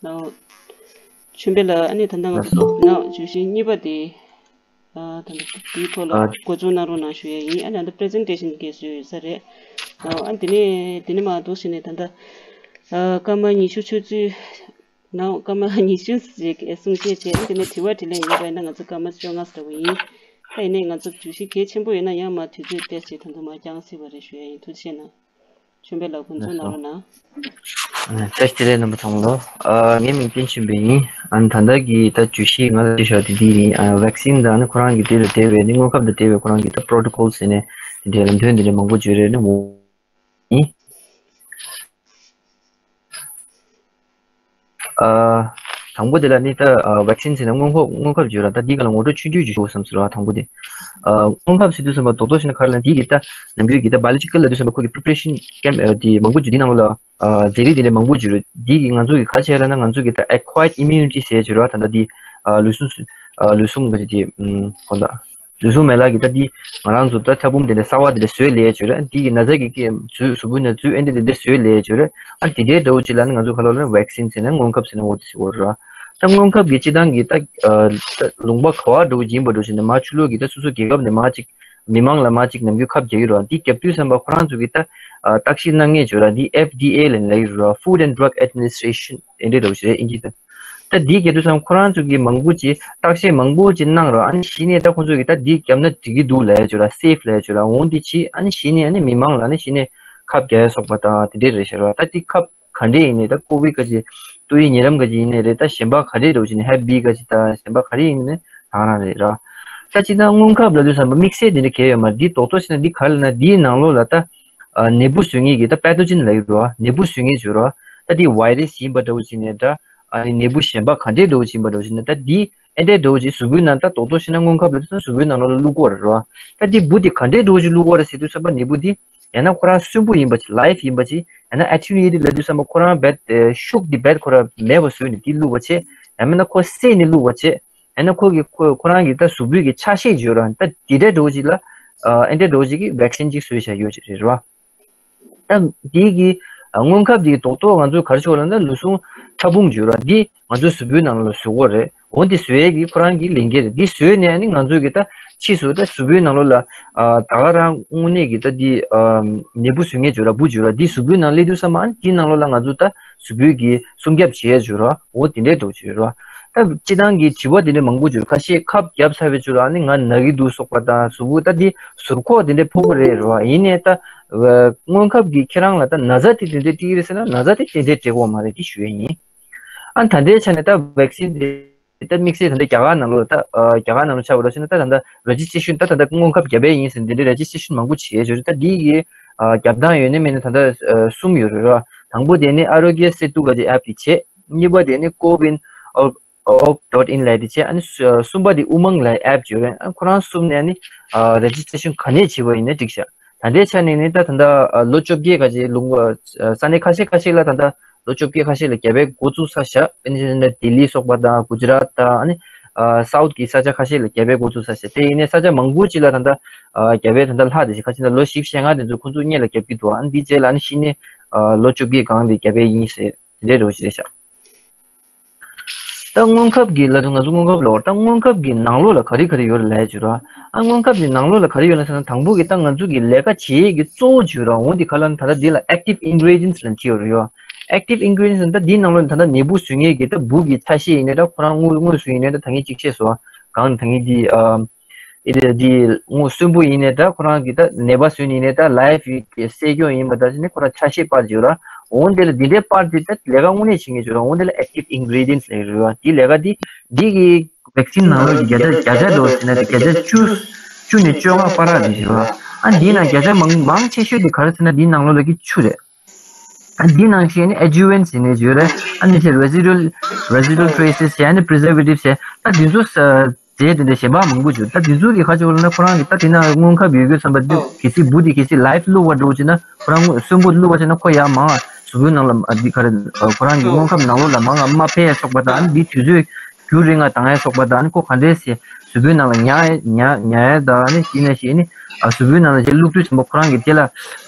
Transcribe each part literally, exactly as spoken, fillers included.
ནའོ། ཆོས་འཕེལ་ལགས། ཨ་ནི་ད་ལྟ་ང་ཚོ་ལགས་སོ། ནའོ་བརྗོད་གཞི་གཉིས་པ་དེ། ཨ་ད་ལྟ་དེའི་ཐོག་ལ་ཨ་འགོ་འཛུགས་གནང་རོགས་གནང་ཞུ་ཡས་ཡིན། ཨ་ནི་ད་ལྟ་པི་རི་ཛེན་ཊེ་ཤན་འགོད་སྲོལ་ཡོད་ས་རེད། ནའོ་ཨ་དེ་ནས་དེ་ནས་མར་འདུག་བྱས་ནས་ད་ལྟ་ཨ་སྐར་མ་ཉི་ཤུ་ཆུ་ཚོད། ནའོ་སྐར་མ་ཉི་ཤུ་ཞིག་གསུང་བཤད་བྱས། ཨ་དེ་ནས་དྲི་བ་དྲིས་ལན་ཡོད་པ་ཡིན་ན་ང་ཚོ་སྐར་མ་བཅོ་ལྔ་ཙམ་ཡིན། ད་ཡིན་ནའི་ང་ཚོ་བརྗོད་གཞི་གལ་ཆེན་པོ་ཡོད་ན་ཡང་མར་དུས་ཚོད་བལྟས་བྱས་ད་དུང་མར་བསྐྱང་སྲིད་པ་རེད་ཞུ་ཡ་ཡིན། ཐུགས་རྗེ་གནང་། ཆོས་འཕེལ་ལགས་འགོ་འཛུགས་གནང་རོགས་གནང་། ཨ་བཀྲ་ཤིས་བདེ་ལེགས་རྣམ་པ་ཚང་མ་ལོ། ཨ་ངའི་མིང་བསྟན་ཆོས་འཕེལ་ཡིན། ཨ་ད་ལྟ་གི་ད་བརྗོད་གཞི་ང་ལ་དྲིས་བཞག་དེ་འདི་ཡིན། ཨ་ཝེག་སིན་དང་ནི་ཁོ་རང་གི་དེ་ལ་འབྲེལ་བའི་ནི་སྔོན་ཁབ་དང་འབྲེལ་བའི་ཁོ་རང་གི་ད་པོ་རོ་ཊོ་ཀོལ་ཟེར་ནས་དེ་འདྲའི་ལམ་སྟོན་དེ་འདྲ་མང་པོ་བརྗོད་རེད་ནི་མོ། ཡིན། ཨ་དང་པོ་དེ་ལ་ནི་ད་ཝེག་སིན་ཟེར་ན་སྔོན་ཁབ་སྔོན་ཁབ་བརྗོད་ར། ད་འདི་ག་ལ་ངོ་སྤྲོད་ཆུང་ཆུང་ཞིག་ཞུ་བསམ་ཟེར་བ། དང་པོ་དེ་ཨ་སྔོན་ཁབ་ཟེར་དུས་ཙམ་པ་རྡོག་རྡོག་བྱས་ན་ག་རེ་ལབ་ན་འདི་གི་ད་ནམ་རྒྱུན་གྱི་ད་བྷ་ཡོ་ལོ་ཇི་ཀལ་ལབ་དུས་ཙམ་པ་ཁོ་གི་པི་རི་པ་རེ་ཤན་ཀེམ་དེ་མང་པོ་བརྗོད། འདི་ནང་ལོགས་ལ་ཨ་མཛད་རིས་དེ་འདྲ་མང་པོ་བརྗོད་རེད། འདི་གི་ང་ཚོ་གི་ག་བྱས་ར་ན་ང་ཚོ་གི་ད་ཨེ་ཁུ་ཡེ་ཊི་ཨིམ་ཡུ་ནི་ཊི་ཟེར་བརྗོད་ར། ད་ད་འདི་ཨ་ལུས་ཟུངས་ཨ་ལུས་ཟུངས་ག་ཅིག་དེ་ཨམ་གོ་ད། ལུས་ཟུངས་མེད་ལག་གི་ད་འདི་ང་རང་ཚོ་ད་ཕྲ་ཕུང་དེ་འདྲ་གསར་བ་དེ་འདྲ་བཟོས་ལས་བྱོས་ར། འདི་གི་ན་ཚ་གི་གི་འཛུལ་གཟུགས་པོའི་ནང་འཛུལ་ཨེ་འདྲ་དེ་འདྲ་བཟོས་ལས་བྱོས་ར། ཨ་དེ་འདྲའི་འདྲ་བོ་ཅིག་ལ་ནི་ང་ཚོ་ག་ལ་ལ་ཝེག་སིན་ཟེར་ན་སྔོན་ཁབ་ཟེར་ན་འོ་དེ་ཟེར་བ་ར། ད་སྔོན་ཁབ་གི་སྤྱི་བཏང་གི་ད་ཨ་ད་ལུང་པ་ག་བ་འདྲ་བོ་ཡིན་པ་འདྲ་བོ་ཞིག་ནས་མར་ཕྱི་ལོགས་ཀྱི་ད་སོ་སོ་རྒྱལ་ཁབ་ནས་མར་ཅིག་མི་མང་ལ་མར་ཅིག་ནམ་རྒྱུན་ཁབ་རྒྱག་གི་ར། འདི་རྒྱབ་དུས་ཙམ་པ་ཁོ་རང་ཚོ་གི་ད་ཨ་བརྟག་ཞིབ་གནང་མཁན་བྱོས་ར། འདི་ཨེཕ་ཌི་ཨེ་ལབ་ནས་ལབ་ཀྱི་ར། Food and Drug Administration ཨེ་འདྲ་འདྲ་བོ་ཞིག་རེད་དབྱིན་ཇི་ད། ད་འདི་རྒྱབ་དུས་ཙམ་ཁོ་རང་ཚོ་གིས་མང་པོ་ཅིག་བརྟག་དཔྱད་མང་པོ་ཅིག་གནང་རོགས། ཨ་ནི་གཞི་ནས་ད་ཁོ་ཚོ་གིས་ད་འདི་བརྒྱབ་ན་འགྲིག་གི་འདུག་ལབ་ཡ་ཅིག་ར། སེབ་ལབ་ཡ་ཅིག་ར། འོང་འདི་ཅི་ཨ་ནི་གཞི་ནས་ཨ་ནི་མི་མང་ལ་ནི་གཞི་ནས་ཁབ་རྒྱག་ཡ་སོགས་པ་དང་དེ་འདྲས་རེད་ཤག་ར། ད་འདི་ཁབ་ག་འདྲས་ཡིན་ནའི་ད་ཀོ་བིད་ག་ཅིག་ཏོག་དབྱིབས་ནད་རམས་ག་ཅིག་ཡིན་ནའི་རེད། ད་གཞན་པ་ག་འདྲས་འདྲ་བོ་ཅིག་ནི་ཧེབ་བི་ག་ཅིག་ད་གཞན་པ་ག་རེ་ཡིན་ནའི་དང་རང་རེད་ར། ད་ཅི་ད་སྔོན་ཁབ་ལབ་དུས་ཙམ་པ་དམིགས་བསལ་དེ་འདྲ་གལ་ཡོད་མ་རེད། འདི་རྡོག་རྡོག་བྱས་ན་འདི་ག་རེ་ལབ་ན་འདིའི་ནང་ལོགས་ལ་ད་ཨ་ནད་འབུ་བཟོ་མཁན་གྱི་ད་པེ་ཐོ་ཇེན་ལབ་ཡོད་ར། ནད་འབུ་བཟོ་མཁན་ཅིག་ཡོད་ར། ད་འདི་ཝའི་རས་ཡིན་པ་འདྲ་བོ་ཅིག་ནས་ད་ཨ་ནི་ནད་འབུ་གཞན་པ་ག་འདྲའི་འདྲ་བོ་ཅིག་ཡིན་པ་འདྲ་བོ་ཅིག་ན་ད་འདི་ཨེ་འདྲའི་འདྲ་བོ་ཅིག་གཟུགས་པོའི་ནང་ད་རྡོག་རྡོག་བྱས་ན་སྔོན་ཁབ་ལབ་དུས་ཙམ་གཟུགས་པོའི་ནང་ལོགས་ལ་བླུག་གི་ཡོད་རེད་ར། ད་འདི་འབུ་འདི་ག་འདྲའི་འདྲ་བོ་ཅིག་བླུག་གི་ཡོད་རེད་ཟེར་དུས་ཙམ་པ་ནད་འབུ་འདི་ཡང་ན་ཁོ་རང་གསོན་པོ་ཡིན་པ་ཅིག་ལའིབ་ཡིན་པ་ཅིག་ཡང་ན་ཨེ་ཊི་ནུ་ཨེ་ཊི་ཌི་ལབ་དུས་ཙམ་པ་ཁོ་རང་རྦད་དེ་ཤུགས་འདི་རྦད་ཁོ་རང་མེད་པ་བཟོས་ནས་འདི་བླུག་པ་བྱས། ཡང་མིན་ན་ཁོ་བསད་ནས་བླུག་པ་བྱས། ཡང་ན་ཁོ་གི་ཁོ་ཁོ་རང་གི་ད་གཟུགས་པོའི་གི་ཆ་ཤས་ཡོད་ར། ད་འདི་འདྲའི་འདྲ་བོ་ཅིག་ལ་ཨ་ཨེ་འདྲའི་འདྲ་བོ་ཅིག་གི་ཝེག་སིན་ཅིག་བཟོས་བཞག་ཡོད་ཅིག་རེད་ར། ད་འདི་གི་ཨ་སྔོན་ཁབ་འདི་གི་རྡོག་རྡོག་ང་ཚོ་ག་རེ་ཞུ་བ་ལབ་ན་ལུས་ཟུངས་ཕྲ་ཕུང་ཡོད་ར། འདི་ང་ཚོའི་གཟུགས་པོའི་ནང་ལ་བཟོ་གི་རེད། འོ་འདི་བཟོ་ཡས་ཀྱི་ཁོ་རང་གི་ལས་འགན་རེད། འདི་བཟོས་ནས་ཨ་ནི་ང་ཚོ་གི་ད་ཕྱིས་སུ་ད་གཟུགས་པོའི་ནང་ལོགས་ལ་ཨ་ད་ག་རང་དངོས་གནས་ཀྱི་ད་འདི་ཨ་ནད་འབུ་བཟོ་མཁན་ཅིག་ཡོད་ར། འབུ་ཅིག་ཡོད་ར། འདི་གཟུགས་པོའི་ནང་སླེབས་དུས་ཙམ་པ་ཨ་ནི་འདི་ནང་ལོགས་ལ་ང་ཚོ་ད་གཟུགས་པོའི་གི་སྲུང་སྐྱོབ་བྱེད་ཡས་ཅིག་ཡོད་ར། འོ་དེ་འདྲའི་འདྲ་བོ་ཅིག་ཡོད་ར། ད་སྤྱི་བཏང་གི་དྲི་བ་དེ་འདྲ་མང་པོ་ཅིག་ཡོད་ར། ཁ་ཤས་ཁབ་བརྒྱབ་ཚར་བའི་ཅིག་ཡོད་ར། ཨ་ནི་ང་གི་འདུག་སོགས་པ་དང་གཟུགས་པོ་ད་འདི་ཟུར་ཁོག་དེ་འདྲའི་ཕོག་གི་རེད་ར། ཡིན་ནའི་ད་སྔོན་ཁབ་ཀྱིས་ཁྱེད་རང་ལ་ད་ན་ཚ་དེ་དེ་འདྲའི་སྤྲད་ཀྱི་རེད་ཟེར་ན་ན་ཚ་དེ་དེ་འདྲའི་སྤྲད་ཀྱི་ཡོད་མ་རེད། དེ་ཞུ་ཡས་ཡིན། ཨ་ད་ལྟའི་ཆ་ནས་ད་ཝེག་སིན་དེ་ད་དམིགས་བསལ་ད་ལྟ་རྒྱ་གར་ནང་ལོགས་ད་ཨ་རྒྱ་གར་ནང་ལོགས་ཆ་བ་ལ་བྱས་ན་ད་ད་ལྟ་རེ་ཇི་སི་ཊེ་ཤན་ད་ད་ལྟ་སྔོན་ཁབ་བརྒྱབ་པ་ཡིན་ཟེར་འདི་འདྲའི་རེ་ཇི་སི་ཊེ་ཤན་མང་པོ་བྱས་ཡོད་རེད། ད་འདི་གི་ཨ་རྒྱབ་དང་ཡོད་ནི་མེད་ནི་ད་ལྟ་ཨ་གསུམ་ཡོད་རེད་ར། དང་པོ་དེ་ནི་ཨ་རོ་གྱ་སེ་ཏུ་ག་ཅིག་ཨེབ་དེ་བྱས། གཉིས་པ་དེ་ནི་ཀོ་ཝིན་ཨོབ་ཨོབ་ཌོཊ་ཨིན་ལབ་དེ་བྱས། ཨ་ནི་གསུམ་པ་དེ་ཨུ་མང་ལབ་ཨེབ་ཅིག་ཡོད་རེད། ཨ་ཁོ་རང་གསུམ་ནས་ཨ་ནི་ཨ་རེ་ཇི་སི་ཊེ་ཤན་ག་ནས་བྱས་པ་ཡིན་ན་འགྲིག་ཤག་ད་ལྟའི་ཆ་ནས་ནི་ད་ད་ལྟ་ཨ་ལོ་བཅོ་བརྒྱད་ག་ཅིག་ལུང་པ་ས་གནས་ཁ་ཤས་ཁ་ཤས་ལ་ད་ལྟ་ལོ་བཅོ་བརྒྱད་ཁ་ཤས་ལ་བརྒྱབ་པའི་འགོ་བཙུགས་ཚར་ཤག་དཔེར་ན་ཆ་བཞག་ན་ལྡི་ལི་སོགས་པ་དང་གུ་ཇི་རཱཏ་དང་ཨ་ནི་ཨ་སའུཐ་གི་ས་ཆ་ཁ་ཤས་ལ་བརྒྱབ་པའི་འགོ་བཙུགས་ཚར་ཤག་དེ་ཡིན་ནའི་ས་ཆ་མང་པོ་ཅིག་ལ་ད་ལྟ་ཨ་བརྒྱབ་པའི་ད་ལྟ་ལྷག་དེ་ཞིག་ཁ་ཅིག་ད་ལོ་བཞི་བཅུ་ཞེ་ལྔ་དེ་ཚོ་ཁོང་ཚོ་སྔོན་ལ་བརྒྱབ་ཀྱི་འདུག་ཨ་ནི་འདི་རྗེས་ལ་ཨ་ནི་གཞི་ནས་ཨ་ལོ་བཅོ་བརྒྱད་སྒང་དེ་བརྒྱབ་པའི་ཡིན་ཟེར་དེ་འདྲའི་འདྲ་བོ་ཞིག་རེད་ཤག་ད་སྔོན་ཁབ་ཀྱི་ལ་དུ་ང་ཚོ་སྔོན་ཁབ་ལ་བར་ད་སྔོན་ཁབ་ཀྱི་ནང་ལོགས་ལ་ག་རེ་ག་རེ་ཡོད་རེད་ལབ་ཡ་ཅིག་ར། ཨ་སྔོན་ཁབ་ཀྱི་ནང་ལོགས་ལ་ག་རེ་ཡོད་ན་ཟེར་ན་དང་པོ་གི་ད་ང་ཚོ་གི་ལས་ཀ་བྱེད་ཡས་ཀྱི་གཙོ་བོ་ཅིག་ར། འོ་འདི་ག་ལ་ད་ལྟ་འདི་ལ་ཨེག་ཊིབ་ཨིན་གི་རི་ཌི་ཡེན་སི་ལབ་ཅིག་ཡོད་རེད་ཡོ། ཨེག་ཊིབ་ཨིན་གི་རི་ཌི་ཡེན་སི་ད་འདིའི་ནང་ལོགས་ད་ལྟ་ནད་འབུ་བཟོ་མཁན་གྱི་ད་འབུ་གི་ཆ་ཤས་ཡིན་ནའི་ད་ཁོ་རང་དངོས་དངོས་སུ་ཡིན་ནའི་ད་ད་ངས་གཅིག་བཤད་སོང་། གང་ད་ངས་འདི་ཨ་ཨེ་དེ་འདི་དངོས་གསོན་པོ་ཡིན་ནའི་ད་ཁོ་རང་གི་ད་ནད་པ་བཟོས་ནས་ཡིན་ནའི་ད་ལའིབ་གི་སེལ་རྒྱུ་ཡིན་པ་ད་ཅི་ནས་ཁོ་རང་ཆ་ཤས་སྤར་ཅིག་ཡོད་ར། འོ་འདི་ལ་འདི་འདྲའི་སྤར་ཏེ་ད་ལས་ཀ་དངོས་གནས་བྱེད་མཁན་ཅིག་ཡོད་ར། འོ་འདི་ལ་ཨེག་ཊིབ་ཨིན་གི་རི་ཌི་ཡེན་སི་ལབ་ཀྱི་རེད་བ། འདི་ལས་ཀ་འདི་འདི་གི་ཝེག་སིན་ནང་ལོགས་ཀྱི་བརྒྱ་ཆ་བརྒྱ་ཆ་འགྲོ་ཟེར་ན་དེ་བརྒྱ་ཆ་བཅུ་བཅུ་ནས་བཅོ་ལྔ་བར་རེད་ཟེར་བ། ཨ་འདི་ནང་བརྒྱ་ཆ་མང་མང་ཆེ་ཤོས་དེ་ག་རེ་ཟེར་ན་འདི་ནང་ལོགས་ལ་གི་ཆུ་རེད། ཨ་འདི་ནང་བཞིན་ཨེ་ཇུ་ཝེན་ཟེར་ནས་ཡོད་རེད། ཨ་ནི་ཆེ་རེ་ཟི་ཌུ་ཨལ་རེ་ཟི་ཌུ་ཨལ་ཊྲེ་སི་ཟེར། ཨ་ནི་པི་རི་ཛར་ཝེ་ཊིབ་ཟེར། ད་འདི་ཚོ་ས་རྫས་དེ་འདྲ་གཞན་པ་མང་པོ་ཡོད། ད་འདི་ཚོ་གི་ཁ་ཕྱོགས་ལ་ན་ཁོ་རང་གི་ད་དེ་ན་སྔོན་ཁབ་ཡོད་རྒྱུ་བསམ་པ་འདི་གལ་སྲིད་འབུ་དེ་གལ་སྲིད་ལའིབ་བླུགས་པ་འགྲོ་ཅིག་ན་ཁོ་རང་གསོན་པོ་བླུགས་པ་ཅིག་ན་ཁོ་ཡར་མང་ང་གཟུགས་པོའི་ནང་ལ་ཨ་འདི་ག་རེ་ཁོ་རང་གི་སྔོན་ཁབ་ནང་ལོགས་ལ་མང་ང་མ་ཕེབས་ཡ་སོགས་པ་དང་ཨ་ནི་འདི་དུས་ཚོད་ རྒྱུན་རིང་ང་བཏང་ཡ་སོགས་པ་དང་ནི་ཁོ་ག་འདྲས་སེ་གཟུགས་པོའི་ནང་ལ་ཉར་ཉར་ཉར་ཡ་དང་ནི་དེ་ནས་ཤེས་ནི་གཟུགས་པོའི་ནང་ལ་ཞེས་བླུགས་དུས་ཙམ་པ་ཁོ་རང་གི་དེ་ལ་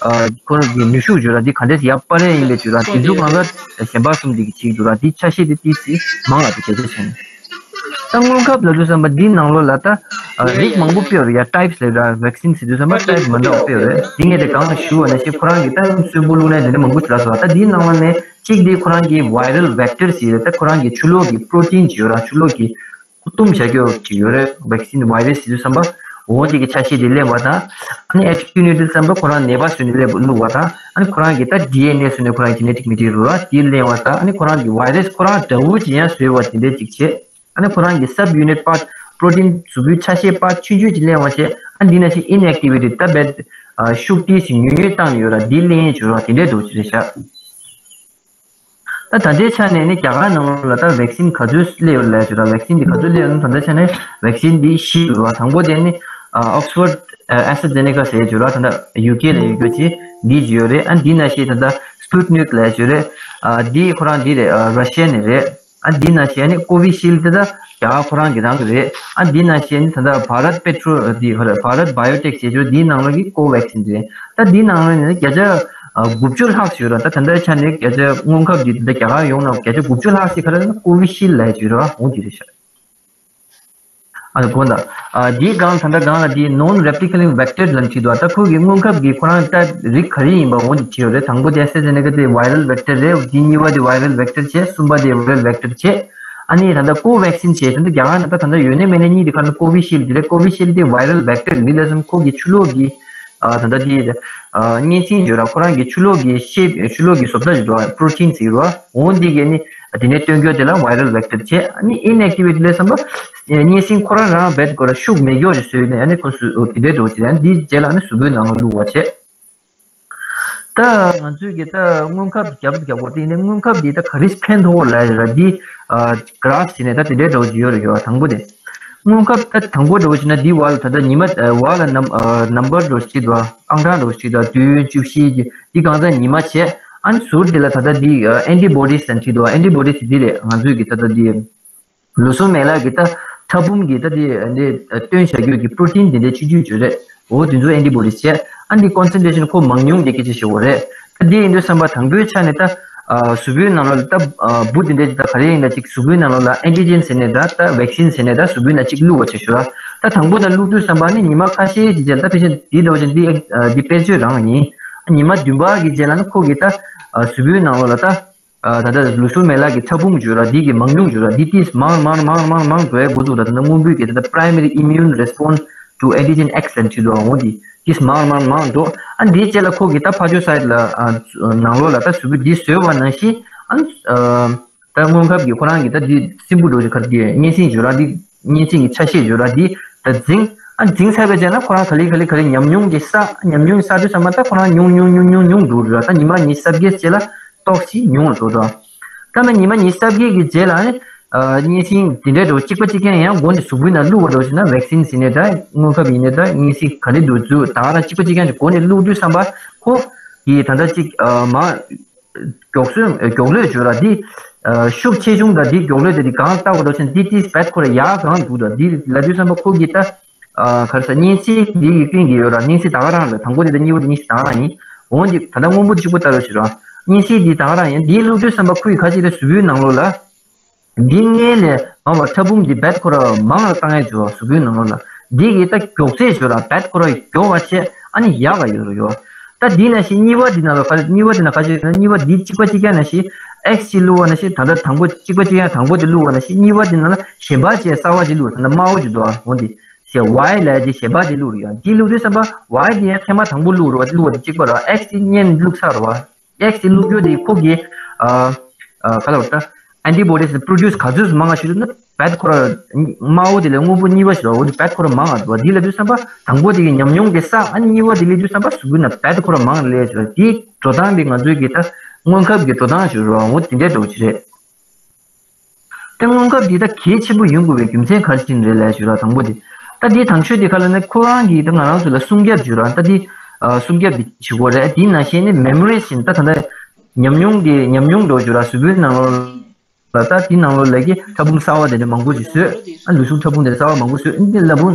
ཁོ་རང་གི་ནུས་ཤུགས་བརྗོད་ར་འདི་ག་འདྲས་སེ་ཡར་སྤར་ཡ་ཡིན་པའི་བརྗོད་ར་འདི་གཟུགས་གང་ག་གཞན་པ་གསུམ་འདི་གི་ཅིག་འདུག་ར་འདི་ཆ་ཤས་དེ་ཏིས་སི་མང་ལ་དེ་གལ་ཆེ་ཆེ་ནི། ད་སྔོན་ཁབ་ལ་དུས་ཙམ་པ་འདི་ནང་ལོགས་ལ་ད་རིགས་མང་པོ་སྤེལ་བ་རེད་ཡ་ཊའིབ་ལབ་ར་བེག་སིན་ཟེར་དུས་ཙམ་པ་ཊའིབ་མ་འདྲ་བ་སྤེལ་བ་རེད། འདི་ངས་དེ་གང་ལ་ཞུ་བ་ན་ཤེས་ཁོ་རང་གི་ད་གསོན་པོ་བླུགས་ནས་འདི་འདྲ་མང་པོ་ཞིག་ལ་སོང་བ་ད་འདི་ནང་ལ་ནས་གཅིག་འདི་ཁོ་རང་གི་viral vector ཟེར་ད་ཁོ་རང་གི་ཆུ་ལོག་གི་protein་ཅིག་ཡོད་ར་ཆུ་ལོག་གི་བཏུམ་བྱ་རྒྱུ་ཅིག་ཡོད་རེད། vaccine virus་ཟེར་དུས་ཙམ་པ་འོ་དེ་གི་ཆ་ཤས་དེ་ལེན་པ་དང་ཨ་ནི་ཨེཆ་པི་ནི་དུས་ཙམ་པ་ཁོ་རང་ནད་པ་བཟོས་ནས་སླེབས་བླུགས་པ་དང་ཨ་ནི་ཁོ་རང་གི་ད་ཌི་ཨེན་ཨེ་བཟོས་ནས་ཁོ་རང་གི་genetic material་ར་དེ་ལེན་པ་དང་ཨ་ནི་ཁོ་རང་གི་virus་ཁོ་རང་འདྲ་བོ་ཅིག་ཡང་བཟོས་པ་དེ་འདྲས་ཅིག་བྱས། ཨ་ནི་ཁོ་རང་གི་sub unit part protein་གཟུགས་པོའི་ཆ་ཤས་part་ཆུང་ཆུང་ཅིག་ལེན་པ་བྱས་ཨ་འདི་ན་ཞིག་inactivity་ད་བེད་ཤུགས་ཏིས་ཉུང་ཉུང་བཏང་ཡོད་ར་འདི་ལེན་ཡས་བྱོས་ར་དེ་འདྲས་འདུག་ཅི་རེད་ཤག་ད་ད་ལྟའི་ཆ་ནས་ནི་རྒྱ་གར་ནང་ལ་ད་vaccine་ག་ཚོད་སླེབས་ཡོད་ལབ་བྱོས་ར་vaccine་འདི་ག་ཚོད་སླེབས་ཡོད་ན་ད་ལྟའི་ཆ་ནས་vaccine་འདི་བཞི་ཡོད་ར་དང་པོ་དེ་ནི་Oxford AstraZeneca་ཟེར་བྱོས་ར་ད་ལྟ་ཡུ་ཀེ་ལ་ཡོད་རྒྱུ་ཅིག་འདི་ཅིག་ཡོད་རེད། ཨ་འདི་ན་ཞིག་ད་ལྟ་Sputnik་ལབ་བྱོས་རེད། ཨ་འདི་ཁོ་རང་འདི་རེད་ཨ་Russia་ནས་རེད། ཨ་འདི་ནང་བཞིན་ནི་Covishield་དེ་ད་རྒྱ་གར་ཁོ་རང་གི་རང་གི་རེད། ཨ་འདི་ནང་བཞིན་ནི་ད་ལྟ་Bharat Petro་འདི་ཧོ་རེད་Bharat Biotech་ཞེས་བརྗོད་འདིའི་ནང་ལོགས་ཀྱི་Covaxin་དེ་རེད། ད་འདིའི་ནང་ལོགས་ནས་བརྒྱ་ཆ་དགུ་བཅུ་ལྷག་ཞིག་ཡོད་ར་ད་ད་ལྟའི་ཆ་ནས་བརྒྱ་ཆ་སྔོན་ཁབ་འདི་ད་ལྟ་རྒྱ་གར་ཡོངས་ནང་བརྒྱ་ཆ་དགུ་བཅུ་ལྷག་ཞིག་ག་རེ་ན་Covishield་ལབ་ཡ་ཅིག་ཡོད་ར་འོ་འདི་རེད་ཤག་ཨ་དགོངས་དག་ཨ་འདིའི་སྒང་ད་ལྟ་སྒང་ལ་འདི་non replicating vector་ལབ་བྲིས་འདུག་ད་ཁོ་གི་སྔོན་ཁབ་ཀྱི་ཁོ་རང་ད་རིགས་ག་རེ་ཡིན་པ་འོ་འདི་བྲིས་ཡོད་རེད། དང་པོ་དེ་AstraZeneca་དེ་viral vector་རེད། འདི་གཉིས་པ་དེ་viral vector་བྱས། གསུམ་པ་དེ་viral vector་བྱས། ཨ་ནི་ད་ལྟ་Covaxin་བྱས་ད་ལྟ་རྒྱ་གར་ནང་ད་ད་ལྟ་ཡོད་ནི་མེད་ནི་གཉིས་དེ་ཁ་ན་Covishield་དེ་རེད། Covishield་དེ་viral vector་འདི་ལ་སོང་ཁོ་གི་ཆུ་ལོག་གི་ཨ་ད་ལྟ་དེ་ཨ་གཉན་སྲིན་ཡོད་ར་ཁོ་རང་གི་ཆུ་ལོག་གི་ཤེབ་ཆུ་ལོག་གི་བཟོ་ལྟ་ཞིག་འདུག་ཨ་protein་ཟེར་ར་འོ་འདི་གས་ནི་དེ་ནས་སྟོན་རྒྱུ་དེ་ལ་viral vector་བྱས། ཨ་ནི་inactivity་ལས་བསམ་པ་གཉན་སྲིན་ཁོ་རང་རང་བེད་ཀོ་ར་ཤུགས་མེད་རྒྱུ་ཞིག་བཟོས་ནས་ཨ་ནི་ཁོ་སུ་དེ་འདྲས་འདུག་ཅེ་ཨ་ནི་འདི་རྗེས་ལ་ཨ་ནི་གཟུགས་པོའི་ནང་ལ་བླུགས་པ་བྱས། ད་ང་ཚོས་ཀྱི་ད་སྔོན་ཁབ་རྒྱབ་རྒྱབ་པོ་དེ་ནས་སྔོན་ཁབ་འདི་ད་ག་རེ་ཕན་ཐོགས་ལ་ཡོད་ར་འདི་graph་བྱས་ནས་ད་དེ་འདྲའི་འདྲ་བོ་ཅིག་ཡོད་ར་ཡོད་དང་པོ་དེ། སྔོན་ཁབ་ད་དང་པོ་འདྲ་བོ་ཅིག་ན་འདི་བར་ལ་ད་ལྟ་ཉི་མ་བར་ལ་ནམ་ནམ་བར་འདྲ་བོ་ཅིག་འདུག་ཨང་གྲངས་འདྲ་བོ་ཅིག་འདུག་བདུན་བཅུ་བཞི་གི་འདི་གང་ཚང་ཉི་མ་བྱས་ཨ་ནི་ཟུར་དེ་ལ་ད་ལྟ་འདི་antibodies་ཟེར་ཅིག་འདུག antibodies་འདི་རེད་ང་ཚོས་ཀྱི་ད་ལྟ་འདི། ལུས་ཟུངས་མེད་ལ་གི་ད་ཕྲ་ཕུང་གི་ད་དེ་འདི་སྟོན་བྱ་རྒྱུ་གི་protein་དེ་འདྲའི་ཆུ་རྒྱུས་བརྗོད་རེད། འོ་དེ་ཚོ་antibodies་བྱས་ཨ་འདི་concentration་ཁོ་མང་ཉུང་དེ་སྐད་ཆ་ཞིག་འོ་རེད། ད་འདི་ཡིན་དུས་བསམ་པ་དང་པོའི་ཆ་ནས་ད་གཟུགས་པོའི་ནང་ལོགས་ལ་ད་འབུ་དེ་འདྲའི་ད་ག་རེ་ཡིན་ན་ཅིག་གཟུགས་པོའི་ནང་ལོགས་ལ་antigen་ཟེར་ནས་ད་ད་vaccine་ཟེར་ནས་ད་གཟུགས་པོའི་ནང་ཅིག་བླུགས་པ་བྱེད་ཤོག་ར། ད་དང་པོ་ད་བླུགས་དུས་བསམ་པ་ནི་ཉི་མ་ཁ་ཤས་ཀྱི་རྗེས་ལ་ད་ཕལ་ཆེར་འདི་འདྲ་བ་ཅན་འདི་འདི་དཔེར་བརྗོད་རང་ཡིན། ཉི་མ་བདུན་པ་གི་རྗེས་ལ་ནི་ཁོ་གི་ད་གཟུགས་པོའི་ནང་ལོགས་ལ་ད། ད་ལྟ་ལུས་ཟུངས་མེད་ལ་གི་ཕྲ་ཕུང་བརྗོད་ར་འདི་གི་མང་ཉུང་བརྗོད་ར་འདི་ཏིས་མང་མང་མང་མང་མང་འགྲོ་ཡ་འགོ་འཛུགས་ར། ད་ལྟ་སྔོན་པོའི་གི་ད་ལྟ་primary immune response to antigen X་ལ་བྲིས་འདུག་འོ་འདི་ཏིས་མང་མང་མང་འགྲོ། ཨ་འདིའི་རྗེས་ལ་ཁོ་གི་ད་ཕ་ཇོ་སའིད་ལ་ནང་ལོགས་ལ་ད་གཟུགས་པོ་འདི་བཟོས་པ་ནང་བཞིན་ཨ་ད་སྔོན་ཁབ་ཀྱི་ཁོ་རང་གི་ད་འདི་སྲིན་འབུ་འགྲོ་ཞིག་གར་འདི་གཉན་སྲིན་བརྗོད་ར་འདི་གཉན་སྲིན་གྱི་ཆ་ཤས་བརྗོད་ར་འདི་ད་འཛིང་ཨ་འཛིང་ཚར་བའི་རྗེས་ལ་ཁོ་རང་ག་ལེ་ག་ལེ་ག་ལེ་ཉམས་མྱོང་གི་ས་ཉམས་མྱོང་གི་ས་དུས་ཙམ་པ་ད་ཁོ་རང་ཉུང་ཉུང་ཉུང་ཉུང་ཉུང་འགྲོ་ར། ད་ཉི་མ་ཉི་ཤུ་རྩ་བརྒྱད་རྗེས་ལ་ཏོག་ཙམ་ཉུང་བ་འགྲོ་ར། ད་ནི་ཉི་མ་ཉི་ཤུ་རྩ་བརྒྱད་ཀྱི་རྗེས་ལ་ནི་གཉན་སྲིན་དེ་འདྲའི་འགྲོ་གཅིག་པ་གཅིག་རྐྱང་ཡང་མགོ་ནས་གཟུགས་པོའི་ནང་བླུགས་པ་འགྲོ་ཞེ་ན་vaccine་ཟེར་ནས་ད་སྔོན་ཁབ་ཡིན་ནས་ད་གཉན་སྲིན་ག་ནས་འགྲོ་རྫུ་ད་ག་རང་གཅིག་པ་གཅིག་རྐྱང་གི་མགོ་ནས་བླུགས་དུས་ཙམ་པ་ཁོ་ཡི་ད་ལྟ་གཅིག་མ་མགྱོགས་སོན་མགྱོགས་ལོས་བརྗོད་ར་འདི་ཤུགས་ཆེ་ཆུང་དང་འདི་མགྱོགས་ལོས་དེ་འདི་གང་ལྟ་བ་འགྲོ་ཞེ་ན་འདི་ཏིས་བེད་ཁོ་ར་ཡག་གང་འདུག་ད་འདི་ལ་དུས་ཙམ་པ་ཁོ་གི་ད། ག་རེ་ཟ་གཉན་སྲིན་འདི་ཡི་ཀུན་གྱི་ཡོད་ར། གཉན་སྲིན་ད་ག་རང་ལ་དང་པོ་དེ་དང་གཉིས་པ་དེ་གཉན་སྲིན་ད་ག་རང་ཡིན། འོན་ཏེ་ད་ལྟ་སྔོན་པོ་དེ་གཅིག་པོ་ལྟ་རོགས་ཞུ་ར། གཉན་སྲིན་འདི་ད་ག་རང་ཡིན། འདིའི་བླུགས་དུས་ཙམ་པ་ཁོ་ཡི་ཁ་ཅིག་ལ་གཟུགས་པོའི་ནང་ལོགས་ལ། འདི་སྔོན་ལས་མང་བ་ཕྲ་ཕུང་འདི་བེད་ཁོ་ར་མང་ལ་བཏང་ཡ་བྱོས་གཟུགས་པོའི་ནང་ལོགས་ལ། འདི་གི་ད་མགྱོགས་ཚད་ཞུ་ར་བེད་ཁོ་ར་མགྱོགས་པ་བྱས་ཨ་ནི་ཡག་ག་ཡོད་ར་ཡོད། ད་འདི་ན་ཞིག་གཉིས་པ་འདི་ན་ལ་ག་གཉིས་པ་འདི་ན་ག་ཅིག་ན་གཉིས་པ་འདི་གཅིག་པ་གཅིག་རྐྱང་ན་ཞིག་X་གཅིག་བླུགས་པ་ན་ཞིག་ད་ལྟ་དང་པོ་གཅིག་པ་གཅིག་རྐྱང་དང་པོ་དེ་བླུགས་པ་ན་ཞིག་གཉིས་པ་འདི་ན་ལ་གཞན་པ་བྱས་གསར་པ་ཅིག་བླུགས་ད་ལྟ་དམར་པོ་ཅིག་འདུག་ཨ་འོ་འདི། ཞེས་Y་ལབ་ཅིག་གཞན་པ་ཅིག་བླུགས་རེད་ཡ། འདི་བླུགས་དུས་ཙམ་པ་Y་འདི་ཡང་ཐེངས་མ་དང་པོ་བླུགས་རེད་བ། བླུགས་པ་དེ་གཅིག་པ་རེད་བ། X་དེ་སྔོན་བླུགས་ཚར་རེད་བ། X་དེ་བླུགས་རྒྱུ་དེ་ཁོ་གི་ཨ་ཨ་ག་ལ་བ་ད་antibodies་produce་ག་ཚོད་མང་ང་ཞིག་འདུག་ན་བད་ཁོ་ར་དམར་པོ་དེ་ལས་སྔོན་པོ་གཉིས་པ་ཞིག་རེད་བ། འོ་དེ་བད་ཁོ་ར་མང་ང་འདུག་བ། འདི་ལབ་དུས་ཙམ་པ་དང་པོ་དེ་གི་ཉམས་མྱོང་གི་ས་ཨ་ནི་གཉིས་པ་དེ་སླེབས་དུས་ཙམ་པ་གཟུགས་པོའི་ནང་བད་ཁོ་ར་མང་སླེབས་ཞིག་རེད། དེའི་འགྲོ་སྟངས་དེ་ང་ཚོའི་གི་ད་སྔོན་ཁབ་ཀྱི་འགྲོ་སྟངས་ཞིག་རེད་བ། འོ་དེ་འདྲའི་འདྲ་བོ་ཅིག་རེད། ད་སྔོན་ཁབ་འདི་ད་གལ་ཆེན་པོ་ཡོང་དགོས་པའི་རྒྱུ་མཚན་ག་རེ་ཡིན་རེད་ལབ་ཞུ་ར། དང་པོ་དེ་ད་འདི་དང་ཤོས་དེ་ག་ལ་ནི་ཁོ་རང་གིས་ད་ང་རང་ཚོ་ལ་སྲུང་སྐྱོབ་ཞུ་ར། ད་འདི་ཨ་སྲུང་སྐྱོབ་འདི་བྱེད་དགོས་རེད། དེའི་ནང་བཞིན་ནི་memories་ཡིན་ད་ད་ད་ཉམས་མྱོང་གི་ཉམས་མྱོང་འགྲོ་ཞུ་ར། གཟུགས་པོའི་ནང་ལོགས་ ད་དེ་ནང་ལོགས་ལ་གི་ཕྲ་ཕུང་གསར་བ་དེ་འདྲ་མང་པོ་ཞིག་བཟོས། ཨ་ལུས་ཟུངས་ཕྲ་ཕུང་དེ་གསར་བ་མང་པོ་བཟོས། ཨ་འདི་ལུས་ཕུང་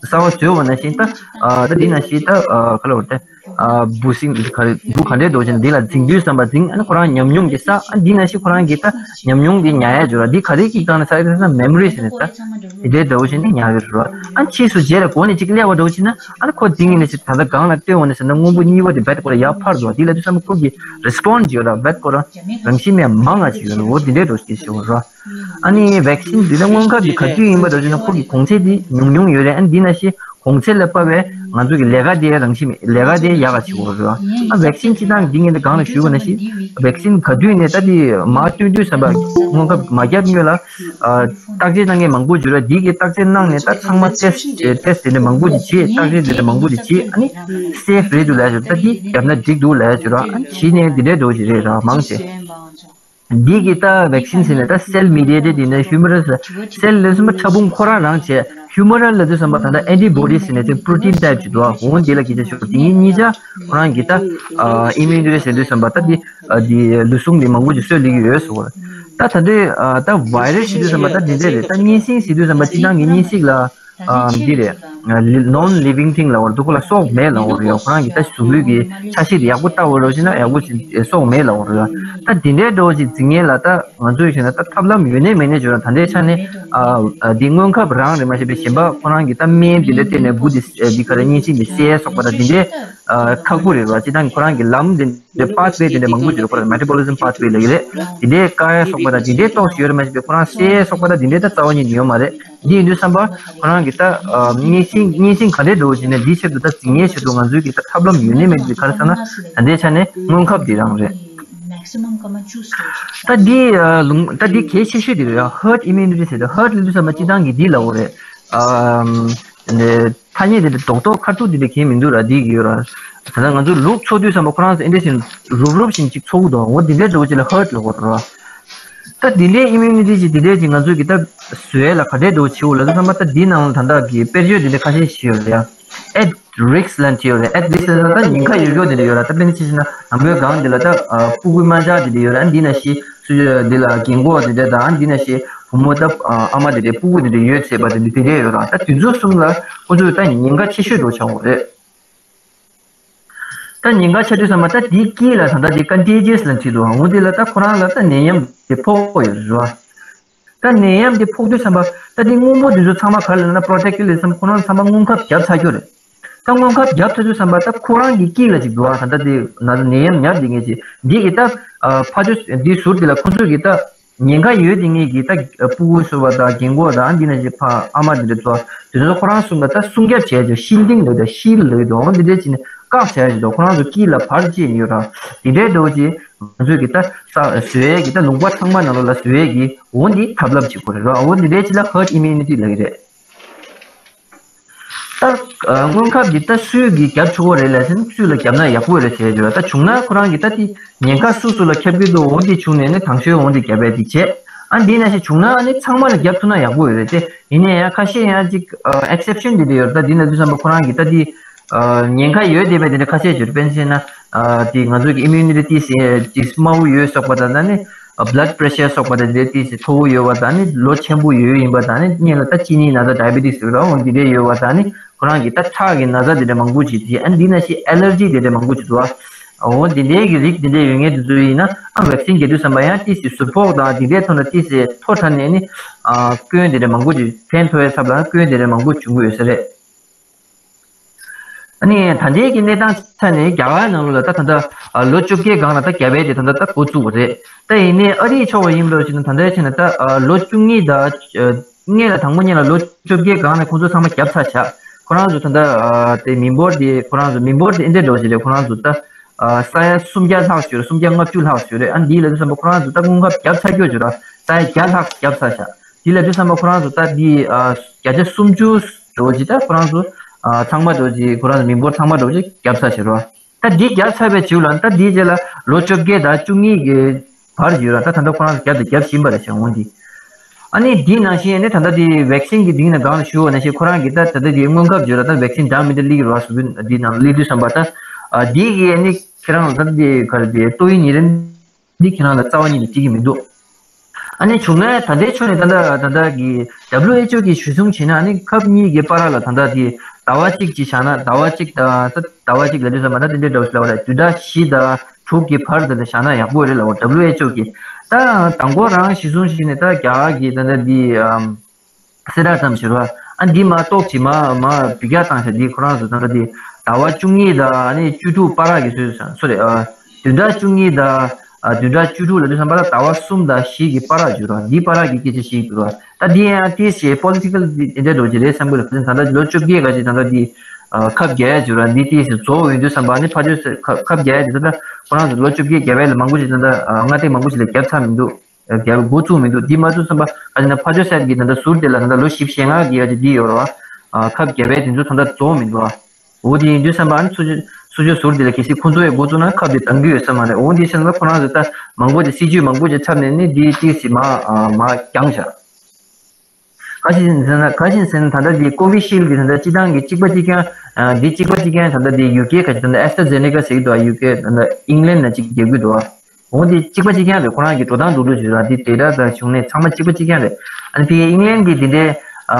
གསར་བ་བཟོས་པ་ནང་བཞིན་ད་ཨ་ད་དེ་ནང་བཞིན་ད་ཨ་ག་ལབ་དགོས་རེད། ཨ་འབུ་སྲིན་ག་རེ་འབུ་ག་འདྲའི་འདྲ་བོ་ཞིག་འདི་ལ་འཛིང་དུས་ཙམ་པ་འཛིང་། ཨ་ནི་ཁོ་རང་ཉམས་མྱོང་གི་ས། ཨ་འདི་ནང་བཞིན་ཁོ་རང་གི་ད་ཉམས་མྱོང་འདི་ཉར་ཡ་འཇུག་ར། འདི་ག་རེ་གི་སྒང་ནས་ས་ཡ་ས་མེ་མོ་རི་ཟེར་ནས་ད་དེ་འདྲའི་འདྲ་བོ་ཞིག་འདི་ཉར་གི་རེད་ར། ཨ་ཕྱིས་སུ་རྗེས་ལ་གོ་ནས་ཅིག་སླེབས་པ་འདྲ་བོ་ཞིག་ན། ཨ་ནི་ཁོ་འཛིང་ནས་ཅིག་ད་ལྟ་སྒང་ལ་ལྟོས་འོང་ནས་ཟེར་ན་སྔོན་པོ་གཉིས་པ་དེ་རྦད་ཁོ་ར་ཡར་འཕར་འདུག་འདི་ལ་དུས་ཙམ་པ་ཁོ་གི་རེ་སི་པོན་ཌི་ཡོད་ར། རྦད་ཁོ་ར་རང་བཞིན་མེད་མང་ང་ཅིག་ཡོད་ར། འོ་འདི་འདྲའི་འདྲ་བོ་ཞིག་བྱེད་དགོས་ར། ཨ་ནི་ཝེག་སིན་འདི་ལ་སྔོན་ཁབ་འདི་ག་དུས་ཡིན་པ་འདྲ་བོ་ཞིག་ན་ཁོ་གི་གོང་ཚད་འདི་ཉུང་ཉུང་ཡོད་རེད། ཨ་ནི་འདི་ནང་བཞིན་གོང་ཚད་ལ་དཔག་པའི་ང་ཚོ་གི་ལས་ཀ་དེ་རང་བཞིན་མེད། ལས་ཀ་དེ་ཡག་ག་བྱེད་དགོས་རེད། ཨ་ཝེག་སིན་སྤྱི་བཏང་འདི་ངས་འདི་སྒང་ལ་ཞུས་པ་ནང་བཞིན་ཝེག་སིན་ག་དུས་ནས་ད་དེ་མར་བཏོན་དུས་ཙམ་པ་སྔོན་ཁབ་མ་བརྒྱབ་སྔོན་ལ་ཨ་བརྟག་དཔྱད་གནང་མཁན་མང་པོ་ཡོད་རེད། འདི་གི་བརྟག་དཔྱད་གནང་ནས་ད་ཚང་མ་ཊེ་སི་ཊི་ཊེ་སི་ཊི་དེ་འདྲ་མང་པོ་ཞིག་བྱས། བརྟག་དཔྱད་དེ་འདྲ་མང་པོ་ཞིག་བྱས། ཨ་ནི་སེབ་རེད་འདུག་ལབ་ཡ་ཞིག་ད་འདི་བརྒྱབ་ན་འགྲིག་འདུག་ལབ་ཡ་ཞིག་ར། ཨ་ནི་གཞི་ནས་འདི་འདྲའི་འདྲ་བོ་ཞིག་རེད་ར། མང་ཆེ། འདི་གི་ད་ཝེག་སིན་ཟེར་ནས་ད་སེལ་མི་ཌི་ཡེ་ཊེཌ་ཡིན་ན་ཧིའུ་མོ་རལ་ཟེར། སེལ་ལབ་དུས་ཙམ་པ་ཕྲ་ཕུང་ཁོ་རང་རང་བྱས། ཧིའུ་མོ་རལ་ལབ་དུས་ཙམ་པ་ད་ལྟ་ཨན་ཊི་བོ་ཌི་ཟེར་ནས་ཅིག་པོ་རོ་ཊིན་ཊའིབ་ཅིག་འདུག་འོ་འདི་ལ་སྐད་ཆ་ཤོད། དེ་གཉིས་གཉིས་ཆ་ཁོ་རང་གི་ད་ཨི་མིའུ་ནི་ཊི་ཟེར་དུས་ཙམ་པ་ད་འདི་འདི་ལུས་ཟུངས་འདི་མང་པོ་ཅིག་གསོས་སླེབས་ཀྱི་ཡོད་ཟེར་བ། ད་ད་འདི་ད་བྷའི་རས་ཟེར་དུས་ཙམ་པ་ད་འདི་འདྲས་རེད། ད་གཉན་སྲིན་ཟེར་དུས་ཙམ་པ་སྤྱིར་བཏང་གི་གཉན་སྲིན་ལ། ཨ་འདི་རེད། ནོན་ལི་ཝིང་ཐིང་ལབ་པ་འདུག་ཁོ་ལ་སྲོག་མེད་ལབ་པ་རེད། ཁོ་རང་གི་ད་གཟུགས་ལུས་ཀྱི་ཆ་ཤས་དེ་ཡག་པོ་ལྟ་བ་རེད་ཟེར་ན་ཡག་པོ་ཞིག་སྲོག་མེད་ལབ་པ་རེད། ད་འདི་འདྲའི་འདྲ་བོ་ཞིག་འཛིང་མཁན་ལ་ད་ང་ཚོས་བྱས་ན་ད་ཐབས་ལམ་ཡོད་ནའི་མེད་ནའི་བརྗོད་ན། ད་ལྟའི་ཆ་ནས་ཨ་འདི་སྔོན་ཁབ་རང་རེད་མ་ཤེས་པའི་གཞན་པ་ཁོ་རང་གི་ད་སྨན་འདི་འདྲ་བསྟེན་ནས་འབུ་འདི་འདི་ག་རེ་གཉན་སྲིན་འདི་བསད་སོགས་པ་ད་འདི་འདྲའི་ཁག་པོ་རེད་བ། སྤྱིར་བཏང་གི་ཁོ་རང་གི་ལམ་འདི་འདྲའི་པ་ཐི་ཝེ་འདི་འདྲ་མང་པོ་ཞིག་རེད། ཁོ་རང་མེ་ཊ་བོ་ལི་ཛམ་པ་ཐི་ཝེ་ལབ་ཀྱི་རེད། འདི་འདྲའི་བཀག་ཡ་སོགས་པ་ད་འདི་འདྲའི་ཏོག་ཙམ་ཡོད་རེད་མ་ཤེས་པའི་ཁོ་རང་བསད་སོགས་པ་ད་འདི་འདྲའི་ད་རྩ་བ་ཉིད་ནས་ཡོད་མ་རེད། འདི་ཡིན་དུས་ཙམ་པ་ཁོ་རང་གི་ད་ཨ་གཉན་སྲིན་གཉན་སྲིན་ག་འདྲའི་འདྲ་བོ་ཞིག་ནས་འདིའི་ཆེད་དུ་ད་འཛིང་ཡས་ཆེད་དུ་ང་ཚོའི་གི་ད་ཐབས་ལམ་ཡོད་ནའི་མེད་ནའི་ག་རེ་ཟེར་ན་ད་ལྟའི་ཆ་ནས་སྔོན་ཁབ་འདི་རང་རེད། ད་འདི་ཨ་ལུང་ད་འདི་གལ་ཆེ་ཤོས་འདི་རེད་ཡ། ཧརཌ་ཨི་མིའུ་ནི་ཊི་ཟེར་ཏེ། ཧརཌ་ལབ་དུས་ཙམ་པ་སྤྱིར་བཏང་གི་འདི་ལབ་དགོས་རེད། ཨ་ནས་ཐ་སྙད་འདི་འདྲ་རྡོག་རྡོག་ཁ་ཐུག་འདི་འདྲ་གང་ཡང་མི་འདུག་ར། འདི་གི་ཡོད་ར། ད་ལྟ་ང་ཚོ་ལུག་འཚོ་དུས་ཙམ་པ་ཁོ་རང་ཚོ་ཨེ་འདྲ་ཞིག་རུབ་རུབ་བཞིན་ཅིག་འཚོ་གི་འདུག་འོ་འདི་འདྲའི་འདྲ་བོ་ཅིག་ལ་ཧརཌ་ལབ་དགོས་ར། ད་འདི་འདྲའི་ཨི་མིའུ་ནི་ཊི་ཅིག་འདི་འདྲའི་ཅིག་ང་ཚོས་གི་ད་བཟོ་ཡས་ལ་ག་འདྲའི་འདྲ་བོ་བྱེད་དགོས་ལབ་དུས་ཙམ་པ། ད་འདི་ནང་ལ་ད་ལྟ་གི་དཔེར་བརྗོད་འདི་འདྲ་ཁ་ཤས་ཤིག་ཡོད་རེད་ཡ། ཨེཊ་རིསྐ་ལབ་བྲིས་ཡོད་རེད། ཨེཊ་རིསྐ་ལབ་ན་ད་ཉེན་ཁ་ཡོད་མཁན་འདི་འདྲ་ཡོད་ར། ད་དཔེར་ན་ཅིག་བྱས་ན་ནམ་མཁའི་སྒང་འདི་ལ་ད་ཨ་སྤུ་གུ་དམར་འབྱར་འདི་འདྲ་ཡོད་ར། འདི་ནང་བཞིན་སུ་འདི་ལ་རྒན་གོག་འདི་འདྲ་དང་། འདི་ནང་བཞིན་བུ་མོ་ད་ཨ་མ་འདི་འདྲ་སྤུ་གུ་འདི་འདྲ་ཡོད་ཚད་པ་འདི་འདྲ་དེ་འདྲ་ཡོད་ར། ད་དེ་ཚོ་གསུམ་ལ་ཁོ་ཚོས་ད་ཉེན་ཁ་ཆེ་ཤོས་འདྲ་བོ་ཆགས་ཡོད་རེད། ད་ཉེན་ཁ་ཆེ་དུས་ཙམ་པ་ད་དེའི་དཀྱིལ་ལ་ད་ལྟ་དེ་ཀོན་ཊི་ཇི་ཡས་ལབ་བྲིས་འདུག་འོ་འདི་ལ་ད་ཁོ་རང་ལ་ད་ནད་ཡམས་དེ་ཕོག་ཡོད་རེད་བ། ད་ནད་ཡམས་དེ་ཕོག་དུས་ཙམ་པ་ད་དེ་སྔོན་པོ་དེ་ཚོ་ཚང་མ་ག་རེ་ལབ་ན་པྲོ་ཊེག་ཊིབ་ལབ་ཙམ་ཁོ་རང་ཚང་མ་སྔོན་ཁབ་བརྒྱབ་ཚར་རྒྱུ་རེད། ད་སྔོན་ཁབ་བརྒྱབ་ཚར་དུས་ཙམ་པ་ད་ཁོ་རང་གི་དཀྱིལ་ལ་ཅིག་འདུག་ཨ། ད་ལྟ་དེ་ན་ནད་ཡམས་ཉར་བསྡད་མཁན་ཅིག་འདི་གི་ད་ཕ་ཆོས་འདི་ཟུར་དེ་ལ་ཁོ་ཚོས་གི་ད་ཉེན་ཁ་ཡོད་དེ་ངེད་ཀྱི་ད་སྤུ་གུ་ཟེར་བ་དང་རྒན་གོག་དང་འདི་ན་ཞིག་ཕ་ཨ་མ་འདི་འདྲ་ཚོ་དེ་ཚོ་ཁོ་རང་གསུམ་ལ་ད་སྲུང་སྐྱོབ་བྱས་ཀྱི་ཤིལ་ལྡིང་ལོས་དང་ཤིལ་ལོས་དང་འདི་འདྲ་བྱས་ནས་བཀག་བྱས་ཀྱི་འདུག་ཁོ་རང་ཚོ་དཀྱིལ་ལ་བར་བཅད་ནས་ཡོད་ར། དེ་འདྲའི་འདྲ་བོ་ཅིག་ང་ཚོས་ཀྱི་ད་ས་བཟོ་ཡས་ཀྱི་ད་ལུང་པ་ཚང་མ་ནང་ལོགས་ལ་བཟོ་ཡས་ཀྱི་འོ་འདི་ཐབས་ལམ་ཅིག་ཁོ་རེད་ར། འོ་འདི་འདྲའི་ཅིག་ལ་ཧརཌ་ཨི་མིའུ་ནི་ཊི་ལབ་ཀྱི་རེད། ད་སྔོན་ཁབ་འདི་ད་སུས་ཀྱིས་བརྒྱབ་ཆོག་གི་རེད་ལབ་ཟེར་ན་སུས་ལ་བརྒྱབ་ན་ཡག་པོ་རེད་ཟེར་གྱི་རེད། ད་བྱུང་ན་ཁོ་རང་གིས་ད་དེ་ཉེན་ཁ་སུ་སུ་ལ་ཁྱབ་ཀྱི་འདུག་འོ་འདི་བྱུང་ནས་ནི་དང་ཤོས་འོ་འདི་བརྒྱབ་པས་དེ་བྱས། ཨ་འདི་ནང་བཞིན་བྱུང་ན་ཨ་ནི་ཚང་མ་ལ་བརྒྱབ་ཐུབ་ན་ཡག་པོ་ཡོད་རེད་དེ། ཡིན་ནའི་ཡང་ཁ་ཤས་ཡང་ཅིག་ཨེག་སེབ་ཤན་འདི་འདྲ་ཡོད་རེད། ད་འདི་ན་དུས་ཙམ་པ་ཁོ་རང་གིས་ད་དེ་ཉེན་ཁ་ཡོད་བསྡད་པའི་དེ་འདྲ་ཁ་ཤས་ཡོད་རེད། དཔེར་ན་བྱས་ན་དེ་ང་ཚོ་གི་ཨི་མིའུ་ནི་ཊི་ཏིས་དམའ་བོ་ཡོད་སོགས་པ་དང་ད་ནི་བྷ་ལཌ་པི་རེ་ཤར་སོགས་པ་དང་དེ་ཏིས་མཐོ་བོ་ཡོད་པ་དང་ནི་ལོ་ཆེན་པོ་ཡོད་ཡིན་པ་དང་ནི་སྔོན་ལ་ད་གཅིན་སྙི་ན་ཚ་ཌའི་བེ་ཊིས་ཟེར་བ་འོ་འདི་འདྲ་ཡོད་པ་དང་ནི་ཁོ་རང་གི་ད་ཁྲག་གི་ན་ཚ་དེ་འདྲ་མང་པོ་ཅིག་དེ་ཨ་འདི་ན་ཞིག་ཨེ་ལར་ཇི་དེ་འདྲ་མང་པོ་ཅིག་འདུག་ཨ། འོ་འདི་འདྲའི་གི་རིགས་འདི་འདྲ་ཡོད་མཁན་དེ་ཚོ་ཡིན་ན་ཨ་ཝེག་སིན་རྒྱག་དུས་ཙམ་པ་ཡང་ཏིས་ཀྱི་ཟུར་ཕོག་དང་འདི་འདྲའི་ཐོག་ནས་ཏིས་ཀྱི་མཐོ་དྲགས་ནས་ནི་ཨ་སྐྱོན་དེ་འདྲ་མང་པོ་ཅིག་ཕན་ཐོགས་ཡ་ཚབ་ལ་སྐྱོན་དེ་འདྲ་མང་པོ་བྱུང་གི་ཡོད་ས་རེད། ཨ་ནི་ད་ལྟའི་གི་གནས་སྟངས་ཆ་ནས་རྒྱ་གར་ནང་ལོགས་ལ་ད་ད་ལྟ་ལོ་བཅོ་བརྒྱད་སྒང་ལ་ད་རྒྱ་བལ་དེ་ད་ལྟ་ད་འགོ་བཙུགས་པ་རེད། ད་ཡིན་ནའི་ཨ་རིའི་ཕྱོགས་ཡིན་པ་ཞིག་ན་ད་ལྟའི་ཆ་ནས་ད་ལོ་བཅུ་གཉིས་དང་སྔོན་ལ་དང་པོ་ཉིད་ལ་ལོ་བཅོ་བརྒྱད་སྒང་ལ་ཁོང་ཚོ་ཚང་མ་བརྒྱབ་ཚར་བཞག་ཁོ་རང་ཚོ་ད་ལྟ་དེ་མི་འབོར་དེ་ཁོ་རང་ཚོ་མི་འབོར་དེ་ཨེ་འདྲ་འགྲོ་བཞིན་རེད། ཁོ་རང་ཚོ་ད་ས་ཡ་སུམ་བརྒྱ་ལྷག་ཞིག་ཡོད་རེད། སུམ་བརྒྱ་ལྔ་བཅུ་ལྷག་ཞིག་ཡོད་རེད། ཨ་འདིའི་ལ་དུས་ཙམ་པ་ཁོ་རང་ཚོ་ད་དངུལ་ཁང་བརྒྱབ་ཚར་རྒྱུ་ཡོད་རེད། ས་ཡ་བརྒྱ་ལྷག་བརྒྱབ་ཚར་བཞག་དེ་ལ་དུས་ཙམ་པ་ཁོ་རང་ཚོ་ད་འདི་ཨ་བརྒྱ་ཆ་སུམ་ཅུ་འགྲོ་གི་ད་ཁོ་རང་ཚོ་ཨ་ཚང་མ་འགྲོ་གི་ཁོ་རང་ཚོ་མི་འབོར་ཚང་མ་འགྲོ་གི་བརྒྱབ་ཚར་བཞག་རེད། ད་འདི་བརྒྱབ་ཚར་བའི་རྗེས་ལ་ད་འདིའི་རྗེས་ལ་ལོ་བཅོ་བརྒྱད་དང་བཅུ་གཉིས་ཀྱི་བར་ཡོད་ར། ད་ད་ལྟ་ཁོ་རང་ཚོ་བརྒྱབ་དང་བརྒྱབ་བཞིན་པ་རེད་ཤག་འོ་འདི། ཨ་ནི་འདི་ནང་བཞིན་ནི་ད་ལྟ་འདི་ཝེག་སིན་གྱི་འདི་ནང་སྒང་ལ་ཞུ་བ་ནང་བཞིན་ཁོ་རང་གི་ད་ད་ལྟ་འདི་སྔོན་ཁབ་ཡོད་ར། ད་ཝེག་སིན་འདྲ་མི་འདྲ་སླེབས་ཀྱི་རེད་བ། སུ་འདི་ནང་སླེབས་དུས་ཙམ་པ་ད་ཨ་འདི་གི་ནི་ཁྱེད་རང་ལ་ད་འདི་ག་རེ་འདི་ཏོག་དབྱིབས་ཉིན་རེ་འདི་ཁྱེད་རང་ལ་རྩ་བ་ཉིད་ནས་འགྲིག་གི་མི་འདུག་ཨ་ནི་བྱུང་ན་ད་ལྟའི་ཆོས་ནི་ད་ལྟ་ད་ལྟ་གི་W H O གི་གཞི་བཟུང་བྱས་ན། ཨ་ནི་ཁབ་གཉིས་ཀྱི་བར་ལ་ད་ལྟ་དེ་ཟླ་བ་གཅིག་ཅིག་བཞག་ན། ཟླ་བ་གཅིག་ད་ད་ཟླ་བ་གཅིག་ལ་དུས་ཙམ་པ་ད་དེ་འདྲའི་འདྲ་བོ་ཞིག་ལབ་པ་རེད། བདུན་ཕྲག་བཞི་དང་དྲུག་གི་བར་དེ་ལ་བཞག་ན་ཡག་པོ་རེད་ལབ་པ། W H O གི་ད་དང་པོ་རང་གཞི་བཟུང་བྱས་ནས་ད་རྒྱ་གར་གྱི་ད་ལྟ་དེ་ཨམ། གསལ་བསྒྲགས་ཙམ་བྱེད་རོགས། ཨ་འདི་མ་གཏོགས་ཅིག་མ་མ་བི་རྒྱ་བཏང་ཤག་འདི་ཁོ་རང་ཚོ་ད་ལྟ་འདི་ཟླ་བ་བཅུ་གཉིས་དང་ཨ་ནི་བཅུ་དྲུག་བར་གྱི་སོ་སོ་རེད། ཨ་བདུན་ཕྲག་བཅུ་གཉིས་དང་ཨ་བདུན་ཕྲག་བཅུ་དྲུག་ལ་དུས་ཙམ་པ་ལ་ཟླ་བ་གསུམ་དང་བཞི་གི་བར་བརྗོད་རོགས། འདི་བར་གྱི་སྐད་ཆ་ཞིག་བརྗོད་རོགས། ད་འདི་ཡང་ཏིས་ཞེ་པོ་ལི་ཊི་ཀལ་འདི་འདྲ་འགྲོ་གི་རེད་བསམ་གི་རེད། ད་ལྟ་ལོ་བཅོ་བརྒྱད་ག་ཅིག་ད་ལྟ་འདི་ཨ་ཁབ་རྒྱག་ཡ་བརྗོད་རོགས། འདི་ཏིས་རྫོགས་འོས་དུས་ཙམ་པ་ནི་ཕ་ཆོས་ཁབ་ཁབ་རྒྱག་ཡ་འདི་ད་ལྟ་ཁོ་རང་ཚོ་ལོ་བཅོ་བརྒྱད་རྒྱག་པ་ལ་མང་པོ་ཞིག་ད་ལྟ་ཨ་སྔ་ལྟས་མང་པོ་ཞིག་ལ་རྒྱབ་ཚར་མི་འདུག་རྒྱལ་པོ་འགོ་བཙུགས་མི་འདུག་འདི་མ་བཙུགས་ཙམ་པ་ག་ཅིག་ན་ཕ་ཇོ་སེར་གྱི་ད་ལྟ་ཟུར་དེ་ལ་ད་ལྟ་ལོ་བཞི་བཅུ་ཞེ་ལྔ་གི་ཡ་ཅིག་འདི་ཡོད་རེད་བ། ཁབ་རྒྱག་པའི་དེ་ཚོ་ད་ལྟ་རྫོགས་མི་འདུག་འོ་དེ་ཡིན་དུས་ཙམ་པ་ཨ་ནི་སུ་ཇོ་སུ་ཇོ་ཟུར་དེ་ལ་གལ་སྲིད་ཁོང་ཚོ་ཡི་འགོ་བཙུགས་ན་ཁབ་དེ་འདང་གི་ཡོད་ས་མ་རེད། འོ་འདི་ཕྱིན་ན་ཁོ་རང་ཚོ་ད་མང་པོ་ཅིག་སྲིད་ཇུས་མང་པོ་ཅིག་འཁྲབ་ནས་ནི་འདི་ཏིག་སི་མ་མ་རྒྱང་བཞག་ག་ཞིག་ཟེར་ན་ག་ཞིག་ཟེར་ན་ད་ལྟ་འདི་ཀོ་བི་ཤིལ་གི་ད་ལྟ་སྤྱི་བཏང་གི་གཅིག་པ་གཅིག་རྐྱང་འདི་གཅིག་པ་གཅིག་རྐྱང་ད་ལྟ་འདི་ཡུ་ཀེ་ག་ཅིག་ད་ལྟ་ཨེ་སི་ཊ་ར་ཛེ་ནེ་ཀ་ཟེར་གི་འདུག་ཡུ་ཀེ་ད་ལྟ་ཨིང་ལན་ན་གཅིག་རྒྱག་གི་འདུག་འོ་འདི་གཅིག་པ་གཅིག་རྐྱང་རེད། ཁོ་རང་གི་འགྲོ་སྟངས་འགྲོ་ལུགས་ཞིག་ར་འདི་ཌེ་ཊ་དང་བྱུང་གནས་ཚང་མ་གཅིག་པ་གཅིག་རྐྱང་རེད། ཨ་ནི་ཕ་གིའི་ཨིང་ལན་གི་འདི་འདྲའི་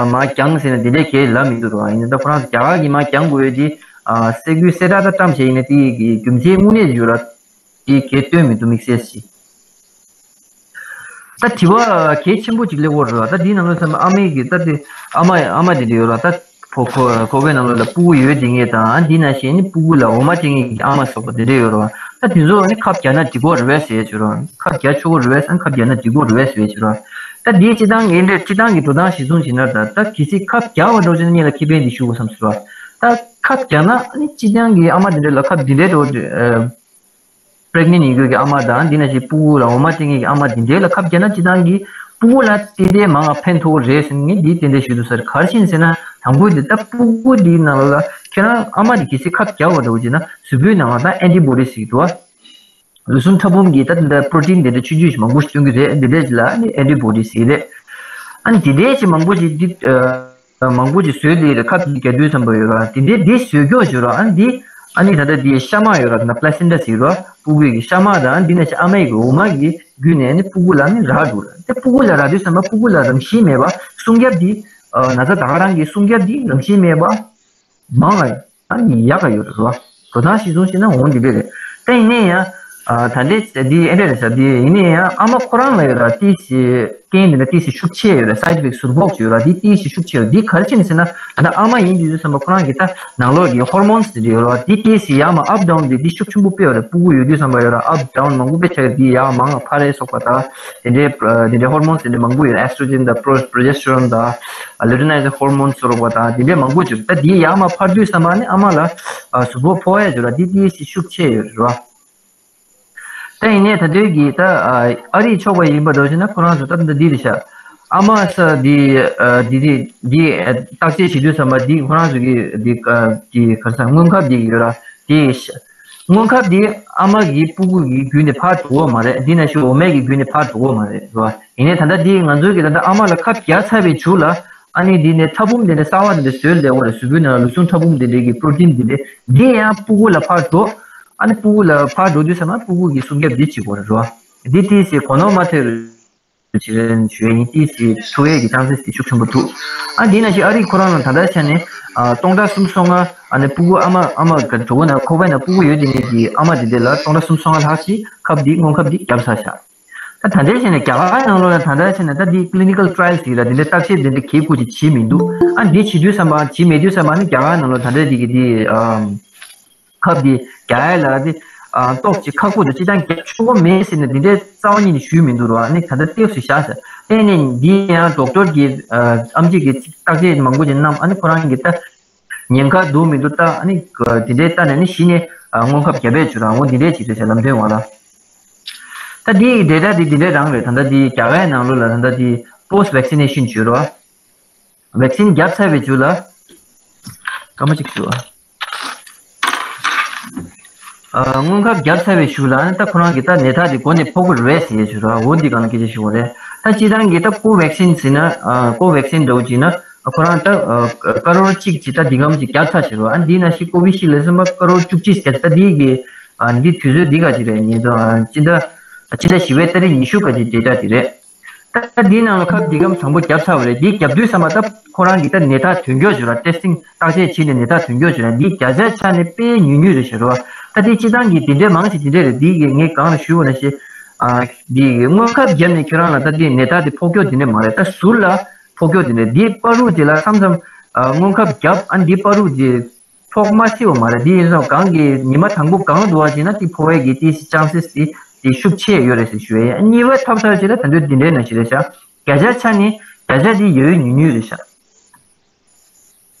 མ་རྒྱང་ཟེར་ན་འདི་འདྲའི་གས་ལབ་མི་འདུག་ར། ཡིན་ན་ད་ཁོ་རང་ཚོ་རྒྱ་གར་གི་མ་རྒྱང་དགོས་ཡོད་འདི་སེ་གུའི་སེ་ཊ་ད་བཀྲམ་བྱས་ཡིན་ན་དེ་གི་རྒྱུ་མཚན་དངོས་གནས་ཡོད་ར། དེ་གས་སྟོན་མི་འདུག་དམིགས་བསལ་ཞིག་ད་དྲི་བ་གལ་ཆེན་པོ་ཅིག་སླེབས་ཡོད་རེད་བ། ད་འདིའི་ནང་ལོགས་ཚང་མ་ཨ་མའི་གི་ད་དེ་ཨ་མ་ཨ་མ་དེ་འདྲ་ཡོད་ར། ད་ཕོ་ཁོ་ཁོ་པའི་ནང་ལོགས་ལ་སྤུ་གུ་ཡོད་དེ་ངེས་དང་འདི་ན་གཞན་ནི་སྤུ་གུ་ལ་འོ་མ་སྤྲད་མཁན་གྱི་ཨ་མ་སོགས་པ་དེ་འདྲ་ཡོད་རེད་བ། ད་དེ་ཚོ་ནི་ཁབ་རྒྱག་ན་འགྲིག་གོ་རེད་བས་ཟེར་ཡ་ཅིག་རེད་བ། ཁབ་རྒྱག་ཆོག་གོ་རེད་བས་ཨ་ཁབ་རྒྱག་ན་འགྲིག་གོ་རེད་བས་ཟེར་ཡ་ཅིག་རེད་བ། ད་འདིའི་སྤྱི་བཏང་ངན་འདྲ་སྤྱི་བཏང་གི་འགྲོ་སྟངས་གཞི་བཟུང་བྱས་ན་ད་ད་གལ་སྲིད་ཁབ་རྒྱག་པ་འགྲོ་བྱས་ན་ངེད་ལ་ཁེ་ཕན་འདི་ཞུ་དགོས་བསམ་ཟེར་བ། ད་ཁབ་རྒྱག་ན་ནི་སྤྱི་བཏང་གི་ཨ་མ་དེ་འདྲ་ལ་ཁབ་འདི་འདྲའི་འགྲོ་པྲེག་ནེན་ཡིན་རྒྱུ་གི་ཨ་མ་དང་འདི་ན་ཞིག་སྤུ་གུ་ལ་འོ་མ་སྤྲད་མཁན་གྱི་ཨ་མ་འདི་འདྲའི་ལ་ཁབ་རྒྱག་ན་སྤྱི་བཏང་གི་སྤུ་གུ་ལ་ཏན་ཏན་མང་བ་ཕན་ཐོགས་རེད་ཟེར་ངས་འདི་ཏན་ཏན་ཞུ་ཐུབ་ས་རེད། ག་རེ་བྱས་ནས་ཟེར་ན་དང་པོ་འདི་ད་སྤུ་གུ་འདིའི་ནང་ལ་ཁྱེད་རང་ཨ་མ་འདི་གལ་སྲིད་ཁབ་རྒྱག་པ་འདྲ་བོ་བྱས་ན་གཟུགས་པོའི་ནང་ལ་ད་ཨན་ཊི་བོ་ཌི་ཟེར་གྱི་འདུག་བ། ལུས་ཟུངས་ཕྲ་ཕུང་གི་ད་འདི་འདྲ་པྲོ་ཊིན་འདི་འདྲ་ཆུང་ཆུང་ཞིག་མང་པོ་ཞིག་སྟོན་གྱི་རེད། འདི་འདྲ་ཞིག་ལ་ཨན་ཊི་བོ་ཌི་ཟེར་གྱི་རེད། ཨ་ནི་འདི་འདྲའི་ཞིག་མང་པོ་ཞིག་འདི་ཨ། མང་པོ་ཅིག་བཟོས་ཏེ་རེད། ཁབ་ཀྱི་རྒྱ་དུས་ཙམ་པ་ཡོད་ར། དེ་འདྲའི་འདི་བཟོས་ཀྱོག་བྱོས་ར། ཨ་ནི་འདི་ཨ་ནི་ད་ལྟ་འདི་ཤ་མ་ཡོད་ར། ད་ལྟ་པ་ལ་སེན་ཊ་ཟེར་ར། སྤུ་གུའི་གི་ཤ་མ་དང་འདི་ནས་ཨ་མའི་གི་འོ་མ་གི་བརྒྱུད་ནས་ཨ་ནི་སྤུ་གུ་ལ་ནི་རག་འགྲོ་ར། དེ་སྤུ་གུ་ལ་རག་དུས་ཙམ་པ་སྤུ་གུ་ལ་རང་བཞིན་མེད་པ་སྲུང་སྐྱོབ་འདི་ན་ཚ་ད་ག་རང་གི་སྲུང་སྐྱོབ་འདི་རང་བཞིན་མེད་པ་མང་ང་ཨ་ནི་ཡག་ག་ཡོད་ར། འགྲོ་སྟངས་གཞི་བཟུང་བྱས་ན་འོང་འདི་འདྲ་རེད། ད་ཡིན་ནའི་ཡང་། ཨ་ད་འདྲས་འདི་ཨེ་འདྲ་རེད་ཟེར། འདི་ཡིན་ནའི་ཡང་ཨ་མ་ཁོ་རང་ལ་ཡོད་ར་ཏིས་ཀྱི་རྐྱེན་འདི་འདྲ་ཏིས་ཀྱི་ཤུགས་ཆེ་ཡོད་ར། སའིཌ་ཨི་ཕེག་ཊི་ཟུར་ཕོག་ཅིག་ཡོད་ར། འདི་ཏིས་ཀྱི་ཤུགས་ཆེ་ཡོད། འདི་ག་རེ་བྱས་ནས་ཟེར་ན་ད་ལྟ་ཨ་མ་ཡིན་དུས་ཙམ་པ་ཁོ་རང་གི་ད་ནང་ལོགས་ཀྱི་ཧོར་མོན་སི་འདི་འདྲ་ཡོད་ར། འདི་ཏིས་ཀྱི་ཡར་མར་ཨབ་ཌའུན་འདི་འདི་ཤུགས་ཆེན་པོ་སྤེལ་ཡོད་ར། སྤུ་གུ་ཡོད་དུས་ཙམ་པ་ཡོད་ར་ཨབ་ཌའུན་མང་པོ་སྤེལ་ཆགས་ཡོད། འདི་ཡར་མང་ཕར་རེ་སོགས་པ་ད་དེ་འདྲའི་དེ་འདྲའི་ཧོར་མོན་སི་འདི་མང་པོ་ཡོད། ཨེ་སི་ཊྲོ་ཇེན་དང་པྲོ་པྲོ་ཇེ་སི་ཊོ་རོན་དང་ལུ་ཊི་ཨེན་ཨའི་ཛི་ཧོར་མོན་སི་སོགས་པ་ད་དེ་འདྲའི་མང་པོ་ཅིག་ད་འདི་ཡར་མར་ཕར་དུས་ཙམ་པ་ནི་ཨ་མ་ལ་ཟུར་ཕོག་ཕོག་ཡ་ཅིག་ཡོད་ར། འདི་ཏིས་ཀྱི་ཤུགས་ཆེ་ཡོད་ར། ད་ཡིན་ནའི་ད་དུས་ཀྱི་ད་ཨ་རིའི་ཕྱོགས་པ་ཡིན་པ་འདྲ་བྱས་ན་ཁོ་རང་ཚོ་ད་ད་འདི་རེད་ཤག་ཨ་མ་ས་འདི་འདི་འདི་འདི་བརྟག་དཔྱད་བྱེད་དུས་ཙམ་པ་འདི་ཁོ་རང་ཚོ་གི་འདི་འདི་ག་རེ་ཟེར་སྔོན་ཁབ་འདི་ཡོད་ར། འདི་སྔོན་ཁབ་འདི་ཨ་མ་གི་སྤུ་གུ་གི་བརྒྱུད་ནས་ཕར་འགྲོ་གི་མ་རེད། འདི་ན་ཞུ་འོ་མའི་གི་བརྒྱུད་ནས་ཕར་འགྲོ་གི་མ་རེད་ར། ཡིན་ནའི་ད་ལྟ་འདི་ང་ཚོའི་གི་ད་ལྟ་ཨ་མ་ལ་ཁབ་བརྒྱབ་ཚར་བའི་མཇུག་ལ། ཨ་ནི་འདི་ནས་ཕྲ་ཕུང་འདི་འདྲ་གསར་བ་འདི་འདྲ་བཟོས་བསྡད་ཡོད་རེད། གཟུགས་པོའི་ནང་ལ་ལུས་ཟུངས་ཕྲ་ཕུང་འདི་འདྲ་གི་པྲོ་ཊིན་འདི་འདྲ་འདི་ཡང་སྤུ་གུ་ལ་ཕར་འགྲོ། ཨ་ནི་སྤུ་གུ་ལ་ཕར་འགྲོ་དུས་ཙམ་པ་སྤུ་གུ་གི་སྲུང་སྐྱོབ་འདི་བྱེད་དགོས་རེད་རོ། འདི་ཏིས་སི་གོ་ནོར་མ་ཐེབས་རོགས་བྱེད་རན་ཞུ་ཡ་ཡིན། ཏིས་སི་ཐུག་ཡས་ཀྱི་ཆན་སེས་འདི་ཤུགས་ཆེན་པོ་འདུག་ཨ་འདི་ན་ཞིག་ཨ་རིའི་ཁོ་རང་ལ་ད་ལྟ་ཆ་ནས་ཨ་སྟོང་ཕྲག་སུམ་ཅུ་སོ་ལྔ་ཨ་ནི་སྤུ་གུ་ཨ་མ་ཨ་མ་ག་གྲོད་ཁོག་ན་ཁོག་པའི་ནང་སྤུ་གུ་ཡོད་དེ་ནས་ཀྱི་ཨ་མ་འདི་འདྲ་ལ་སྟོང་ཕྲག་སུམ་ཅུ་སོ་ལྔ་ལྷག་ཞིག་ཁབ་འདི་སྔོན་ཁབ་འདི་བརྒྱབ་ཚར་ཤག་ད་ད་ལྟའི་ཆ་ནས་རྒྱ་གར་ནང་ལོགས་ལ་ད་ལྟའི་ཆ་ནས་ད་འདི་clinical trials ཡིན་ལ་འདི་འདྲའི་བརྟག་དཔྱད་འདི་འདྲ་གལ་ཁུར་ཅིག་བྱེད་མི་འདུག་ཨ་འདི་བྱེད་དུས་ཙམ་པ་བྱེད་མེད་དུས་ཙམ་པ་ནི་རྒྱ་གར་ནང་ལོགས་ད་ལྟའི་འདི་གི་འདི་ཨམ་ཁབ་འདི་རྒྱག་ཡ་ལ་འདི་ཨ་ཏོག་ཅིག་ཁག་པོ་འདུག་སྤྱིར་བཏང་རྒྱག་ཆོག་གི་མེད་ཟེར་ནས་འདི་འདྲའི་རྩ་བ་ཉིད་ནས་ཞུས་མི་འདུག་རོ། ཨ་ནི་ད་ལྟ་ཏོག་ཙམ་བཞག་ཟེར། དེ་ནས་འདི་ཡང་ཌོག་ཊར་གྱི་ཨ་ཨེམ་ཆི་གི་བརྟག་དཔྱད་མང་པོ་ཅིག་གནང་། ཨ་ནི་ཁོ་རང་གིས་ད་ཉེན་ཁ་འདུག་མི་འདུག་ལྟ། ཨ་ནི་དེ་འདྲའི་ལྟ་ནས་ནི་གཞི་ནས་སྔོན་ཁབ་བརྒྱབ་པའི་ཆུ་རང་འོ་འདི་འདྲའི་བྱེད་དུས་ལམ་སྟོན་འོག་ལ། ད་འདི་ཡི་ཌེ་ཊ་འདི་འདི་འདྲའི་རང་རེད། ད་ལྟ་འདི་རྒྱ་གར་ནང་ལོགས་ལ་ད་ལྟ་འདི་པོ་སི་ཊི་ཝེག་སི་ནེ་ཤན་བྱོས་རོགས། ཝེག་སིན་བརྒྱབ་ཚར་བའི་མཇུག་ལ། སྐར་མ་གཅིག་བཞུགས་ཨ། ཨ་སྔོན་ཁབ་བརྒྱབ་ཚར་བའི་གཞུག་ལ་ད་ཁོ་རང་གི་ད་ནད་རྟགས་དེ་མགོ་ནས་ཕོག་གི་རེད་ཟེར་ཞུ་ར། འོ་འདི་གང་ལ་སྐད་ཆ་ཞུ་བ་རེད། ད་སྤྱིར་བཏང་གི་ད་ཀོ་ཝེག་སིན་ཟེར་ན་ཨ་ཀོ་ཝེག་སིན་འདྲ་བོ་བྱས་ན་ཁོ་རང་ད་ཨ་ཀ་རོར་གཅིག་ཅིག་ད་འདི་གམ་ཅིག་བརྒྱབ་ཚར་ཞེས་རོ། ཨ་འདི་ན་ཞིག་ཀོ་བི་ཤིལ་ལ་སོན་པ་ཀ་རོར་བཅུ་གཅིག་ཟེར། ད་འདི་གི་ཨ་འདི་དུས་ཚོད་འདི་ག་ཅིག་རེད། ཉིས་སྟོང་ཨ་སྤྱི་ཟླ་ཨ་སྤྱི་ཟླ་བཞི་པའི་ཏ་རིག་ཉི་ཤུ་ག་ཅིག་ཌེ་ཊ་དེ་རེད། ད་འདིའི་ནང་ལ་ཁབ་འདི་གམ་དང་པོ་བརྒྱབ་ཚར་བ་རེད། འདི་བརྒྱབ་དུས་ཙམ་པ་ད་ཁོ་རང་གི་ད་ནད་རྟགས་ཐོན་འགྱོ་བྱོས་ར། ཊེ་སི་ཊིང་བརྟག་དཔྱད་བྱས་ནས་ནད་རྟགས་ཐོན་འགྱོ་བྱོས་ར། འདི་བརྒྱ་ཆ་ཆ་ནས་དཔེ་ཉུང་ཉུང་རེད་ཤག་ར། ད་འདི་སྤྱི་བཏང་གི་འདི་འདྲས་མང་ཞིག་འདི་འདྲས་རེད། འདི་གི་ངས་གང་ལ་ཞུས་པ་ན་ཤེས། ཨ། འདི་གི་སྔོན་ཁབ་བརྒྱབ་ནས་ཁྱོད་རང་ལ་ད་འདི་ནད་རྟགས་འདི་ཕོག་རྒྱུ་འདི་འདྲས་མ་རེད། ད་ཟུར་ལ་ཕོག་རྒྱུ་འདི་འདྲས། འདི་བར་དུ་འདི་ལ་མཚམས་མཚམས་ཨ། སྔོན་ཁབ་བརྒྱབ། ཨ། འདི་བར་དུ་འདི་ཕོག་མ་སྲིད་པ་མ་རེད། འདི་ཡིན་ཙང་གང་གི་ཉི་མ་དང་པོ་གང་འདུག་བ་ཅིག་ན་དེ་ཕོག་ཡས་ཀྱི་དེ་ཅན་སེ་སི་དེ་དེ་ཤུགས་ཆེ་ཡོད་རེད་ཟེར་ཞུ་ཡས། གཉིས་པ་ཐོབ་ཚར་རྗེས་ལ་ད་དུང་འདི་འདྲའི་ནང་བཞིན་རེད་ཤག་བརྒྱ་ཆ་ཆ་ནས་བརྒྱ་ཆ་དེ་ཡོད་ཡོད་ཉུང་ཉུང་རེད་ཤག་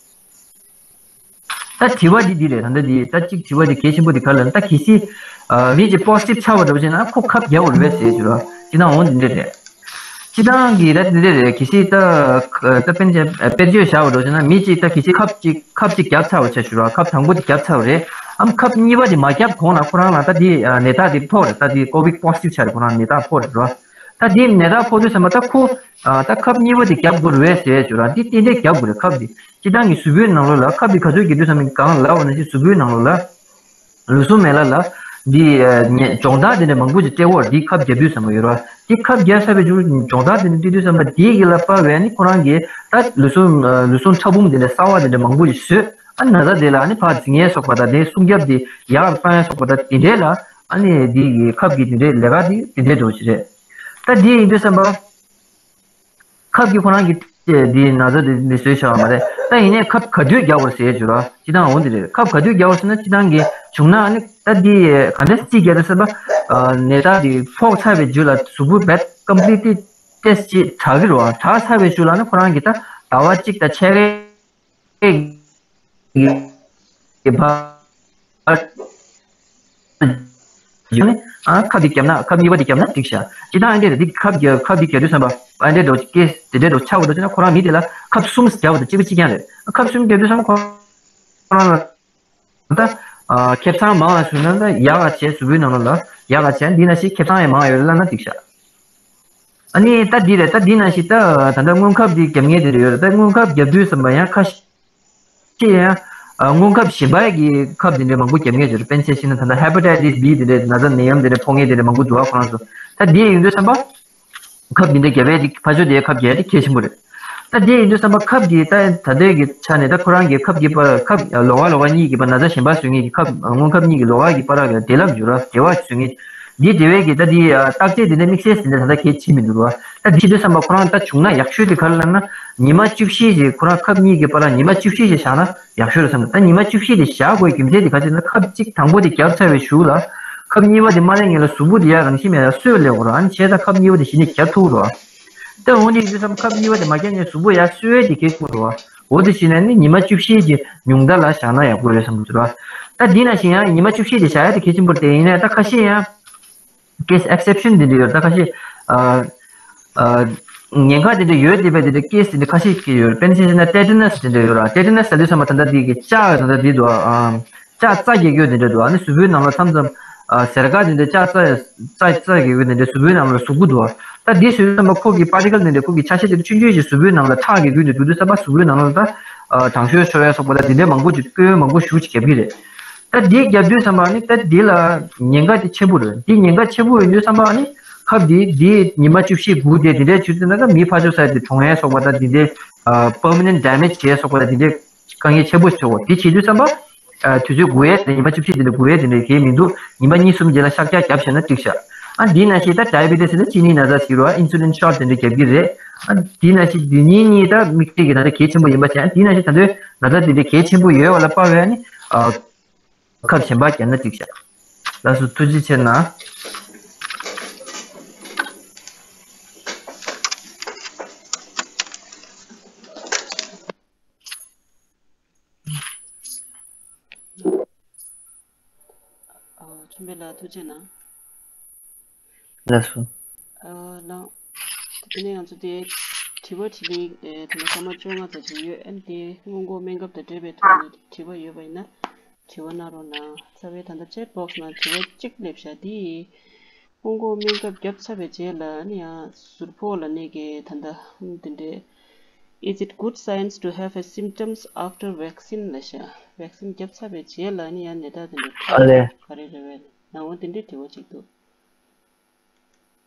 ད་དྲི་བ་འདི་འདི་རེད། ད་ལྟ་འདི་ད་གཅིག་དྲི་བ་འདི་གལ་ཆེན་པོ་འདི་ག་ལ་ད་གལ་སྲིད་ཨ། མི་གཅིག་པོ་སི་ཊིབ་ཆགས་པ་འདྲ་བོ་ཅིག་ན་ཁོ་ཁབ་རྒྱག་དགོས་རེད་པས་ཟེར་ཞུ་ར། ཅི་ན་འོང་འདི་འདྲ་རེད། སྤྱི་བཏང་གི་ད་དེ་འདྲ་རེད། གལ་སྲིད་ད་ད་དཔེར་ན་དཔེར་བརྗོད་བཞག་པ་འདྲ་བྱས་ན་མི་གཅིག་ད་གལ་སྲིད་ཁབ་གཅིག་ཁབ་གཅིག་བརྒྱབ་ཚར་བ་ཆ་ཞུ་ར། ཁབ་དང་པོ་དེ་བརྒྱབ་ཚར་བ་རེད། ཨམ་ཁབ་གཉིས་པ་དེ་མ་བརྒྱབ་གོང་ལ་ཁོ་རང་ལ་ད་དེ་ནད་རྟགས་དེ་ཕོག་རེད། ད་དེ་ཀོ་བིཌ་པོ་སི་ཊིབ་ཆགས་རེད། ཁོ་རང་ནད་རྟགས་ཕོག་རེད་ར། ད་དེ་ནད་རྟགས་ཕོག་དུས་ཙམ་པ་ད་ཁོ་ད་ཁབ་གཉིས་པ་དེ་བརྒྱབ་དགོས་རེད་ཟེར་ཞུ་ར། དེ་ཏན་ཏན་བརྒྱབ་དགོས་རེད། ཁབ་དེ་སྤྱི་བཏང་གི་གཟུགས་པོའི་ནང་ལོགས་ལ་ཁབ་དེ་ག་ཚོད་བརྒྱབ་དུས་ཙམ་པ་གང་ལབ་པ་ན་ཅིག་གཟུགས་པོའི་ནང་ལོགས་ལ། ལུས་ཟུངས་མེད་ལ་ལ། འདི་ཨ་ནི་སྦྱོང་བརྡར་དེ་འདྲ་མང་པོ་ཞིག་སྤྲད་འོར་འདི་ཁབ་བརྒྱབ་དུས་ཙམ་པ་ཡོད་ར། འདི་ཁབ་བརྒྱབ་ཚར་བའི་མཇུག་སྦྱོང་བརྡར་དེ་འདྲ་སྤྲད་དུས་ཙམ་པ་འདི་གི་ལ་དཔག་པའི་ནི་ཁོ་རང་གི་ད་ལུས་ཟུངས་ཨ་ལུས་ཟུངས་ཕྲ་ཕུང་དེ་འདྲ་གསར་བ་དེ་འདྲ་མང་པོ་ཞིག་བཟོས། ཨ་ན་ཚ་དེ་ལ་ཨ་ནི་ཕར་འཛིང་ཡས་སོགས་པ་དང་དེ་སྲུང་སྐྱོབ་དེ་ཡག་གཏོང་ཡས་སོགས་པ་དང་དེ་འདྲས་ལ་ཨ་ནི་འདི་གི་ཁབ་ཀྱི་དེ་འདྲས་ལས་ཀ་དེ་དེ་འདྲས་འགྲོ་ཞིག་རེད། ད་འདི་ཡིན་དུས་ཙམ་པ། ཁབ་ཀྱི་ཁོ་རང་གི་འདི་ན་ཚ་འདི་འདི་བཟོས་བྱ་བ་མ་རེད། ད་ཡིན་ནའི་ཁབ་ག་དུས་རྒྱག་དགོས་ཟེར་ཞུ་ར། སྤྱི་བཏང་འོ་འདི་རེད། ཁབ་ག་དུས་རྒྱག་དགོས་ཟེར་ན་སྤྱི་བཏང་གི་བྱུང་ན་ཨ་ནི་ད་འདི་ག་འདྲ་སྤྱི་རྒྱག་ད་ཟེར་བ། ནད་རྟགས་འདི་ཕོག་ཚར་བའི་རྗེས་ལ་གཟུགས་པོ་བེད་ཀོམ་པི་ལི་ཊི་ཊེ་སི་ཊི་ཅིག་དྲག་གི་རེད་བ། དྲག་ཚར་བའི་ཤུལ་ལ་ནི་ཁོ་རང་གི་ད་ཟླ་བ་གཅིག་དང་ཕྱེད་ཀའི་གི་བར་ཡོད་ནི། ཨ་ཁབ་འདི་བརྒྱབ་ན་ཁབ་གཉིས་པ་འདི་བརྒྱབ་ན་འགྲིག་ཤག་སྤྱི་བཏང་འདི་རེད། འདི་ཁབ་རྒྱབ་ཁབ་འདི་རྒྱབ་དུས་ཙམ་པ་ཨ་འདྲའི་འགྲོ་ཀེ་སི་དེ་འདྲའི་འགྲོ་ཆགས་པ་འདུག་ཅེ་ན་ཁོ་རང་མི་དེ་ལ་ཁབ་གསུམ་རྒྱབ་པ་དང་གཅིག་པ་གཅིག་རྐྱང་རེད། ཁབ་གསུམ་རྒྱབ་དུས་ཙམ་པ་ཁོ་རང་ལ་ད་ཨ་ཁེ་བཟང་མང་བ་བྱུང་ན་ད་ཡག་ག་བྱས་གཟུགས་པོའི་ནང་ལོགས་ལ་ཡག་ག་བྱས་འདི་ན་ཞིག་ཁེ་བཟང་ཡང་མང་ཡོད་ལབ་ན་འགྲིག་ཤག་ཨ་ནི་ད་འདི་རེད། ད་འདི་ནང་བཞིན་ད་ད་ལྟ་སྔོན་ཁབ་འདི་རྒྱབ་མཁན་དེ་རེད་ཡོད་རེད། ད་སྔོན་ཁབ་རྒྱབ་དུས་ཙམ་པ་ཡང་ཁ་ཤས་ཡང་ཨ་སྔོན་ཁབ་གཞན་པ་གི་ཁབ་དེ་འདྲ་མང་པོ་རྒྱབ་མཁན་ཡོད་རེད། དཔེར་ན་ཆ་བཞག་ན་ད་ལྟ་ཧེ་པ་ཊའི་ཊིས་བྷི་དེ་འདྲ་ན་ཚ་ནད་ཡམས་དེ་འདྲ་ཕོག་མཁན་དེ་འདྲ་མང་པོ་འདུག་ཨ། ཁོ་རང་ཚོ་ད་འདི་ཡིན་དུས་ཙམ་པ་ཁབ་འདི་འདྲ་རྒྱབ་ཡས་དེ་ཕར་ཕྱོགས་དེ་ཁབ་རྒྱབ་ཡས་དེ་གལ་ཆེན་པོ་རེད། ད་འདི་ཡིན་དུས་ཙམ་པ་ཁབ་ཀྱི་ད་ད་ལྟའི་གི་ཆ་ནས་ད་ཁོ་རང་གི་ཁབ་ཀྱི་བར་ཁབ་ལོགས་ཀ་ལོགས་ཀ་གཉིས་ཀྱི་བར་ན་ཚ་གཞན་པ་བཟོ་མཁན་གྱི་ཁབ་སྔོན་ཁབ་གཉིས་ཀྱི་ལོགས་ཀ་གི་བར་ལ་བདེ་ལབ་ཡོད་ར། བདེ་བ་བཟོ་མཁན་འདི་འབྲེལ་བའི་གི་ད་འདི་བརྟག་དཔྱད་འདི་འདྲ་དམིགས་བསལ་ཟིན་ད་ད་ལྟ་གལ་ཆེ་མི་འདུག་ར། ད་འདི་བྱེད་དུས་ཙམ་པ་ཁོ་རང་ད་བྱུང་ན་ཡག་ཤོས་དེ་ག་རེ་ལབ་ན་ཉི་མ་བཅུ་བཞི་ཞིག་ཁོ་རང་ཁབ་གཉིས་ཀྱི་བར་ལ་ཉི་མ་བཅུ་བཞི་ཞིག་བཞག་ན་ཡག་ཤོས་རེད་བསམ། ད་ཉི་མ་བཅུ་བཞི་དེ་བཞག་དགོས་རྒྱུ་མཚན་དེ་ག་ཅི་ན་ཁབ་གཅིག་དང་པོ་དེ་བརྒྱབ་ཚར་བའི་གཞུག་ལ་ཁབ་གཉིས་པ་དེ་མ་སླེབས་སྔོན་ལ་གཟུགས་པོ་དེ་ཡར་རང་བཞིན་མེད་ཡར་གསོས་སླེབས་དགོས་ར། ཨ་ནི་བྱས་ཙང་ཁབ་གཉིས་པ་དེ་གཞི་ནས་བརྒྱབ་ཐུབ་ར། ད་འོ་འདི་ཡིན་དུས་ཙམ་ཁབ་གཉིས་པ་དེ་མ་བརྒྱབ་སྔོན་གཟུགས་པོ་ཡར་གསོས་དེ་གལ་ཆེན་པོ་རེད་བ། འོ་དེ་བྱས་ན་ནི་ཉི་མ་བཅུ་བཞི་གི་ཉུང་མཐའ་ལ་བཞག་ན་ཡག་པོ་རེད་བསམ་གྱི་འདུག་ར། ད་འདི་ནང་བཞིན་ཡང་ཉི་མ་བཅུ་བཞི་དེ་བཞག་ཡ་དེ་གལ་ཆེན་པོ་རེད་དེ། ཡིན་ན་ཡང་ད་ཁ་ཤས་ཡང་ཀེ་སི་ཨེག་སེབ་ཤན་དེ་འདྲ་ཡོད་རེད། ད་ཁ་ཤས་ཨ་ཨ་ཉེན་ཁ་དེ་འདྲ་ཡོད་དེ་བས་དེ་འདྲ་ཀེ་སི་དེ་འདྲ་ཁ་ཤས་ཀྱི་ཡོད་རེད། དཔེར་ན་ཆ་བཞག་ན་ཏེ་ཏེ་ནས་དེ་འདྲ་ཡོད་ར། ཏེ་ཏེ་ནས་ཟེར་དུས་ཙམ་པ་ད་ལྟ་དེ་གི་ལྕགས་ད་ལྟ་དེ་འདུག་ཨ། ལྕགས་རྩ་རྒྱག་གི་ཡོད་དེ་འདྲ་འདུག་ཨ་ནི་གཟུགས་པོའི་ནང་ལ་མཚམས་མཚམས་ཨ་གཟེར་ཁ་དེ་འདྲ་ལྕགས་རྩ་རྩ་རྩ་རྒྱག་གི་ཡོད་དེ་འདྲ་གཟུགས་པོའི་ནང་ལ་ཟུག་གི་འདུག་ད་འདི་ཟེར་དུས་ཙམ་པ་ཁོ་གི་པར་ཊི་ཀལ་དེ་འདྲ་ཁོ་གི་ཆ་ཤས་དེ་འདྲ་ཆུང་ཆུང་ཞིག་གཟུགས་པོའི་ནང་ལ་ཁྲག་གི་རྒྱུན་དུ་འགྲོ་དུས་ཙམ་པ་གཟུགས་པོའི་ནང་ལ་ད་ཨ་དྲང་ཤོས་ཤོར་ཡ་སོགས་པ་ད་དེ་འདྲ་མང་པོ་ཅིག་སྐྱོན་མང་པོ་ཞེ་པོ་ཅིག་རྒྱབ་ཀྱི་རེད། ད་འདི་རྒྱབ་དུས་ཙམ་པ་ནི་ད་འདི་ལ་ཉེན་ཁ་དེ་ཆེན་པོ་རེད། འདི་ཉེན་ཁ་ཆེན་པོ་ཡོད་དུས་ཙམ་པ་ནི་ཁབ་འདི་འདི་ཉི་མ་བཅུ་བཞི་སྒུག་དེ་དེ་འདྲའི་ཆུ་ཚོད་ན་ད་མི་ཕར་ཕྱོགས་ས་དེ་གྲོངས་ཡ་སོགས་པ་ད་དེ་འདྲའི་ཨ་པར་མ་ནེན་ཊི་ཌེ་མེཇ་བྱས་སོགས་པ་ད་དེ་འདྲའི་དཀའ་ངལ་ཆེན་པོ་ཞིག་འཕྲད་འོ། དེ་བྱེད་དུས་ཙམ་པ། ཨ་དུས་ཚོད་སྒུག་ཡས་དེ་ཉི་མ་བཅུ་བཞི་དེ་འདྲ་སྒུག་ཡས་དེ་འདྲ་གལ་མི་འདུག་ཉི་མ་གཉིས་གསུམ་རྗེས་ལ་གཤགས་བཅགས་བརྒྱབ་བྱས་ན་འགྲིག་ཤག་ཨ་འདི་ནང་བཞིན་ད་ཌའི་བི་ཊི་སི་ཟེར་ན་གཅིན་སྙི་ན་ཚ་ཟེར་རོ། ཨ་ཨིན་སུ་ལིན་ཤོཊ་དེ་འདྲ་རྒྱབ་ཀྱི་རེད། ཨ་འདི་ནང་བཞིན་འདི་གཉིས་གཉིས་ད་དམིགས་བསལ་གྱི་ད་ལྟ་གལ་ཆེན་པོ་ཡིན་པ་བྱས། ཨ་འདི་ནང་བཞིན་ད་ལྟའི་ན་ཚ་དེ་འདྲ་གལ་ཆེན་པོ་ཡོད་པ་ལ་དཔག་པའི་ཨ་ནི་ཨ་ཁབ་གཞན་པ་བརྒྱབ་ན་འགྲིག་ཤག་ལགས་སོ། ཐུགས་རྗེ་ཆེ་གནང་། ཨ། ཆོས་འཕེལ་ལགས་ཐུགས་རྗེ་གནང་། ལགས་སོ། ཨ། ལགས། དེ་ནས་ང་ཚོ་དེ་དྲི་བ་དྲིས་ལན། ཨེ། དེ་ནས་སྐར་མ་བཅོ་ལྔ་ཙམ་ཅིག་ཡོད། ཨ་ནི་དེ་སྔོན་འགོག་སྨན་ཁབ་དང་འབྲེལ་བའི་ཐོག་ནས་དྲི་བ་ཡོད་པ་ཡིན་ན་དྲི་བ་གནང་རོགས་གནང་། རྩ་བའི་ད་ལྟ་ཅེ་ཊི་བོག་སི་ནང་དྲི་བ་གཅིག་སླེབས་ཤག་འདི་སྔོན་འགོག་སྨན་ཁབ་བརྒྱབ་ཚར་བའི་རྗེས་ལ་ཨ་ནི་ཡང་ཟུར་ཕོག་ལབ་ནས་ཀྱི་ད་ལྟ་དེ་འདྲའི། Is it good science to have a symptoms after vaccine ལབ་ཤག vaccine བརྒྱབ་ཚར་བའི་རྗེས་ལ་ཨ་ནི་ཡང་ནད་རྟགས་དེ་འདྲ་ཨ་ལས། ག་རེ་རེད་པས། ནང་བ་དེ་འདྲའི་དྲི་བ་གཅིག་འདུག་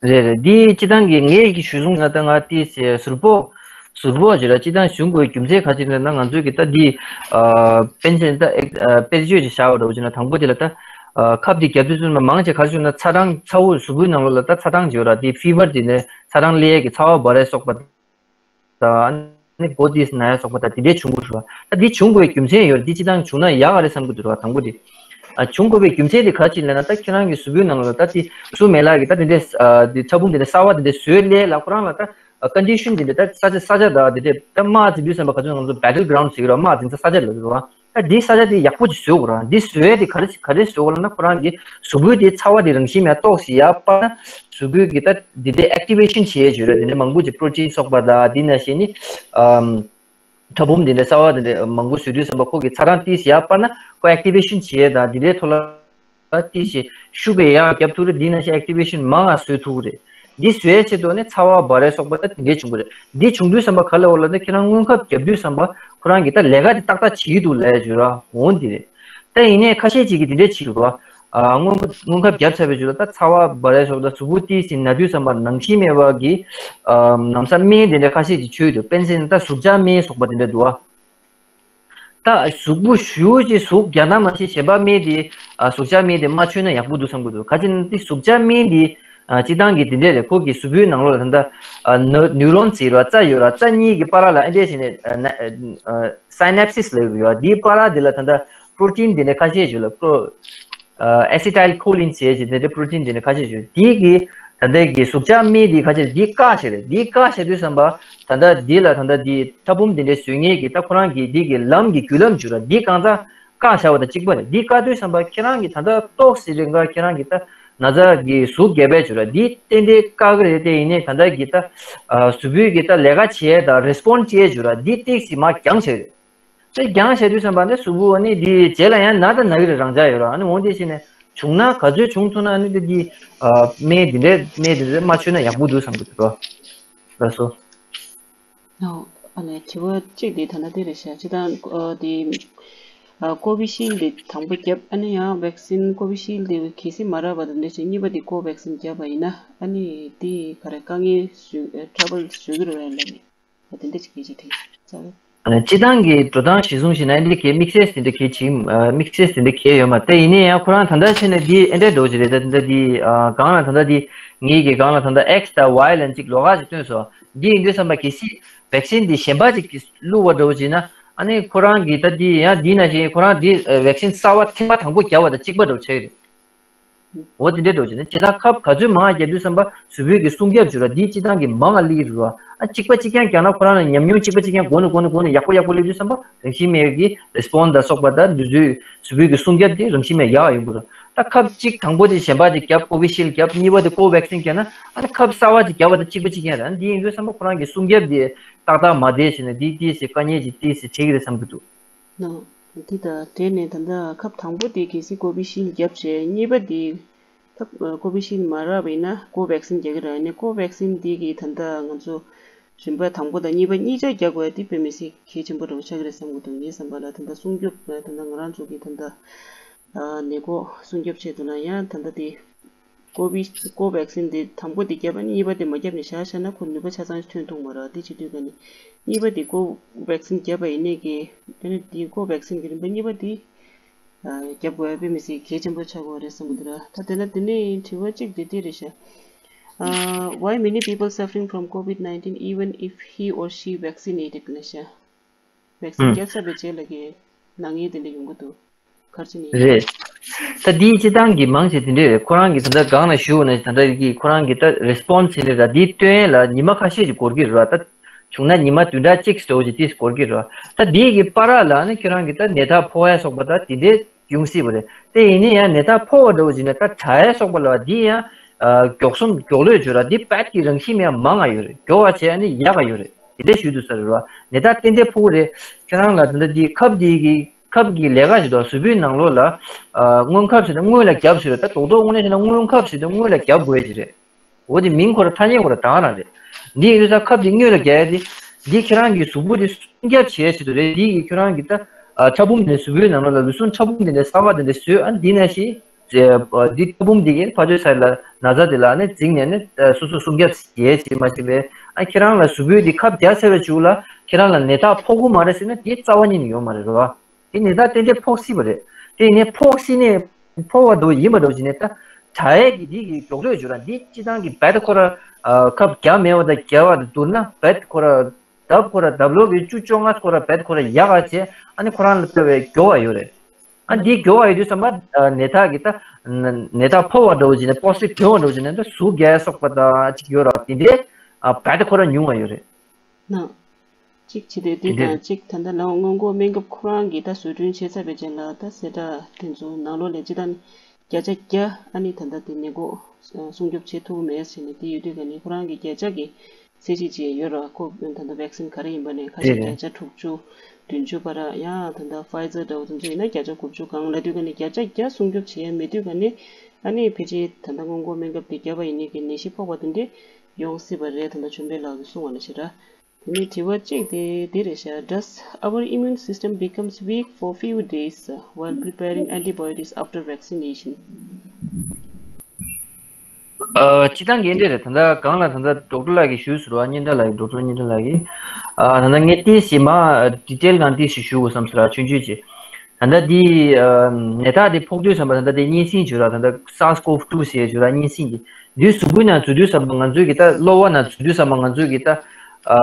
རེད་རེད། འདི་སྤྱི་བཏང་གི་ངས་ཀྱི་ཞུ་གསུང་ན་ད་ང་དེ་ཟུར་པོ་ཟུར་པོ་ཅིག་ར་སྤྱི་བཏང་ཞུ་དགོས་རྒྱུ་མཚན་ག་ཅིག་རེད་ན། ང་ཚོས་ཀྱི་ད་འདི་ཨ་པེན་ཤན་ད་ཨེག་ཨ་དཔེར་བརྗོད་ཅིག་བཞག་པ་འདྲ་བོ་ཅིག་ན། དང་པོ་དེ་ལ་ད་ཨ་ཁབ་དེ་རྒྱབ་དུས་ཙམ་ན་མང་ཆེ་ག་རེ་བྱུང་ན་ཚ་གྲང་ཚ་བོ་གཟུགས་པོའི་ནང་ལོགས་ལ་ད་ཚ་གྲང་ཅིག་ཡོད་ར། དེ་ཕི་བར་དེ་ནས་ཚ་གྲང་སླེབས་ཀྱི་ཚ་བ་འབར་རེ་སོགས་པ། ད་ཨ་ནི་མགོ་ཏིས་ན་ཡ་སོགས་པ་ད་དེ་འདྲས་བྱུང་དགོས་རེད་བ། ད་འདི་བྱུང་དགོས་རྒྱུ་མཚན་ཡོད་རེད། འདི་སྤྱི་བཏང་བྱུང་ན་ཡག་ག་རེད་བསམ་གྱི་འདུག་ར། དང་པོ་དེ་ཨ་བྱུང་དགོས་པའི་རྒྱུ་མཚན་དེ་ག་ཅིག་ལབ་ན། ད་ཁྱེད་རང་གི་གཟུགས་པོའི་ནང་ལ་ད་དེ་སུ་མེ་ལག་གི་ད་དེ་འདྲས་ཨ་དེ་ཕྲ་ཕུང་དེ་འདྲས་གསར་བ་དེ་འདྲས་བཟོས་སླེབས་ལ། ཁོ་རང་ལ་ད་ཀོན་ཌི་ཤན་དེ་འདྲས་ད་ས་ཆ་ས་ཆ་ད་དེ་འདྲས་ད་དམག་འཛིང་དུས་ཙམ་པ་ག་ཚོད་ང་ཚོ་བྷེ་ཊལ་གྷི་རའུན་ཌ་ཟེར་གི་ར། དམག་འཛིང་ས་ས་ཆ་ལབ་གི་ར། ད་འདི་ས་ཆ་དེ་ཡག་པོ་ཅིག་བཟོ་དགོས་ར། འདི་བཟོ་ཡ་དེ་ག་རེ་ག་རེ་བཟོ་དགོས་ལབ་ན། ཁོ་རང་གི་གཟུགས་པོའི་དེ་ཚ་བ་དེ་རང་བཞིན་མེད་ཏོག་ཙམ་ཡར་སྤར་ན། གཟུགས་པོའི་གི་ད་འདི་འདྲའི་ཨེག་ཊི་ཝེ་ཤན་བྱེད་ཡས་བྱོས་ར། འདི་འདྲའི་མང་པོ་ཅིག་པྲོ་ཊིན་སོགས་པ་དང་འདི་ན་བཞིན་ནི་ཨམ་ཕྲ་ཕུང་འདི་འདྲའི་གསར་བ་འདི་འདྲའི་མང་པོ་བཟོས་དུས་ཙམ་པ་ཁོ་གི་ཚ་གྲང་ཏོག་ཙམ་ཡར་སྤར་ན་ཁོ་ཨེག་ཊི་ཝེ་ཤན་བྱེད་ཡས་དང་འདི་འདྲའི་ཐོག་ལ་ཏོག་ཙམ་ཤུགས་ཀྱིས་ཡར་རྒྱབ་ཐུབ་རེད། འདི་ན་བཞིན་ཨེག་ཊི་ཝེ་ཤན་མང་ང་བཟོས་ཐུབ་ཀྱི་རེད། འདི་བཟོས་ཡས་ཆེད་དུ་ནི་ཚ་བ་འབར་རེ་སོགས་པ་ད་འདི་འདྲའི་བྱུང་གི་རེད། འདི་བྱུང་དུས་ཙམ་པ་ག་ལ་འོ་ལ་ནི་ཁྱེད་རང་སྔོན་ཁབ་རྒྱབ་དུས་ཙམ་པ་ཁོ་རང་གིས་ད་ལས་ཀ་དེ་ཏག་ཏག་བྱེད་ཀྱི་འདུག་ལབ་ཡས་བྱོས་ར། འོ་འདི་རེད། ད་ཡིན་ནའི་ཁ་ཤས་ཅིག་གིས་འདི་འདྲས་བྱེད་ཀྱི་རེད་བ། ཨ་སྔོན་ཁབ་སྔོན་ཁབ་བརྒྱབ་ཚར་བའི་རྗེས་ལ་ད་ཚ་བ་འབར་ཡས་སོགས་ད་གཟུགས་པོ་ཏོག་ཙམ་ན་དུས་ཙམ་པ་ནང་ཤི་མེད་པ་གི་ཨ་ལམ་སང་སྨན་དེ་འདྲ་ཁ་ཤས་ཀྱིས་མཆོད་འདུག་དཔེར་ན་ད་ཟུག་གཅོག་སྨན་སོགས་པ་དེ་འདྲ་འདུག་ཨ། ད་གཟུགས་པོ་ཞེ་པོ་ཅིག་ཟུག་རྒྱག་ན་མ་ཤེས། གཞན་པ་སྨན་དེ་ཨ་ཟུག་གཅོག་སྨན་དེ་མ་མཆོད་ན་ཡག་པོ་འདུག་བསམ་གྱི་འདུག་ག་ཅི་ན་དེ་ཟུག་གཅོག་སྨན་དེ་ཨ་སྤྱི་བཏང་གི་དེ་འདྲས་རེད། ཁོ་གི་གཟུགས་པོའི་ནང་ལོགས་ལ་ད་ལྟ་ཨ་ནུ་ནིའུ་རོན་ཟེར་བ་རྩ་ཡོད་ར། རྩ་གཉིས་ཀྱི་བར་ལ་ཨ་འདྲས་བྱས་ནས་ཨ་ན་ཨ་སི་ནེབ་སིས་ལབ་ཡོད། དེའི་བར་དེ་ལ་ད་ལྟ་པྲོ་ཊིན་དེ་འདྲ་ཁ་ཤས་ཡོད་ལ། པྲོ་ཨ་ཨེ་སི་ཊལ་ཁོ་ལིན་ཟེར་གྱི་དེ་འདྲའི་པྲོ་ཊིན་དེ་འདྲ་ཁ་ཤས་ཡོད། དེ་གི་ད་ལྟ་གི་ཟུག་གཅོག་སྨན་དེ་ཁ་ཤས་དེ་བཀག་བྱས་རེད། དེ་བཀག་བྱས་དུས་ཙམ་པ་ད་ལྟ་དེ་ལ་ད་ལྟ་དེ་ཕྲ་ཕུང་དེ་འདྲའི་བཟོ་མཁན་གྱི་ད་ཁོ་རང་གི་དེ་གི་ལམ་གྱི་བརྒྱུད་ལམ་བརྒྱུད་ར། དེ་གང་ཚ་བཀག་བྱ་བ་དང་གཅིག་པ་རེད། དེ་བཀག་དུས་ཙམ་པ་ཁྱེད་རང་གི་ད་ལྟ་ཏོག་ཙམ་རིང་ག་ཁྱེད་རང་གི་ད་ན་ཚ་གི་ཟུག་རྒྱག་པའི་བརྗོད་ར། འདི་ཏན་ཏན་བཀག་གི་རེད། དེ་ཡིན་ནའི་ད་ལྟ་གི་ད་ཨ་གཟུགས་པོའི་གི་ད་ལས་ཀ་བྱེད་ཡས་དང་རེ་སི་པོན་ཌི་བྱེད་ཡས་བརྗོད་ར། འདི་ཏོག་ཙམ་མར་འགྱངས་བྱས་རེད། དེ་འགྱངས་བྱས་དུས་ཙམ་པ་ནི་གཟུགས་པོ་ནི་འདི་རྗེས་ལ་ཡང་ན་དང་ན་གི་རེད། རང་འཇགས་ཡོད་ར། ཨ་ནི་འོ་འདི་བྱས་ནས་བྱུང་ན་ག་ཚོད་བྱུང་ཐུབ་ན་ཨ་ནི་དེ་འདི་ཨ་སྨན་འདི་འདྲས་སྨན་འདི་འདྲས་མ་མཆོད་ན་ཡག་པོ་འདུག་བསམ་གི་འདུག་ར། ལགས་སོ། ཨོ། ཨ་ནི་དྲི་བ་གཅིག་དེ་ད་ལྟ་དེ་རེད་ཤག་སྤྱིར་བཏང་ཨ་དེ་ཨ་ཀོ་བི་ཤིལ་དེ་དང་པོ་བརྒྱབ། ཨ་ནི་ཡང་ཝེག་སིན་ཀོ་བི་ཤིལ་དེ་གལ་སྲིད་མ་རག་པ་དང་འདྲ་ཞིག་གཉིས་པ་དེ་ཀོ་ཝེག་སིན་བརྒྱབ་པ་ཡིན་ན་ཨ་ནི་དེ་ག་རེ་དཀའ་ངལ་བཟོ་ཨ་ཊ་ར་བལ་བཟོ་གི་རེད་བས་ལབ་ནས་ཨ་དེ་འདྲ་ཅིག་སྐད་ཆ་དྲིས་ཙང་། ཨ་ནི་སྤྱིར་བཏང་གི་འགྲོ་སྟངས་གཞིར་བཟུང་བྱས་ན་ཨ་ནི་གལ་དམིགས་བསལ་དེ་འདྲ་གལ་ཆེ་ཨ་དམིགས་བསལ་དེ་འདྲ་གལ་ཡོད་མ་རེད། དེ་ཡིན་ན་ཡང་ཁོ་རང་ད་ལྟ་བྱས་ན་དེ་ཨེ་འདྲ་འགྲོ་གི་རེད། ད་ད་དེ་ཨ་སྒང་ལ་ད་ལྟ་དེ་ངེད་ཀྱི་སྒང་ལ་ད་ལྟ་ཨེག་སི་དང་ཝའི་ལ་ཅིག་ལོགས་ཀ་ཅིག་བཏོན་སོང་། འདི་ཡིན་དུས་ཙམ་པ་གལ་སྲིད་ཝེག་སིན་འདི་གཞན་པ་ཅིག་གིས་བླུགས་པ་འདྲ་བོ་བྱས་ན་ཨ་ནི་ཁོ་རང་གིས་ད་འདི་ཡང་འདི་ནང་བཞིན་ཁོ་རང་འདི་ཝེག་སིན་གསར་པ་ཐེངས་མ་དང་པོ་བརྒྱབ་པ་དང་གཅིག་པ་འདྲ་བོ་ཆགས་ཀྱི་རེད། འོ་འདི་འདྲའི་འདྲ་བོ་བྱས་ན་བྱས་ཙང་ཁབ་ག་ཚོད་མང་བརྒྱབ་དུས་ཙམ་པ་གཟུགས་པོའི་གི་སྲུང་སྐྱོབ་བྱེད་ར་འདི་སྤྱིར་བཏང་གི་མང་ང་སླེབས་ཀྱི་རེད་བ། ཨ་གཅིག་པ་གཅིག་རྐྱང་བརྒྱབ་ན་ཁོ་རང་ལ་ཉམས་མྱོང་གཅིག་པ་གཅིག་རྐྱང་འགོ་ནས་འགོ་ནས་འགོ་ནས་ཡག་པོ་ཡག་པོ་སླེབས་དུས་ཙམ་པ་རང་བཞིན་མེད་ཀྱི་རེ་སི་པོན་ཌི་ལ་སོགས་པ་དང་འདི་ཚོའི་གཟུགས་པོའི་གི་སྲུང་སྐྱོབ་དེ་རང་བཞིན་མེད་ཡག་ཡོང་གི་རེད། ད་ཁབ་གཅིག་དང་པོ་དེ་གཞན་པ་དེ་བརྒྱབ་ཀོ་བི་ཤིལ་བརྒྱབ། གཉིས་པ་དེ་ཀོ་ཝེག་སིན་བརྒྱབ་ན་ཨ་ད་ཁབ་གསར་པ་ཅིག་བརྒྱབ་པ་དང་གཅིག་པ་གཅིག་རྐྱང་རེད། ཨ་འདི་ཡིན་དུས་ཙམ་པ་ཁོ་རང་གི་སྲུང་སྐྱོབ་དེ་ཏག་ཏག་མ་བསྡད་བྱས་ན་འདི་ཏོག་ཙམ་དཀའ་ངལ་ཅིག་ཏོག་ཙམ་འཕྲད་ཀྱི་རེད་བསམ་གྱི་འདུག་ནོ། འདི་དང་འབྲེལ་ནས་ད་ལྟ་ཁབ་དང་པོ་དེ་གལ་སྲིད་ཀོ་བི་ཤིལ་བརྒྱབ་བྱས་གཉིས་པ་དེ་ཁབ་ཀོ་བི་ཤིལ་མ་རག་པ་ཡིན་ན་ཀོ་ཝེག་སིན་རྒྱག་གི་རེད། ཡིན་ནའི་ཀོ་ཝེག་སིན་དེ་གིས་ད་ལྟ་ང་ཚོ་རིམ་པ་དང་པོ་དང་གཉིས་པ་གཉིས་ཆ་རྒྱག་དགོས་ཡ་དེ་དཔེ་མི་སྲིད་གལ་ཆེན་པོ་འདྲ་བོ་ཆགས་ཀྱི་རེད་བསམ་གྱི་འདུག་ངའི་བསམ་པ་ལ་ད་ལྟ་སྲུང་སྐྱོབ་ད་ལྟ་ང་རང་ཚོ་གི་ད་ལྟ་ཨ་ནད་འགོག་སྲུང་སྐྱོབ་ཆེད་དུ་ལ་ཡང་ད་ལྟ་དེ་ཀོ་བི་ཀོ་ཝེག་སིན་དེ་དང་པོ་དེ་བརྒྱབ་ནས་གཉིས་པ་དེ་མ་བརྒྱབ་ནས་བཞག་བཞག་ན་ཁོ་ནུས་པ་ཆ་ཚང་ཐོན་ཐུབ་མ་རེད། དེ་བྱེད་དུས་ཀ་ནས་གཉིས་པ་དེ་ཀོ་ཝེག་སིན་བརྒྱབ་པ་ཡིན་ནའི་གི་ཨ་ནི་དེ་ཀོ་ཝེག་སིན་གི་རིམ་པ་གཉིས་པ་དེ་ཨ་བརྒྱབ་དགོས་ཡ་དཔེ་མི་སྲིད་གལ་ཆེན་པོ་ཆགས་ཀྱི་ཡོད་རེད་བསམ་གྱི་འདུག་ར། ད་དེ་ན་དེ་ནས་དྲི་བ་གཅིག་དེ་དེ་རེད་ཤག་ཨ། Why many people suffering from COVID nineteen even if he or she vaccinated ལབ་ཤག་ཝེག་སིན་ཨུམ། བརྒྱབ་ཚར་བའི་རྗེས་ལ་གི་ནད་ངན་དེ་འདྲ་ཡོང་གི་འདུག་ག་རེ་བྱས་ནས་ཡིན། རེད། ད་འདིའི་སྤྱི་བཏང་གི་མང་ཆེ་དེ་འདྲས་རེད། ཁོ་རང་གི་ད་ལྟ་སྒང་ལ་ཞུ་བ་ནས་ད་ལྟ་གི་ཁོ་རང་གི་ད་རེ་སི་པོན་སི་དེ་འདྲས་ར་འདི་སྟོན་ཡས་ལ་ཉི་མ་ཁ་ཤས་ཅིག་འགོར་གི་རེད་བ། ད་བྱུང་ན་ཉི་མ་བདུན་ཕྲག་གཅིག་ཙམ་ཅིག་དེ་འགོར་གི་རེད་བ། ད་འདི་གི་བར་ལ་ནི་ཁྱོད་རང་གི་ད་ནད་རྟགས་ཕོག་ཡས་སོགས་པ་ད་དེ་འདྲས་ཡོང་སྲིད་པ་རེད། དེ་ཡིན་ན་ཡང་ནད་རྟགས་ཕོག་པ་འདྲ་བོ་ཅིག་ན་ད་དྲག་ཡས་སོགས་པ་ལ་འདི་ཡང་ཨ་མགྱོགས་སོང་མགྱོགས་ལོས་བྱོས་ར། འདི་བད་ཀྱི་རང་བཞིན་ཡང་མང་ང་ཡོད་རེད། མགྱོགས་པ་བྱས་ནི་ཡག་ག་ཡོད་རེད། དེ་འདྲས་ཞུ་འདུག་ས་རེད་བ། ནད་རྟགས་ཏན་ཏན་ཕོག་གི་རེད། ཁྱོད་རང་ལ་ད་ལྟ་འདི་ཁབ་འདི་གི་ཁབ་ཀྱི་ལས་ཀ་ཞིག་འདུག་གཟུགས་པོའི་ནང་ལོགས་ལ་ཨ་སྔོན་ཁབ་ཟེར་ན་སྔོན་ལ་བརྒྱབ་ཟེར་རེད། ད་རྡོག་རྡོག་དངོས་གནས་བྱས་ན་སྔོན་ཁབ་ཟེར་ཏེ་སྔོན་ལ་བརྒྱབ་དགོས་ཀྱི་རེད། འོ་དེ་མིང་ཁོ་ར་ཐ་སྙད་ཁོ་ར་དག་རང་རེད། འདི་ཡིན་དུས་ད་ཁབ་དེ་སྔོན་ལ་རྒྱག་ཡ་དེ། འདི་ཁྱེད་རང་གི་གཟུགས་པོ་དེ་སྲུང་སྐྱོབ་བྱེད་ཡ་ཆེད་དུ་རེད། འདི་གི་ཁྱེད་རང་གི་ད་ཨ་ཕྲ་ཕུང་དེ་གཟུགས་པོའི་ནང་ལོགས་ལ་ལུས་ཟུངས་ཕྲ་ཕུང་དེ་འདྲ་གསར་པ་དེ་འདྲ་བཟོས། ཨ་འདི་ནང་བཞིན་ འདི་ཐབ་བུམ་འདི་གིས་ཕར་ཕྱོགས་ཚ་ལ་ན་ཚ་དེ་ལ་ནི་འཛིང་ནས་ནི་སོ་སོ་སྲུང་སྐྱོབ་བྱེད་བྱེད་མ་བྱེད་པས། ཨ་ཁྱེད་རང་ལ་གཟུགས་པོའི་འདི་ཁབ་རྒྱག་ཚར་བའི་གཞུག་ལ་ཁྱེད་རང་ལ་ནད་རྟགས་ཕོག་གི་མ་རེད་ཟེར་ན་དེ་རྩ་བ་ཉིད་ནས་ཡོད་མ་རེད་རོ། དེ་ནད་རྟགས་ཏན་ཏན་ཕོག་སྲིད་པ་རེད། དེ་ནས་ཕོག་སྲིད་ནས་ཕོག་པ་འདྲ་ཡིན་པ་འདྲ་བྱས་ནས་ད་དྲག་ཡས་ཀྱི་འདི་གི་མགྱོགས་རོས་བྱོས་ར། འདི་སྤྱི་བཏང་གི་རྦད་ཁོ་ར་ཁབ་རྒྱག་མེད་པ་དང་རྒྱག་པ་དང་བསྡུར་ན་རྦད་ཁོ་ར་ལྡབ་ཁོ་ར་ལྡབ་ལོག་གི་བཅུ་བཅོ་ལྔ་ཁོ་ར་རྦད་ཁོ་ར་ཡག་ག་བྱས། ཨ་ནི་ཁོ་རང་ལ་ལྟ་བའི་མགྱོགས་པ་ཡོད་རེད། ཨ་འདི་མགྱོགས་པ་ཡོད་དུས་ཙམ་པ་ནད་རྟགས་ཀྱི་ད་ནད་རྟགས་ཕོག་པ་འདྲ་བོ་བྱས་ནས་པོ་སི་ཊིབ་ཐོན་པ་འདྲ་བོ་བྱས་ནས་ད་ཟུག་རྒྱག་ཡ་སོགས་པ་ད་ཅིག་ཡོད་ར། དེ་འདྲའི་རྦད་ཁོ་ར་ཉུང་བ་ཡོད་རེད། ན། གཅིག་བྱས་ཏེ་དེ་དེ་འདྲས། དང་གཅིག་ད་ལྟ་ལའོ་སྔོན་འགོག་སྨན་ཁབ་ཁོ་རང་གིས་ད་བཟོ་སྐྲུན་བྱས་ཚར་བའི་རྗེས་ལ་ད་ཟེར་སྒྲ་དེ་ཚོ་ནང་ལོགས་ལ་ཅི་ད་ནི་བརྒྱ་ཆ་བརྒྱ་ཨ་ནི་ད་ལྟ་དེ་ནད་འགོག་སྲུང་སྐྱོབ་བྱེད་ཐུབ་མེད་ཟེར་ནས་དེ་ཡོད་དུས་ག་ནི་ཁོ་རང་གི་བརྒྱ་ཆ་གི་ཚད་གཞི་ཅིག་ཡོད་ར། ཁོ་ད་ལྟ་ཝེག་སིན་ག་རེ་ཡིན་པ་ནས་ཁ་ཤས་དེ་རེད། བརྒྱ་ཆ་དྲུག་ཅུ་བདུན་ཅུ་བར་ཡང་ད་ལྟ་ཕའི་ཛར་འདྲ་བོ་དེ་ཚོ་ཡིན་ན་བརྒྱ་ཆ་དགུ་བཅུ་སྒང་ལབ་དུས་ག་ནི་བརྒྱ་ཆ་བརྒྱ་སྲུང་སྐྱོབ་བྱེད་ཡ་མེད་དུས་ག་ནི་ཨ་ནི་ཕལ་ཆེར་ད་ལྟ་སྔོན་འགོག་སྨན་ཁབ་དེ་བརྒྱབ་པ་ཡིན་ནའི་གི་ནད་གཞི་ཕོག་པ་དེ་འདྲས་ཡོང་སྲིད་པ་རེད། ད་ལྟ་ཆོས་འཕེལ་ལགས་ཀྱིས་གསུངས་པ་ནང་བཞིན་ར། དེ་ནས་དྲི་བ་གཅིག་དེ་འདི་རེད་ཤག Does our immune system becomes weak for few days uh, while preparing antibodies after vaccination? ཨ་སྤྱིར་བཏང་གི་འདི་རེད། ད་ལྟ་གང་ལ་ད་ལྟ་ཌོག་ཊར་ལགས་ཀྱིས་ཞུས་ཟེར་བ། སྙན་གྲགས་ལགས་ཀྱིས། ཌོག་ཊར་སྙན་གྲགས་ལགས་ཀྱིས། ཨ་ད་ལྟ་ངས་ཏོག་ཙམ་མར་ཌི་ཊེལ་སྒང་ཏོག་ཙམ་ཞུ་དགོས་བསམ་ཟེར་བ། ཆུང་ཆུང་ཅིག་ད་ལྟ་འདི་ཨ་ནད་རྟགས་འདི་ཕོག་དུས་ཙམ་པ་ད་ལྟ་འདི་གཉན་སྲིན་བརྗོད་ར། ད་ལྟ་SARS-CoV two ཟེར་བརྗོད་ར། གཉན་སྲིན་འདི་འདི་གཟུགས་པོའི་ནང་འཛུལ་དུས་ཙམ་པ་ང་ཚོའི་གི་ད་གློ་བ་ནང་འཛུལ་དུས་ཙམ་པ་ང་ཚོའི་གི་ད་ཨ་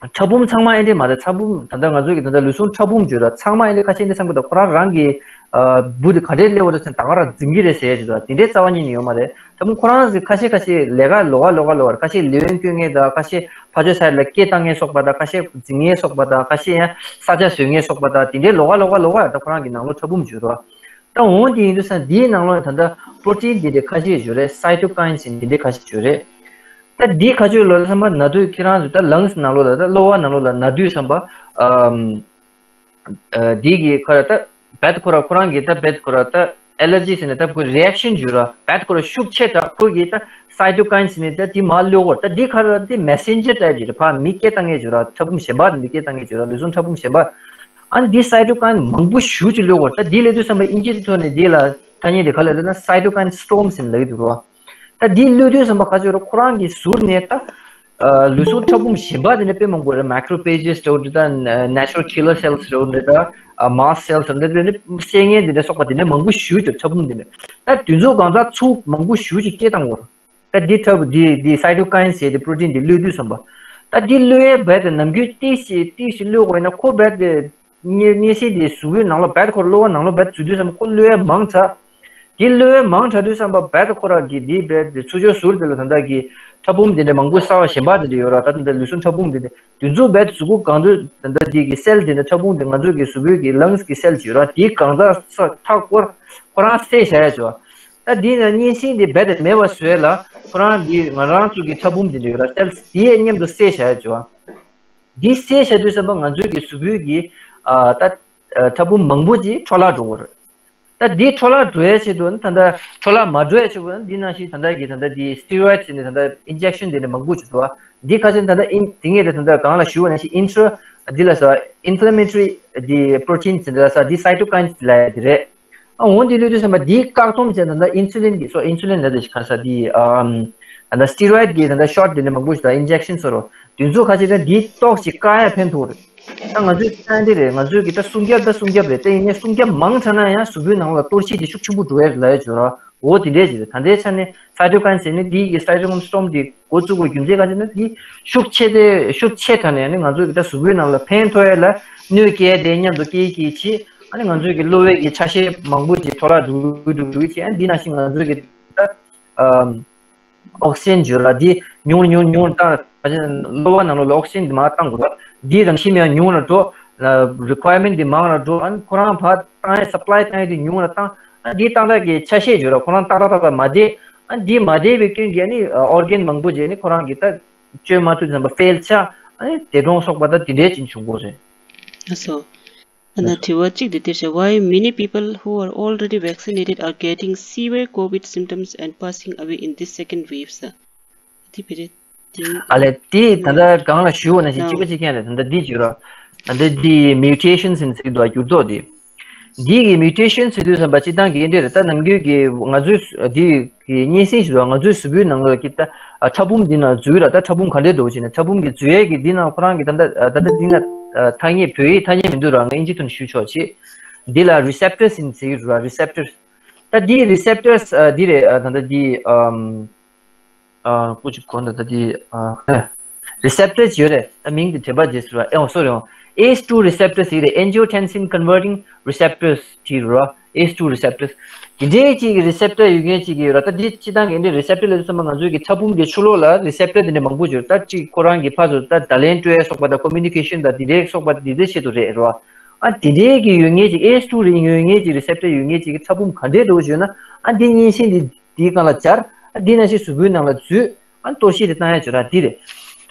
ཕྲ་ཕུང་ཚང་མ་ཨེ་འདྲས་མ་རེད། ཕྲ་ཕུང་ད་ལྟ་ང་ཚོའི་གི་ད་ལྟ་ལུས་ཟུངས་ཕྲ་ཕུང་བརྗོད་ར་ཚང་མ་ཨེ་འདྲས་ཁ་ཤས་འདི་ཚང་མ་ད་ཁོ་རང་རང་གི་ཨ་འབུ་དེ་ག་འདྲས་སླེབས་པ་རེད་ཟེར་ད་ག་རང་འཛིང་གི་རེད་ཟེར་བརྗོད་ར། དེ་འདྲས་རྩ་བ་ཉིད་ནས་ཡོད་མ་རེད། ཕྲ་ཕུང་ཁོ་རང་ཚོ་ཁ་ཤས་ཁ་ཤས་ལས་ཀ་ལོགས་ཀ་ལོགས་ཀ་ལོགས་ཀ་ཁ་ཤས་ལས་དབང་སྐྱོན་མཁན་དང་། ཁ་ཤས་ཕར་ཕྱོགས་ཚ་ལ་སྐད་བཏང་མཁན་སོགས་པ་དང་། ཁ་ཤས་འཛིང་མཁན་སོགས་པ་དང་། ཁ་ཤས་ཡང་ས་ཆ་བཟོ་མཁན་སོགས་པ་དང་། དེ་འདྲའི་ལོགས་ཀ་ལོགས་ཀ་ལོགས་ཀ་ད་ཁོ་རང་གི་ནང་ལོགས་ཕྲ་ཕུང་བརྗོད་རོགས། ད་འོང་དེ་ཡིན་དུས་ཙང་འདིའི་ནང་ལོགས་ད་ལྟ་པྲོ་ཊིན་འདི་འདྲའི་ཁ་ཤས་བརྗོད་རེད། སའི་ཊོ་ཀའིན་ཟེར་འདི་འདྲའི་ཁ་ཤས་བརྗོད་རེད། ད་འདི་ཁ་ཤས་ལོ་ལ་བསམ་པ་ན་དུས་ཁྱེད་རང་ཚོ་ད་ལངས་སི་ནང་ལོགས་ལ་ད་གློ་བ་ནང་ལོགས་ལ་ན་དུས་ཙམ་པ་ཨམ། ཨ་འདི་གི་ཁོ་ར་ད་རྦད་ཁོ་ར་ཁོ་རང་གི་ད་རྦད་ཁོ་ར་ད་ཨེ་ལར་ཇི་ཟེར་ནས་ད་ཁོ་རི་ཨེག་ཤན་བརྗོད་ར། རྦད་ཁོ་ར་ཤུགས་ཆེ་དྲགས། ཁོ་གི་ད་སའི་ཊོ་ཀའིན་ཟེར་ནས་ད་འདི་མར་གློད་གོ་ར། ད་འདི་ཁ་ར་འདི་མེ་སེན་ཇར་ཊའིབ་ཅིག་རེད། ཕར་མི་སྐད་བཏང་མཁན་བརྗོད་ར། ཕྲ་ཕུང་གཞན་པ་མི་སྐད་བཏང་མཁན་བརྗོད་ར། ལུས་ཟུངས་ཕྲ་ཕུང་གཞན་པ། ཨ་ནི་འདི་སའི་ཊོ་ཀའིན་མང་པོ་ཞེ་པོ་ཅིག་གློད་གོ་ར། ད་འདི་གློད་དུས་ཙམ་པ་ཨིན་ཇི་ཐོག་ནས་འདི་ལ་ཐ་སྙད་དེ་ག་ལ་ལབ་ན་སའི་ཊོ་ཀའིན་སི་ཊོརམ་ཟེར་ནས་ལབ་ཀྱི་འདུག་ར། ད་འདི་གློད་དུས་ཙམ་པ་ག་ཚོད་ར་ཁོ་རང་གི་ཟུར་ནས་ད་ཨ་ལུས་ཟུངས་ཕྲ་ཕུང་གཞན་པ་དེ་འདྲ་དཔེ་མང་པོ་རེད། མའི་ཀྲོ་ཕེ་ཇི་སི་འདྲ་བོ་འདྲ་དང་ནེ་ཅུ་རལ་ཀི་ལར་སེལ་སི་འདྲ་བོ་འདྲ་དང་ཨ་མ་སི་ཊི་སེལ་སི་འདྲ་བོ་འདྲ་ནི་བསད་མཁན་དེ་འདྲ་སོགས་པ་དེ་འདྲ་མང་པོ་ཞེ་པོ་ཅིག་ཕྲ་ཕུང་དེ་འདྲ། ད་དེ་ཚོ་གང་ཟག་ཚུར་མང་པོ་ཞེ་པོ་ཅིག་སྐད་བཏང་གོ་ར། ད་འདི་ཕྲ་ཕུང་འདི་འདི་སའི་ཊོ་ཀའིན་ཟེར་དེ་པྲོ་ཊིན་འདི་གློད་དུས་ཙམ་པ། ད་འདི་གློད་ཡས་རྦད་དེ་ནམ་རྒྱུན་ཏོག་ཙམ་ཏོག་ཙམ་གློད་དགོས་ཡིན་ན་ཁོ་རྦད་དེ་གཉན་གཉན་སྲིན་དེ་གཟུགས་པོའི་ནང་ལོགས་རྦད་ཁོ་གློ་བ་ནང་ལོགས་རྦད་འཛུལ་དུས་ཙམ་པ་ཁོ་གློད་ཡས་མང་དྲགས། དེ་གློད་ཡས་མང་དྲགས་དུས་ཙམ་པ་རྦད་ཁོ་རང་གི་དེ་རྦད་དེ་ཚུར་ཕྱོགས་ཟུར་དེ་ལ་ད་ལྟ་གི་ཕྲ་ཕུང་དེ་འདྲ་མང་པོ་གསར་བ་གཞན་པ་དེ་འདྲ་ཡོད་ར། ད་ད་ལྟ་ལུས་ཟུངས་ཕྲ་ཕུང་དེ་འདྲ་དེ་ཚོ་རྦད་དེ་གཟུགས་པོ་གང་དུ་ད་ལྟ་དེ་གི་སེལ་དེ་འདྲ་ཕྲ་ཕུང་དེ་ང་ཚོ་གི་གཟུགས་པོའི་གི་ལངས་སི་གི་སེལ་ཅིག་ཡོད་ར། དེ་གང་ཟག་ས་མཐའ་སྐོར་ཁོ་རང་བསད་བཞག་ཡས་ཅིག་ཡོད། ད་འདི་ན་གཉན་སྲིན་འདི་རྦད་དེ་མེད་པ་བཟོ་ཡས་ལ་ཁོ་རང་འདི་ང་རང་ཚོ་གི་ཕྲ་ཕུང་འདི་འདྲ་ཡོད་ར། སེལ་སི་དེ་ཡས་མཉམ་དུ་བསད་བཞག་ཡས་ཅིག་ཡོད། འདི་བསད་བཞག་དུས་ཙམ་པ་ང་ཚོའི་གི་གཟུགས་པོའི་གི་ཨ་ད་ཨ་ཕྲ་ཕུང་མང་པོ་ཅིག་འཕྲོ་བརླག་འགྲོ་གི་རེད། ད་འདི་འཕྲོ་བརླག་འགྲོ་ཡས་ཆེད་དུ་ནི་ད་ལྟ་འཕྲོ་བརླག་མ་འགྲོ་ཡས་ཆེད་དུ་ནི་འདི་ནང་བཞིན་ད་ལྟ་གི་ད་ལྟ་འདི་སི་ཊི་རོ་ཡིཌ་ཟེར་ནས་ད་ལྟ་ཨིན་ཇེག་ཤན་དེ་འདྲ་མང་པོ་ཅིག་འདུག་བ། འདི་ཁ་ཤས་ད་ལྟ་ཨིན་དེ་ངས་ད་ད་ལྟ་གང་ལ་ཞུ་བ་ནང་བཞིན་ཨིན་ཊྲ་འདི་ལ་ཟེར་ཨིན་ཕ་ལ་མེ་ཊ་རི་འདི་པྲོ་ཊིན་ཟེར་འདི་ལ་ཟེར་འདི་སའི་ཊོ་ཀའིན་ལ་ཡ་འདི་རེད། ཨ་འོ་འདི་གློད་དུས་ཙམ་པ་འདིའི་བཀག་སྡོམ་བྱས་ད་ལྟ་ཨིན་སུ་ལིན་གྱི་སོ་ཨིན་སུ་ལིན་ལ་དེ་ཞིག་ག་ས་འདི་ཨམ་ད་ལྟ་སི་ཊི་རོ་ཡིཌ་གི་ད་ལྟ་ཤོཊ་དེ་འདྲ་མང་པོ་ཞིག་དང་ཨིན་ཇེག་ཤན་སོགས་རོ། དེ་ཚོ་ཁ་ཅིག་ད་འདིའི་ཏོག་ཅིག་བཀག་ཡ་ཕན་ཐོགས་རེད། ད་ང་ཚོའི་ད་འདི་རེད། ང་ཚོའི་གི་ད་སྲུང་སྐྱོབ་ད་སྲུང་སྐྱོབ་རེད། ད་ཡིན་ནའི་སྲུང་སྐྱོབ་མང་དྲགས་ན་ཡང་གཟུགས་པོའི་ནང་ལ་གཏོར་བཤིག་དེ་ཤུགས་ཆེན་པོ་འགྲོ་ཡ་རེད་ལབ་ཡ་བྱོས་རོ། འོ་དེ་འདྲས་ཅིག་རེད། ད་ལྟའི་ཆ་ནས་སའི་ཊོ་ཀའིན་ཟེར་ནི་འདི་གི་སའི་ཊོ་ཀའིན་སི་ཊོརམ་འདི་འགོ་བཙུགས་པའི་རྒྱུ་མཚན་ག་ཅིག་ན་འདི་ཤུགས་ཆེ་དེ་ཤུགས་ཆེ་དྲགས་ནས་ནི་ང་ཚོའི་གི་ད་གཟུགས་པོའི་ནང་ལ་ཕན་ཐོགས་ཡ་ལ་གནོད་སྐྱེལ་དེ་མཉམ་དུ་སྐྱེལ་གྱི་ཆེད། ཨ་ནི་ང་ཚོའི་གི་གློ་བའི་གི་ཆ་ཤས་མང་པོ་ཅིག་འཕྲོ་བརླག་འགྲོ་གི་འགྲོ་གི་འགྲོ་གི་ཆེད། ཨ་ནི་འདི་ནང་བཞིན་ང་ཚོའི་གི་ད་ཨམ་ཨོག་སི་ཇན་བརྗོད་ར་འདི་ཉུང་རུ་ཉུང་རུ་ཉུང་རུ་བཏང་། ག་ཅིག་གློ་བ་ནང་ལོགས་ལ་ཨོག་སི་ཇན་འདི་མར་བཏང་དགོས་ར། འདི་རང་བཞིན་མེད་ཉུང་རུ་འགྲོ། རི་ཀོ་ཡར་མེན་ཊི་འདི་མང་རུ་འགྲོ། ཨ་ནི་ཁོ་རང་ཕར་བཏང་ཡ་སབ་ལའི་བཏང་ཡ་འདི་ཉུང་རུ་བཏང་། ཨ་འདི་ཏག་ཏག་གི་ཆ་ཤས་བརྗོད་ར་ཁོ་རང་ཏག་ཏག་ཏག་ཏག་མ་བསྡད། ཨ་འདི་མ་བསྡད་པའི་སྐྱོན་གྱིས་ཨ་ནི་ཨོར་གན་མང་པོ་ཅིག་ནི་ཁོ་རང་གི་ད་བཅོས་མ་ཐུབ་ཙམ་པ་ཕེལ་ཆགས། ཨ་ནི་འདས་གྲོངས་སོགས་པ་ད་དེ་འདྲས་ཅིག་བྱུང་གི་རེད། ལགས་སོ། ཨ་ན་དྲི་བ་གཅིག་དེ་འདིར་བྱས། Why many people who are already vaccinated are getting severe COVID symptoms and passing away in this second wave? ཟེར། དེ་བེ་རེད། དེ་ཨ་ལས་དེ་ད་ལྟ་གང་ལ་ཞུ་བ་ནང་བཞིན་གཅིག་པ་གཅིག་རྐྱང་རེད། ད་ལྟ་འདི་བརྗོད་ར། ད་ལྟ་འདི་མིའུ་ཊེ་ཤན་ཟེར་ནས་ཟེར་གྱི་འདུག་འགྱུར་ལྡོག་དེ། འདི་གི་mutation་ཟེར་དུས་ཙམ་པ་སྤྱིར་བཏང་གི་འདི་རེད། ད་ནམ་རྒྱུན་གྱི་ང་ཚོའི་འདི་གི་སྙན་སེང་ཞིག་འདུག་ང་ཚོའི་གཟུགས་པོའི་ནང་ལོགས་ཀྱི་ད་ཕྲ་ཕུང་འདི་ནང་འཛུལ་ར། ད་ཕྲ་ཕུང་ག་འདྲས་འདུག་ཅེ་ན། ཕྲ་ཕུང་གི་འཛུལ་ཡས་ཀྱི་འདི་ནང་ཁོ་རང་གི་ད་ད་ད་ད་འདི་ན་ཐ་སྙད་བོད་ཡིག་ཐ་སྙད་མི་འདུག་ར། ང་ཨིན་ཇི་ཐོག་ནས་ཞུ་ཆོག་ཅེ། འདི་ལ་receptors་ཡིན་ཟེར་གྱི་འདུག་ར། receptors། ད་འདི་receptors་འདི་རེད། ད་ད་འདི་ཨམ། ཨ། ཀུ་ཅི་གོ་ན་ད་དེ། ཨ། receptors་ཡོད་རེད། ད་མིང་དེ་དྲན་པ་བརྗེད་སོང་ར། ཨེ། ཨོ། སོ་རི། ཨེ་ཨེཆ་ཊུ་receptors་ཡོད་རེད། angiotensin converting receptors་དེ་རེད་ར། ཨེ་ཨེཆ་ཊུ་receptors། དེ་འདྲའི་ཅིག་གི་receptor་ཡོད་མཁན་ཅིག་ཡོད་ར། ད་འདི་སྤྱིར་བཏང་གི་འདི་receptor་ལབ་དུས་ཙམ་པ་ང་ཚོའི་གི་ཕྲ་ཕུང་གི་ཕྱི་ལོགས་ལ་receptor་དེ་འདྲ་མང་པོ་ཡོད་རེད། ད་ཅིག་ཁོ་རང་གི་ཕར་ཚུར་ད་བརྡ་ལན་སྤྲོད་ཡས་སོགས་པ་དང་communication་དང་དེ་འདྲའི་སོགས་པ་དེ་འདྲའི་ཆེད་དུ་རེད་ར། ཨ། དེ་འདྲའི་གི་ཡོད་མཁན་ཅིག་ཨེ་ཨེཆ་ཊུ་རེད། ཡོད་མཁན་ཅིག་receptor་ཡོད་མཁན་ཅིག་གི་ཕྲ་ཕུང་ག་འདྲའི་འདྲ་བོ་ཅིག་ཡོད་ན། ཨ། འདི་སྙན་སེང་འདི་དེའི་སྒང་ལ་སྦྱར། ཨ། འདི་ནང་བཞིན་གཟུགས་པོའི་ནང་ལ་འཛུལ། ཨ། གཏོར་བཤིག་དེ་བཏང་ཡ་བྱོས་ར། འདི་རེད།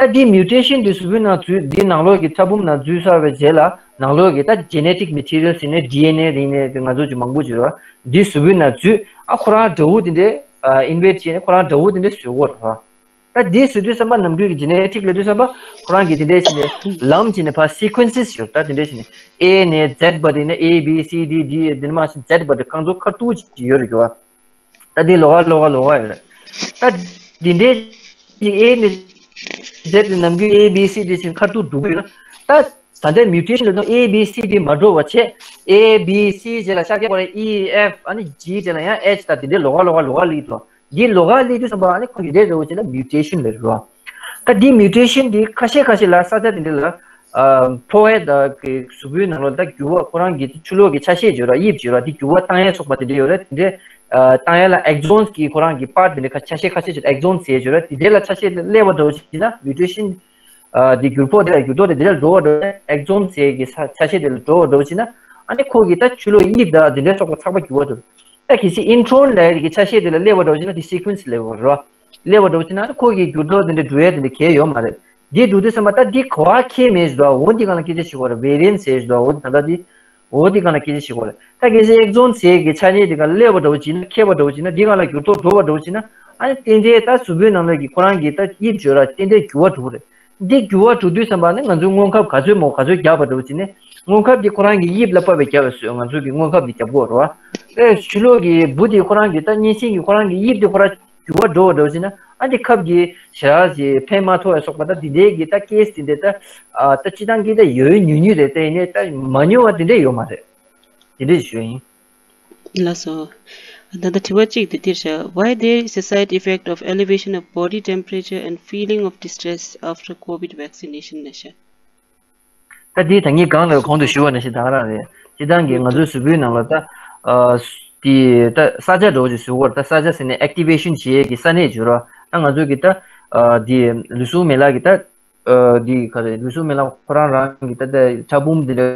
ད་འདི་mutation་འདི་གཟུགས་པོའི་ནང་འཛུལ། འདི་ནང་ལོགས་ཀྱི་ཕྲ་ཕུང་ནང་འཛུལ་ཚར་བའི་རྗེས་ལ་ནང་ལོགས་ཀྱི་ད་genetic material་ཟེར་ནས་ཌི་ཨེན་ཨེ་རེད་ནས་ང་ཚོ་ཅིག་མང་པོ་བྱོས་ར། འདི་གཟུགས་པོའི་ནང་འཛུལ། ཨ། ཁོ་རང་འདྲ་བོ་དེ་འདྲས། ཨ། invade་བྱས་ནས་ཁོ་རང་འདྲ་བོ་དེ་འདྲས་བཟོ་གོ་ར། ད་འདི་བཟོ་དུས་ཙམ་པ་ནམ་རྒྱུན་གྱི་genetic་ལབ་དུས་ཙམ་པ་ཁོ་རང་གི་དེ་འདྲས་བྱས་ནས་ལམ་བྱས་ནས་ཕར་sequences་ཡོད། ད་དེ་འདྲས་བྱས་ནས་A་ནས་Z་བར་དེ་ནས A B C D D་དེ་ནས་མར་Z་བར་དེ་གང་ཚོ་ཁ་ཐུག་ཅིག་ཡོད་རེད་ཀྱོ། ད་འདི་ལོགས་ཀ་ལོགས་ཀ་ལོགས་ཀ་ཡོད་རེད། ད་འདི་འདྲའི་ཅིག་A་ནས་Z་ནས་ནམ་རྒྱུན་A B C D་ཅིག་ཁ་ཐུག་འགྲོ་གི་ཡོད་ན། ད་ད་ལྟའི་mutation་ལ་ནོ་A B C D་མ་འགྲོ་བ་བྱས། A B C་རྗེས་ལ་ཤར་རྒྱག་པ་རེད། E F་ཨ་ནི་G་རྗེས་ལ་ཡང་H། ད་འདི་འདྲའི་ལོགས་ཀ་ལོགས་ཀ་ལོགས་ཀ་ལི་ཏོ། འདི་ལོགས་ཀ་སླེབས་དུས་ཙམ་པ་ཨ་ནི་ཁོང་གི་རེད་རེད་འོ་བྱས་ན་mutation་ལབ་རེད་བ། ད་འདི་mutation་འདི་ཁ་ཤས་ཁ་ཤས་ལ་ས་ཆ་དེ་འདྲ་ལ་ཨ་ཕོ་བའི་ད་གི་གཟུགས་པོའི་ནང་ལ་ད་འགྱུར་བ་ཁོ་རང་གི་ཕྱི་ལོགས་ཀྱི་ཆ་ཤས་བརྗོད་ར་དབྱིབས་བརྗོད་ར་འདི་འགྱུར་བ་བཏང་ཡས་སོགས་པ་དེ་འདྲ་ཡོད་རེད། དེ་འདྲའི་ཨ་བཏང་ཡས་ལ་axons་གི་ཁོ་རང་གི་part་དེ་འདྲ་ཁ་ཆ་ཤས་ཁ་ཤས་བརྗོད་axons་ཟེར་བརྗོད་ར་དེ་འདྲ་ལ་ཆ་ཤས་སླེབས་པ་འདྲ་བོ་ཞིག་ན་mutation་ཨ་འདི་འགྱུར་ཕོག་དེ་ལ་འགྱུར་ལྡོག་དེ་འདྲ་ལ་འགྲོ་བ་འདྲ་བོ་axons་ཟེར་གི་ས་ཆ་ཤས་དེ་ལ་འགྲོ་བ་འདྲ་བོ་ཞིག་ན་ཨ་ནི་ཁོ་གི་ད་ཕྱི་ལོགས་དབྱིབས་དང་དེ་འདྲ་སོགས་པ་ཚགས་པ་འགྱུར་བ་འདུག་ད་གལ་སྲིད་intron་ལབ་ཡ་གི་ཆ་ཤས་དེ་ལ་སླེབས་པ་འདྲ་བོ་ཞིག་ན་དེ་sequence་སླེབས་པ་རེད་བ། སླེབས་པ་འདྲ་བོ་ཞིག་ན་ཁོ་གི་འགྱུར་ལྡོག་དེ་འདྲ་འགྲོ་ཡ་དེ་འདྲ་གལ་ཡོད་མ་རེད། འདི་འགྲོ་དུས་ཙམ་པ་ད་འདི་ག་བ་ཁྱད་མེད་ཞིག་འདུག་འོ་འདི་སྒང་ལ་སྐད་ཆ་བཤད་དགོས་རེད། variant་ཟེར་ཞིག་འདུག་འོ་ད་ལྟ་འདི་འོ་འདི་སྒང་ལ་སྐད་ཆ་བཤད་དགོས་རེད། ད་གལ་སྲིད་axon་ཟེར་གི་ཆ་ཤས་དེ་སྒང་ལ་སླེབས་པ་འདྲ་བོ་ཞིག་ན་ཁྱད་པར་འདྲ་བོ་ཞིག་ན་འདི་སྒང་ལ་འགྱུར་ལྡོག་འགྲོ་བ་འདྲ་བོ་ཞིག་ན་ཨ་ནི་རྟེན་འབྲེལ་ད་གཟུགས་པོའི་ནང་ལ་གི་ཁོ་རང་གི་ད་དབྱིབས་བརྗོད་ར་རྟེན་འབྲེལ་འགྱུར་བ་འགྲོ་གི་རེད། འདི་འགྱུར་བ་འགྲོ་དུས་ཙམ་པ་ནི་ང་ཚོའི་སྔོན་ཁབ་ག་ཚོད་མོ་ག་ཚོད་རྒྱག་པ་འདྲ་བོ་ཅིག་ནི་སྔོན་ཁབ་འདི་ཁོ་རང་གི་དབྱིབས་ལ་དཔག་པའི་རྒྱག་པའི་བཟོས་ང་ཚོ་གི་སྔོན་ཁབ་འདི་རྒྱབ་དགོས་རེད་བ། ཨེ་ཕྱི་ལོགས་ཀྱི་འབུ་འདི་ཁོ་རང་གི་ད་གཉན་སྲིན་གྱི་ཁོ་རང་གི་དབྱིབས་འདི་ཁོ་རང་འགྱུར་བ་འགྲོ་བ་འདྲ་བོ་ཅིག་ན་ཨ་འདི་ཁབ་ཀྱི་ཞེ་དྲག་ཅིག་ཕན་མ་ཐོགས་ཡ་སོགས་པ་ད་འདི་འདྲའི་གི་ད་case་འདི་འདྲ་ད་ཨ་ད་སྤྱི་བཏང་གི་ད་ཡོད་ཉུང་ཉུང་རེད། དེ་ཡིན་ནའི་ད་མ་ཉུང་བ་འདི་འདྲ་ཡོད་མ་རེད། འདི་འདྲ་ཞུ་ཡིན། ལགས་སོ། ད་ལྟ་དྲི་བ་གཅིག་དེ་འདིར་བཞག Why there is a side effect of elevation of body temperature and feeling of distress after COVID vaccination ནས་བཤད། ད་འདི་ད་ངས་གང་ལ་གོང་དུ་ཞུས་པ་ནང་བཞིན་ད་ག་རང་རེད། སྤྱིར་བཏང་གི་ང་ཚོའི་གཟུགས་པོའི་ནང་ལ་ད་ཨ་འདི་ད་ས་ཆ་འདྲ་བོ་ཅིག་བཟོ་དགོས་རེད། ད་ས་ཆ་ཟེར་ནས་activation་བྱེད་ཡས་ཀྱི་ས་གནས་བརྗོད་ར། ད་ང་ཚོ་གི་ད་ཨ་འདི་ལུས་ཟུངས་མེད་ལག་གི་ད་ཨ་འདི་ག་རེ་ལུས་ཟུངས་མེད་ལག་ཁོ་རང་རང་གི་ད་ད་ཕྲ་ཕུང་འདི་འདྲ་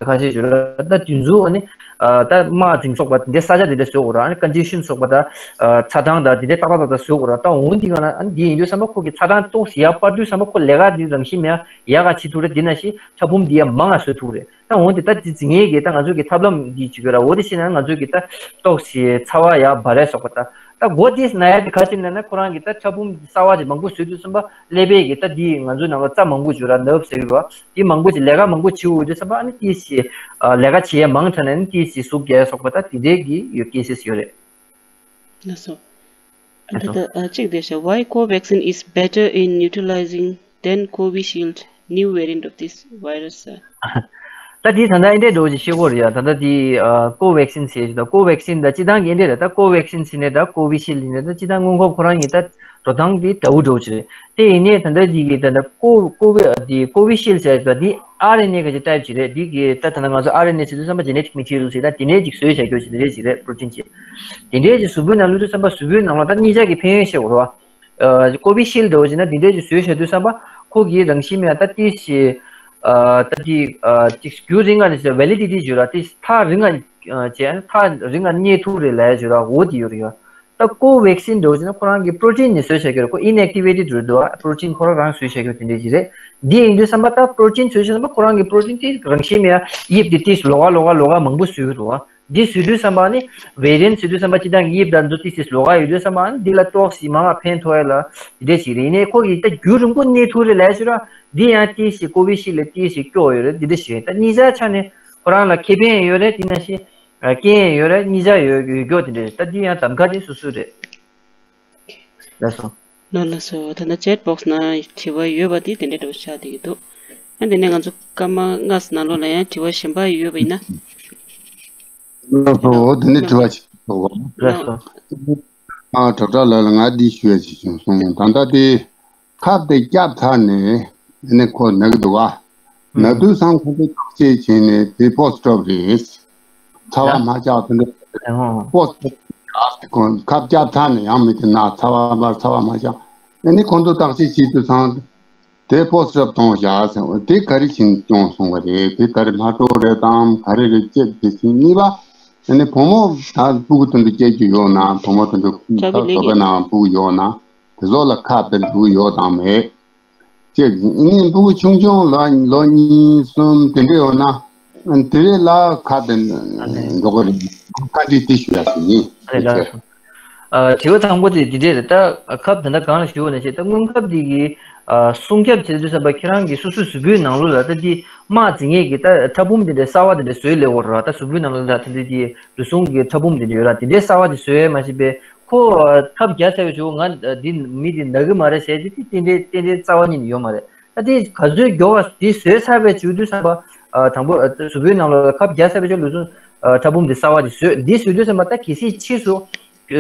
ཁ་ཤས་བརྗོད་ར། ད་དེ་ཚོ་ཨ་ནི་ཨ་ད་དམག་འཛིང་སོགས་པ་དེ་འདྲའི་ས་ཆ་དེ་འདྲ་བཟོ་དགོས་ར། ཨ་ནི་condition་སོགས་པ་ད་ཨ་ཚ་གྲང་དང་དེ་འདྲའི་ཏག་ཏག་ཏག་ཏག་བཟོ་དགོས་ར། ད་འོ་འདི་ག་ན་ཨ་ནི་འདི་ཡིན་དུས་ཙམ་པ་ཁོ་གི་ཚ་གྲང་ཏོག་ཙམ་ཡར་སྤར་དུས་ཙམ་པ་ཁོ་ལས་ཀ་འདི་རང་བཞིན་མེད་ཡག་ག་བྱེད་ཐུབ་རེད། འདི་ནང་བཞིན་ཕྲ་ཕུང་འདི་ཡར་མང་ང་བཟོ་ཐུབ་རེད། ད་འོ་འདི་ད་འདི་འཛིང་ཡས་ཀྱི་ད་ང་ཚོ་གི་ཐབས་ལམ་འདི་བྱེད་དགོས་ར། འོ་དེ་བྱས་ན་ང་ཚོ་གི་ད་ཏོག་ཙམ་ཚ་བ་ཡར་འབར་ཡས་སོགས་པ་ད། ད་མགོ་དེ་ན་ཡ་དེ་ག་ཅི་ན་ན་ཁོ་རང་གི་ད་ཕྲ་ཕུང་གསར་བ་ཅིག་མང་པོ་བཟོས་དུས་ཙམ་པ་ཀླད་པའི་གི་ད་དེ་ང་ཚོའི་ནང་ལ་རྩ་མང་པོ་བྱུང་ར་nerve་ཟེར་གི་ར་དེ་མང་པོ་ཅིག་ལས་ཀ་མང་པོ་བྱེད་འོས་དུས་ཙམ་པ་ཨ་ནི་ཏིས་ཅིག་ལས་ཀ་བྱེད་ཡ་མང་དྲགས་ན་ནི་ཏིས་ཅིག་ཟུག་རྒྱག་ཡ་སོགས་པ་ད་དེ་འདྲའི་གི་ཡོད་cases་ཡོད་རེད། ལགས་སོ། ད་ལྟ་ཨ་གཅིག་དེ་ཤ Why Covaxin is better in neutralizing than Covishield new variant of this virus? ད་དེ་ད་ལྟ་ཨེ་འདྲས་འགྲོ་ཅིག་ཤེས་དགོས་རེད་ཡ། ད་ལྟ་དེ་ཨ་Covaxin་ཟེར་ཞིག་ད་Covaxin་ད་སྤྱི་བཏང་གི་ཨེ་འདྲས་རེད། ད་Covaxin་ཟེར་ནས་ད་Covishield་ཡིན་ནས་ད་སྤྱི་བཏང་སྔོན་འགོག་ཁོ་རང་ཡིན་ད་འགྲོ་སྟངས་དེ་འདྲ་བོ་འགྲོ་ཅིག་རེད། དེ་ཡིན་ནས་ད་ལྟ་དེ་གི་ད་ལྟ་ཀོ་ཀོ་བི་དེ་Covishield་ཟེར་ཞིག་ད་དེ་ཨར་ཨེན་ཨེ་ག་ཅིག་type་ཅིག་རེད། དེ་གི་ད་ད་ལྟ་ང་ཚོ་ཨར་ཨེན་ཨེ་ཟེར་དུས་ཙམ་པ་genetic material་ཟེར་ད་དེ་ནས་ཅིག་བཟོས་བྱ་རྒྱུ་ཅིག་དེ་འདྲས་ཅིག་རེད། protein་ཅིག་དེ་འདྲས་ཅིག་གཟུགས་པོའི་ནང་བླུགས་དུས་ཙམ་པ་གཟུགས་པོའི་ནང་ལ་ད་གཉིས་ཆ་གི་ཕན་ཡོན་བཤད་དགོས་རེད་བ། ཨ་Covishield་འདྲ་བོ་ཅིག་ན་དེ་འདྲས་ཅིག་བཟོས་བྱ་དུས་ཙམ་པ་ཁོ་གི་རང་བཞིན་མེད་ད་ཏིས་ཞིག་ཨ་ད་དེ་ཨ་ཅིག་རྒྱུན་རིང་ང་ནས་validity་བརྗོད་ར་ཏིས་ཐག་རིང་ང་བྱས་ཐག་རིང་ང་གནས་ཐུབ་རེད་ལབ་ཡ་བརྗོད་ར་འོ་དེ་ཡོད་རེད་ཡ། ད་Covaxin་འདྲ་བོ་ཅིག་ན་ཁོ་རང་གི་protein་ནས་བཟོས་བྱ་རྒྱུ་རེད། ཁོ་inactivated་རེད་འདུག protein་ཁོ་རང་རང་བཟོས་བྱ་རྒྱུ་དེ་འདྲས་ཅིག་རེད། འདི་ཡིན་དུས་ཙམ་པ་ད་protein་བཟོས་བྱ་ཙམ་པ་ཁོ་རང་གི་protein་དེ་རང་བཞིན་མེད་ཡ་དབྱིབས་དེ་ཏིས་ལོགས་ཀ་ལོགས་ཀ་ལོགས་ཀ་མང་པོ་བཟོས་ཡོད་རེད་བ། འདི་བཟོས་དུས་ཙམ་པ་ནི་variant་བཟོས་དུས་ཙམ་པ་སྤྱི་བཏང་གི་དབྱིབས་དང་མདོ་ཏིས་ཏིས་ལོགས་ཀ་ཡོད་དུས་ཙམ་པ་ནི་འདི་ལ་ཏོག་ཙམ་མང་བ་ཕན་ཐོགས་ཡ་ལ་འདི་འདྲས་ཞིག་རེད། ཡིན་ནའི་ཁོ་གི་ད་རྒྱུན་རིང་པོ་གནས་ཐུབ་རེད་ལབ་ཞུ་ར་འདི་ཡང་ཏིས་ཞིག་Covishield་ལ་ཏིས་ཞིག་སྐྱོ་ཡོད་རེད། འདི་འདྲས་ཞིག་ཡིན། ད་གཉིས་ཆ་ཆ་ནས་ ཁོ་རང་ལ་ཁེ་ཕན་ཡོད་རེད། དེ་ནང་བཞིན་རྐྱེན་ཡོད་རེད། གཉིས་ཆ་ཡོད་ཡོད་སྐྱོ་དེ་འདྲ་རེད། ད་འདི་ཡང་གདམ་ག་དེ་སོ་སོའི་རེད། ལགས་སོ། ལགས་ལགས་སོ། ད་ལྟ་ཅེ་ཊི་བོག་སི་ནང་དྲི་བ་ཡོད་པ་དེ་དེ་འདྲ་འདྲ་བོ་ཆགས་བསྡད་ཀྱི་འདུག་ཨ་དེ་ནས་ང་ཚོ་སྐར་མ་ལྔ་ཙམ་ནང་ལོགས་ལ་ཡང་དྲི་བ་གཞན་པ་ཡོད་པ་ཡིན་ན། ལགས་སོ། འོ་དེ་ནས་དྲི་བ་ཞིག་འདུག་ལགས་སོ། ཨ་གྲོགས་གྲོགས་ལགས་ལ་ང་འདི་ཞུ་ཡ་ཞིག་བྱུང་སོང་། ད་ལྟ་དེ་ཁབ་དེ་བརྒྱབ་ཚར་ནས་ཨ་ནི་ཁོ་ན་གི་འདུག་ག་ན་དུས་སང་ཁོང་ཚོ་བརྟག་དཔྱད་བྱས་ནས་དེ་པོ་སི་ཊིབ་རེད། ཚ་བ་མ་ཆགས་དེ་འདྲ། པོ་སི་ཊིབ་ཁབ་བརྒྱབ་ཚར་ནས་ཡང་མི་དེ་ན་ཚ་བ་མར་ཚ་བ་མ་ཆགས། ཨ་ནི་ཁོང་ཚོ་བརྟག་དཔྱད་བྱེད་དུས་སང་དེ་པོ་སི་ཊིབ་གཏོང་བཞག་ཟེར། དེ་ག་རེ་བྱིན་གཏོང་སོང་བ་རེད། དེ་ག་རེ་སྨན་ཏོག་རེད་དམ་ག་རེ་རེད་ཅེས་དེ་བྱིན། གཉིས་པ་ཨ་ནི་བུ་མོ་ད་སྤུ་གུ་དེ་འདྲ་སྐྱེ་རྒྱུ་ཡོད་ན། བུ་མོ་དེ་འདྲ་ད་བོད་པའི་ནང་སྤུ་གུ་ཡོད་ན་དེ་ཚོ་ལ་ཁབ་དེ་འདུག་ཡོད་དམ་མེད། ཅེས་ངའི་སྤུ་གུ་ཆུང་ཆུང་ལ་ལོ་གཉིས་གསུམ་དེ་འདྲ་ཡོད་ན་དེ་རེད་ལ་ཁ་དེ་འགྲོ་གི་རེད། བཀའ་འདྲི་དེ་ཞུ་ཡ་ཞིག་ཡིན། ཨ་ནི་ལགས་སོ། ཨ་དྲི་བ་དང་པོ་དེ་འདི་འདྲ་རེད། ད་ཁབ་དེ་འདྲ་གང་ལ་ཞུ་བ་ནས་བྱས། ད་སྔོན་ཁབ་འདི་གི་ཨ་སྲུང་སྐྱོབ་བྱེད་དུས་ཙམ་པ་ཁྱེད་རང་གི་སོ་སོའི་གཟུགས་པོའི་ནང་ལོགས་ལ་ད་འདི་དམག་འཛིང་མཁན་གྱི་ད་ཕྲ་ཕུང་དེ་འདྲ་གསར་བ་དེ་འདྲ་བཟོས་སླེབས་ཡོད་རེད་བ། ད་གཟུགས་པོའི་ནང་ལོགས་ལ་ད་འདི་འདི་རུས་ཟུངས་ཀྱི་ཕྲ་ཕུང་དེ་འདྲ་ཡོད་ར། དེ་འདྲའི་གསར་བ་དེ་བཟོས་མ་ཤེས་པས། ཁོ་ཁབ་རྒྱག་ཚར་བའི་གཞུག་ང་འདི་མི་འདི་ན་གི་མ་རེད་ཟེར་གྱི་དེ་རྟེན་འབྲེལ་རྟེན་འབྲེལ་རྩ་བ་ཉིད་ནས་ཡོད་མ་རེད། ད་དེ་ག་ཚོད་མགྱོགས་པ་དེ་བཟོས་ཚར་བའི་མཇུག་དུས་ཙམ་པ། ཨ་དང་པོ་ཨ་གཟུགས་པོའི་ནང་ལོགས་ལ་ཁབ་རྒྱག་ཚར་བའི་མཇུག་ལུས་ཟུངས་ཨ་ཕྲ་ཕུང་དེ་གསར་བ་དེ་བཟོས། འདི་བཟོས་དུས་ཙམ་པ་ད་གལ་སྲིད་ཕྱིས་སུ་སོ་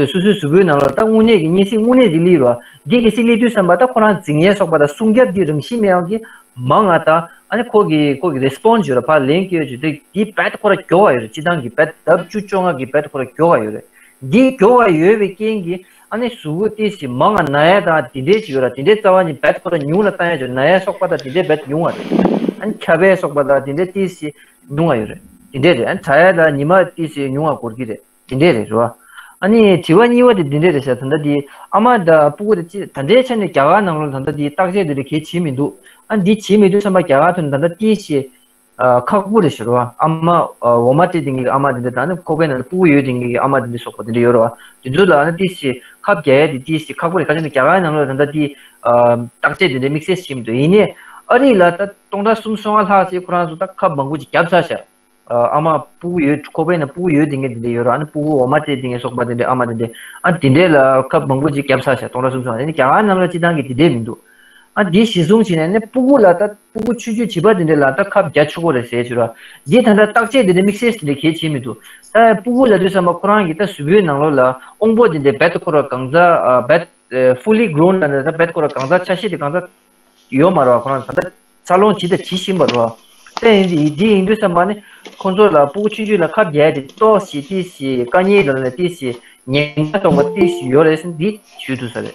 སོའི་གཟུགས་པོའི་ནང་ལ་ད་དངོས་གནས་ཀྱི་གཉན་སྲིན་དངོས་གནས་དེ་སླེབས་རོགས། འདི་གལ་སྲིད་སླེབས་དུས་ཙམ་པ་ད་ཁོ་རང་འཛིང་ཡས་སོགས་པ་དང་སྲུང་སྐྱོབ་ཀྱི་རང་བཞིན་མེད་པ་གི་མང་ང་དང་། ཨ་ནི་ཁོ་གི་ཁོ་གི་རེ་སི་པོན་སི་ཡོད་ར། ཕར་ལན་སྐྱེལ་ཡོད་ཅིག་དེ་དེ་རྦད་ཁོ་ར་མགྱོགས་པ་ཡོད་རེད། སྤྱི་བཏང་གི་རྦད་ལྡབ་བཅུ་བཅོ་ལྔ་གི་རྦད་ཁོ་ར་མགྱོགས་པ་ཡོད་རེད། འདི་མགྱོགས་པ་ཡོད་པའི་རྐྱེན་གྱིས་ཨ་ནི་གཟུགས་པོ་ཏོག་ཙམ་མང་ང་ན་ཡ་དང་དེ་འདྲས་ཅིག་ཡོད་ར། དེ་འདྲས་རྩ་བ་ཉིད་རྦད་ཁོ་ར་ཉུང་ལ་བཏང་ཡ་ཅིག་ན་ཡ་སོགས་པ་དང་དེ་འདྲས་རྦད་ཉུང་བ་རེད། ཨ་ནི་ཁྱབ་པ་སོགས་པ་དང་དེ་འདྲས་ཏོག་ཙམ་ཉུང་བ་ཡོད་རེད། དེ་འདྲས་རེད། ཨ་ནི་དྲག་ཡ་དང་ཉི་མ་ཏོག་ཙམ་ཉུང་བ་འགོར་གི་རེད། དེ་འདྲས་རེད་རེད་བ། ཨ་ནི་དྲི་བ་གཉིས་པ་དེ་འདི་འདྲས་རེད་ཤག་ད་ལྟ་དེ་ཨ་མ་དང་སྤུ་གུ་དེ་ཅི་ད་ལྟའི་ཆ་ནས་རྒྱ་གར་ནང་ལོགས་ད་ལྟ་དེ་བརྟག་དཔྱད་དེ་འདྲ་གས་བྱེད་མི་འདུག་ཨ་འདི་བྱེད་མི་འདུག་བསམ་པ་རྒྱ་གར་ཐོན་ད་ལྟ་ཏོག་ཙམ་ཨ་ཁག་པོ་རེད་ཤག་རེད་བ། ཨ་མ་ཨ་འོ་མ་སྤྲད་བསྡད་མཁན་གྱི་ཨ་མ་དེ་འདྲ་དང་ནི་ཁོག་པའི་ནང་ལ་སྤུ་གུ་ཡོད་བསྡད་མཁན་གྱི་ཨ་མ་དེ་འདྲ་སོགས་པ་དེ་འདྲ་ཡོད་རེད་བ། དེ་ཚོ་ལ་ནི་ཏོག་ཙམ་ཁབ་རྒྱག་ཡ་དེ་ཏོག་ཙམ་ཁག་པོ་རེད། ག་ཅི་ནས་རྒྱ་གར་ནང་ལོགས་ད་ལྟ་དེ་ཨ་བརྟག་དཔྱད་དེ་འདྲ་དམིགས་བསལ་བྱེད་མི་འདུག་ཡིན་ནའི་ཨ་རི་ལ་ད་སྟོང་ཕྲག་གསུམ་སོ་ལྔ་ལྷག་ཅིག་ཁོ་རང་ཚོ་ད་ཁབ་མང་པོ་ཅིག་བརྒྱབ་ཚར་ཤག་ཨ་མ་སྤུ་གུ་ཡོད། ཁོག་པའི་ནང་སྤུ་གུ་ཡོད་བསྡད་མཁན་དེ་འདྲ་ཡོད་རེད། ཨ་ནི་སྤུ་གུ་འོ་མ་སྤྲད་བསྡད་མཁན་སོགས་པ་དེ་འདྲ་ཨ་མ་དེ་འདྲ་ཨ་དེ་འདྲས་ལ་ཁབ་མང་པོ་ཅིག་བརྒྱབ་ཚར་ཤག་སྟོང་ཕྲག་གསུམ་སོ་ལྔ། ཡིན་ནའི་རྒྱ་གར་ནང་ལ་སྤྱི་བཏང་གི་དེ་འདྲས་མི་འདུག་ཨ་འདི་གཞི་བཟུང་བྱས་ནས་ནི་སྤུ་གུ་ལ་ད་སྤུ་གུ་ཆུང་ཆུང་བྱིས་པ་དེ་འདྲ་ལ་ད་ཁབ་རྒྱག་ཆོག་གི་རེད་ཟེར་བྱས་ར། འདི་ད་ལྟ་བརྟག་དཔྱད་དེ་འདྲ་དམིགས་བསལ་དེ་འདྲ་གས་བྱས་མི་འདུག་ད་སྤུ་གུ་ལབ་དུས་ཙམ་པ་ཁོ་རང་གི་ད་གཟུགས་པོའི་ནང་ལོགས་ལ་དབང་པོ་དེ་འདྲ་རྦད་དེ་ཁོ་ར་གང་ཟག་ཨ་རྦད་ཨ་fully grown ལབ་ནས་ད་རྦད་ཁོ་ར་གང་ཟག་ཆ་ཤས་དེ་གང་ཟག་ཡོད་མ་རེད་བ། ཁོ་རང་ད་ལྟ་འཚར་ལོངས་བྱེད་དང་བྱེད་བཞིན་པ་རེད་བ། དེ་ཡིན་དུས་འདི་ཡིན་དུས་ཙམ་པ་ནི་ཁོང་ཚོ་ལ་སྤུ་གུ་ཆུང་ཆུང་ལ་ཁབ་རྒྱག་ཡ་དེ་ཏོག་ཙམ་ཏོག་ཙམ་དཀའ་ངལ་དང་ཏོག་ཙམ་ཉེན་ཁ་སོགས་པ་ཏོག་ཙམ་ཡོད་རེད་ཟེར་འདི་ཞུས་འདུག་ས་རེད།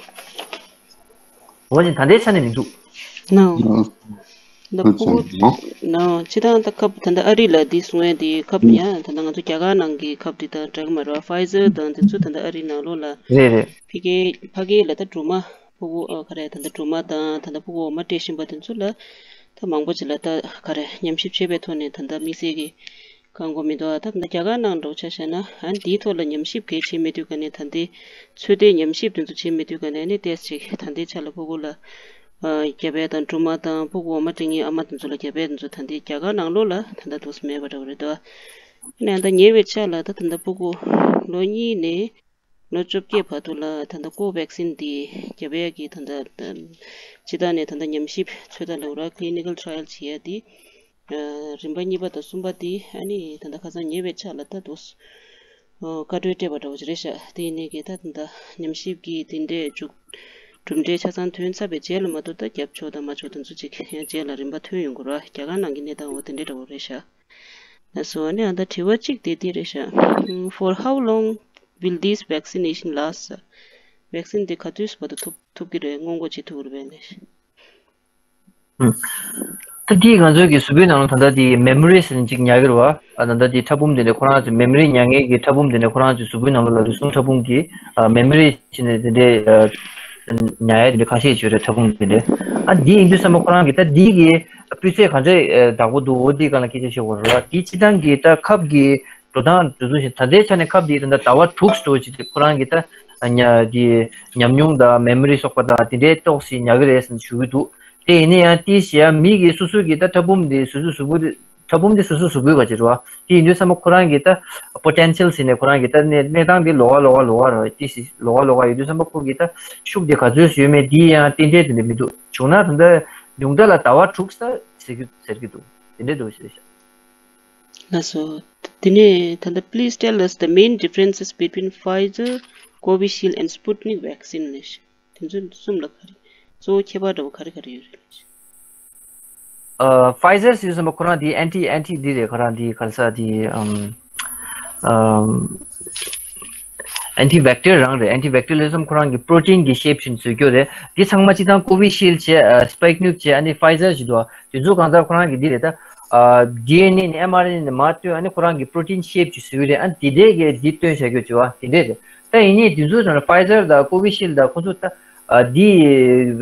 འོ་ཅིག་ད་ལྟའི་ཆ་ནས་མི་འདུག་ནའོ། ད་སྤུ་གུ་ནའོ་སྤྱི་བཏང་ད་ཁབ་ད་ལྟ་ཨ་རི་ལ་འདི་གསུང་ཡ་དེ་ཁབ་ཡང་ད་ལྟ་ང་ཚོ་རྒྱ་གར་ནང་གི་ཁབ་དེ་དང་འདྲ་གི་མ་རེད་བ། Pfizer དང་དེ་ཚོ་ད་ལྟ་ཨ་རི་ནང་ལོགས་ལ་རེད་རེད། ཕ་གི་ཕ་གི་ལ་ད་སྦྲུམ་མ་སྤུ་གུ་ཨ་ག་རེ་ད་ལྟ་སྦྲུམ་མ་དང་ད་ལྟ་སྤུ་གུ་འོ་མ་སྤྲད་བཞིན་པ་དེ་ཚོ་ལ་ད་མང་པོ་ཅིག་ལ་ད་ག་རེ་ཉམས་ཞིབ་བྱས་པའི་ཐོག་ནས་ད་ལྟ་དམིགས་བསལ་གྱི་བཀག་འགོག་མི་འདུག་ཨ་ད་ད་རྒྱ་གར་ནང་འགྲོ་ཆ་བཞག་ན་ཨ་འདིའི་ཐོག་ལ་ཉམས་ཞིབ་གས་བྱེད་མི་འདུག་ག་ནས་ད་ལྟའི་ཚོད་ལྟའི་ཉམས་ཞིབ་དེ་ཚོ་བྱེད་མི་འདུག་ག་ནས་ཨ་ནི་ཏོག་ཙམ་ཅིག་ད་ལྟའི་ཆ་ལ་སྤུ་གུ་ལ་ཨ་རྒྱབ་ཡ་དང་སྦྲུམ་མ་དང་སྤུ་གུ་འོ་མ་སྤྲད་མཁན་ཨ་མ་དེ་ཚོ་ལ་རྒྱབ་ཡ་དེ་ཚོ་ད་ལྟའི་རྒྱ་གར་ནང་ལོགས་ལ་ད་ལྟ་འདུག་སེ་མེད་པ་འདྲ་བོ་རེད་འདུག་ཨ་ནི་ཨ་ད་ཉེ་བའི་ཆ་ལ་ད་ད་ལྟ་སྤུ་གུ་ལོ་གཉིས་ནས་ལོ་བཅོ་བརྒྱད་བར་དུ་ལ་ད་ལྟ་ཀོ་ཝེག་སིན་འདི་རྒྱབ་ཡ་གི་ད་ལྟ་སྤྱི་བཏང་ནས་ད་ལྟ་ཉམས་ཞིབ་ཚོད་ལྟ་ལབ་ར་clinical trial བྱེད་ཡ་འདི་ཨ་རིམ་པ་གཉིས་པ་དང་གསུམ་པ་འདི་ཨ་ནི་ད་ལྟ་ཁ་སང་ཉེ་བའི་ཆ་ལ་ད་དུ་ཨ་བཀའ་འཁྲོལ་སྤྲད་པ་འདྲ་བོ་ཅིག་རེད་ཤག་དེ་ཡིན་ནའི་གི་ད་ད་ལྟ་ཉམས་ཞིབ་ཀྱི་དེ་འདྲའི་མཇུག་གྲུབ་འབྲས་ཆ་ཚང་ཐོན་ཚར་བའི་རྗེས་ལ་མ་གཏོགས་ད་རྒྱབ་ཆོག་དང་མ་ཆོག་དེ་ཚོ་ཅིག་ཡང་རྗེས་ལ་རིམ་པ་ཐོན་ཡོང་གི་རེད་བ། རྒྱ་གར་ནང་གི་གནས་སྟངས་འོ་དེ་འདྲའི་འདྲ་བོ་རེད་ཤག་ལགས་སོ། ཨ་ནི་ཨ་ད་དྲི་བ་གཅིག་དེ་འདི་རེད་ཤག For how long will this vaccination last? Vaccine དེ་ག་དུས་བར་དུ་ཐུབ་ཐུབ་ཀྱི་རེད། སྔོན་འགོག་བྱེད་ཐུབ་ཀྱི་རེད་པས་ལགས། ད་དེ་ང་ཚོའི་གི་གཟུགས་པོའི་ནང་ལ་ད་ལྟ་དེ་མེ་མོ་རི་ཟེར་ནས་ཅིག་ཉར་གི་རེད་བ། ཨ་ད་ལྟ་དེ་ཕྲ་ཕུང་དེ་འདྲ་ཁོ་རང་ཚོ་མེ་མོ་རི་ཉར་མཁན་གྱི་ཕྲ་ཕུང་དེ་འདྲ་ཁོ་རང་ཚོའི་གཟུགས་པོའི་ནང་ལོགས་ལ་རུས་ཟུངས་ཕྲ་ཕུང་གི་ཨ་མེ་མོ་རི་བྱས་ནས་དེ་འདྲའི་ཨ་ཉར་ཡ་དེ་འདྲ་ཁ་ཤས་ཅིག་ཡོད་རེད། ཕྲ་ཕུང་དེ་འདྲ། ཨ་འདི་ཡིན་དུས་ཙམ་པ་ཁོ་རང་གི་ད་འདི་གི་སྤུས་ཚད་ག་འདྲ་ཨ་དག་པོ་འདུག་འོ་འདི་སྒང་ལ་སྐད་ཆ་བཤད་དགོས་རེད་བ། དེ་སྤྱི་བཏང་གི་ད་ཁབ་ཀྱི་འགྲོ་སྟངས་དེ་ཚོ་བཞིན་ད་ལྟའི་ཆ་ནས་ཁབ་དེ་ད་ལྟ་ཟླ་བ་དྲུག་ཙམ་ཅིག་ཁོ་རང་གི་ད་ཉ་དེ་ཉམས་མྱོང་དང་མེ་མོ་རི་སོགས་པ་དང་དེ་འདྲའི་ཏོག་ཙམ་ཉར་གི་རེད་ཟེར་ཞུ་གི་འདུག་དེ་ཡིན་ན་ཡང་དེ་བཞིན་མི་གི་སོ་སོ་གི་ད་ཕྲ་ཕུང་དེ་སོ་སོའི་གཟུགས་པོ་དེ་ ཕྲ་ཕུང་དེ་སོ་སོ་གཟུགས་པོའི་ག་ཅིག་རེད་བ། དེ་ཡིན་དུས་ཙམ་པ་ཁོ་རང་གི་ད་པོ་ཊེན་ཤལ་ཟེར་ནས་ཁོ་རང་གི་ད་གནས་གནས་སྟངས་དེ་ལོགས་ཀ་ལོགས་ཀ་ལོགས་ཀ་རེད་བ། དེ་སི་ལོགས་ཀ་ལོགས་ཀ་ཡོད་དུས་ཙམ་པ་ཁོ་གི་ད་ཤུགས་དེ་ག་ཚོད་ཡོད་མེད་དེ་ཡང་ཏན་ཏན་དེ་འདྲ་མི་འདུག་བྱུང་ན་ད་ད་ཉུང་མཐའ་ལ་ཟླ་བ་དྲུག་ཙམ་ཟེར་གི་ཟེར་གི་འདུག་དེ་འདྲ་འདུག་ཞེས་བཤད། ལགས་སོ། དེ་ནས་ད་ལྟ please tell us the main differences between Pfizer, Covishield and Sputnik vaccine ལས། དེ་ཚོ་གསུམ་ལ་ག་རེ་གཙོ་བོ་ཁྱད་པར་འདྲ་བོ་ག་རེ་ག་རེ་ཡོད་རེད། ཨ། Pfizer ཟེར་ཙམ་པ་ཁོ་རང་དེ་anti anti འདི་རེད། ཁོ་རང་དེ་ག་རེ་ཟེར་དེ་ཨམ་ཨམ་anti vector རང་རེད། anti vector ལས་ཙམ་ཁོ་རང་གི་པྲོ་ཊིན་གྱི་ཤེབ་བྱས་ནས་བཟོས་རྒྱུ་རེད། འདི་ཚང་མ་སྤྱིར་བཏང་Covishield བྱས། ཨ། Sputnik བྱས། ཨ་ནི་Pfizer ཞིག་འདུག་དེ་ཚོ་གང་ལྟར་ཁོ་རང་གི་འདི་རེད་ད། ཨ། ཌི་ཨེན་ཨེ་ནས་ཨེམ་ཨར་ཨེན་ཨེ་ནས་མར་བཏོན། ཨ་ནི་ཁོ་རང་གི་པྲོ་ཊིན་ཤེབ་ཅིག་བཟོས་རེད། ཨ་ནི་དེ་འདྲས་ཀྱི་འདི་བཏོན་བྱ་རྒྱུ་བྱེད་པ་དེ་འདྲས་རེད། ད་ཡིན་ནའི་དེ་ཚོ་ད་Pfizer དང་Covishield དང་ཁོ་ཚོ་ད་ཨ་འདི་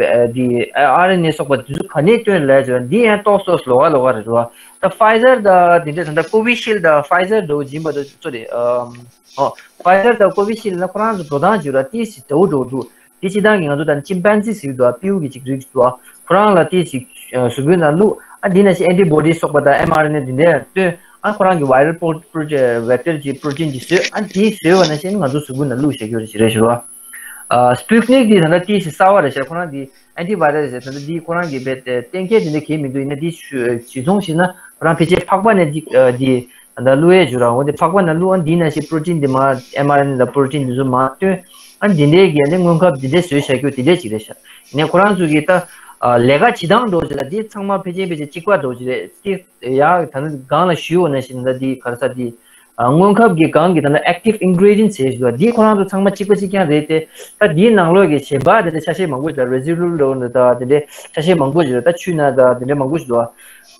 ཨ་འདི་ཨ་ཨར་ཨེན་ཨེ་སོགས་པ་དེ་ཚོ་ག་ནས་བཏོན་ལབ་བྱས་པ་འདི་ཡང་ཏོག་ཙམ་ལོགས་ཀ་ལོགས་ཀ་རེད་བ། ད་Pfizer དང་དེ་འདྲས་ད་ད་Covishield དང་Pfizer འདྲ་བོ་ཡིན་པ་དང་ཚོ་རེད། ཨམ། ཨོ། Pfizer དང་Covishield ལ་ཁོ་རང་ཚོ་འགྲོ་སྟངས་བརྗོད་ར་ཏིས་ཞིག་འདྲ་བོ་འགྲོ་འདུག་དེ་སྤྱིར་བཏང་གི་ང་ཚོ་ད་ཅིམ་པན་ཛི་ཟེར་གྱི་འདུག་ཨ། སྤྲེའུ་གི་ཅིག་རིགས་འདུག་ཨ། ཁོ་རང་ལ་ཏིས་ཞིག་ཨ། གཟུགས་པོའི་ནང་བླུགས། ཨ། འདི་ནང་བཞིན་ཨེན་ཊི་བོ་ཌི་སོགས་པ་དང་ཨེམ་ཨར་ཨེན་ཨེ་འདི་འདྲ་བཏོན། ཨ། ཁོ་རང་གི་viral pro- pro- vector གྱི་པྲོ་ཊིན་གྱི་བཟོས། ཨ། དེ་བཟོས་པ་ནང་བཞིན་ང་ཚོ་གཟུགས་པོའི་ནང་བླུགས་བྱེད་རྒྱུ་རེད་ཞེས་རེད་ཞུ་བ། ཨ། Sputnik འདི་ད་ལྟ་ཏིས་ཞིག་གསར་བ་རེད་ཤག་ཁོ་རང་འདི་ཨེན་ཊི་བྷའི་ར་སི་རེད། ད་ལྟ་འདི་ཁོ་རང་གི་བེད་གཏན་འཁེལ་དེ་འདྲ་གང་ཡང་མི་འདུག་ཡིན་ན་འདི་ཞུ་ཞུས་སོང་ཞིག་ན་ཁོ་རང་ཕལ་ཆེར་ཕག་པ་ནས་འདི་ཨ། འདི་ད་ལྟ་བླུགས་ཡས་བྱུང་ར། འོ་དེ་ཕག་པ་ནས་བླུགས། ཨ། འདི་ནང་བཞིན་པྲོ་ཊིན་འདི་མར་ཨེམ་ཨར་ཨེན་ཨེ་དང་པྲོ་ཊིན་འདི་ཚོ་མར་བཏོན། ཨ། འདི་འདྲའི་གི་ཨ་ནི་སྔོན་ཁབ་འདི་འདྲ་བཟོས་བཞག་རྒྱུ་འདི་འདྲ་ཅིག་རེད་ཤག་ཡིན་ནའི་ཁོ་རང་ཚོ་གི་ད་ཨ། ལས་ཀ་བྱེད་སྟངས་འདྲ་བོ་ཅིག་ལ་འདི་ཚང་མ་ཕལ་ཆེར་ཕལ་ཆེར་གཅིག་པ་འདྲ་བོ་ཅིག་རེད། དེ་ཡ་ད་ནི་སྒང་ལ་ཞུས་པ་ནང་བཞིན་ད་འདི་ག་རེ་ཟེར་འདི། ཨ། སྔོན་ཁབ་ཀྱི་སྒང་གི་ད་ནི་active ingredient ཟེར་ཞིག་འདུག་འདི་ཁོ་རང་ཚོ་ཚང་མ་གཅིག་པ་གཅིག་རྐྱང་རེད་དེ། ད་འདིའི་ནང་ལོགས་ཀྱི་གཞན་པ་དེ་འདྲ་ཆ་ཤས་མང་པོ་ཞིག་ད་residual འདྲ་བོ་འདི་ད་དེ་འདྲའི་ཆ་ཤས་མང་པོ་ཞིག་ད་ཆུ་ནང་ད་དེ་འདྲའི་མང་པོ་ཞིག་འདུག་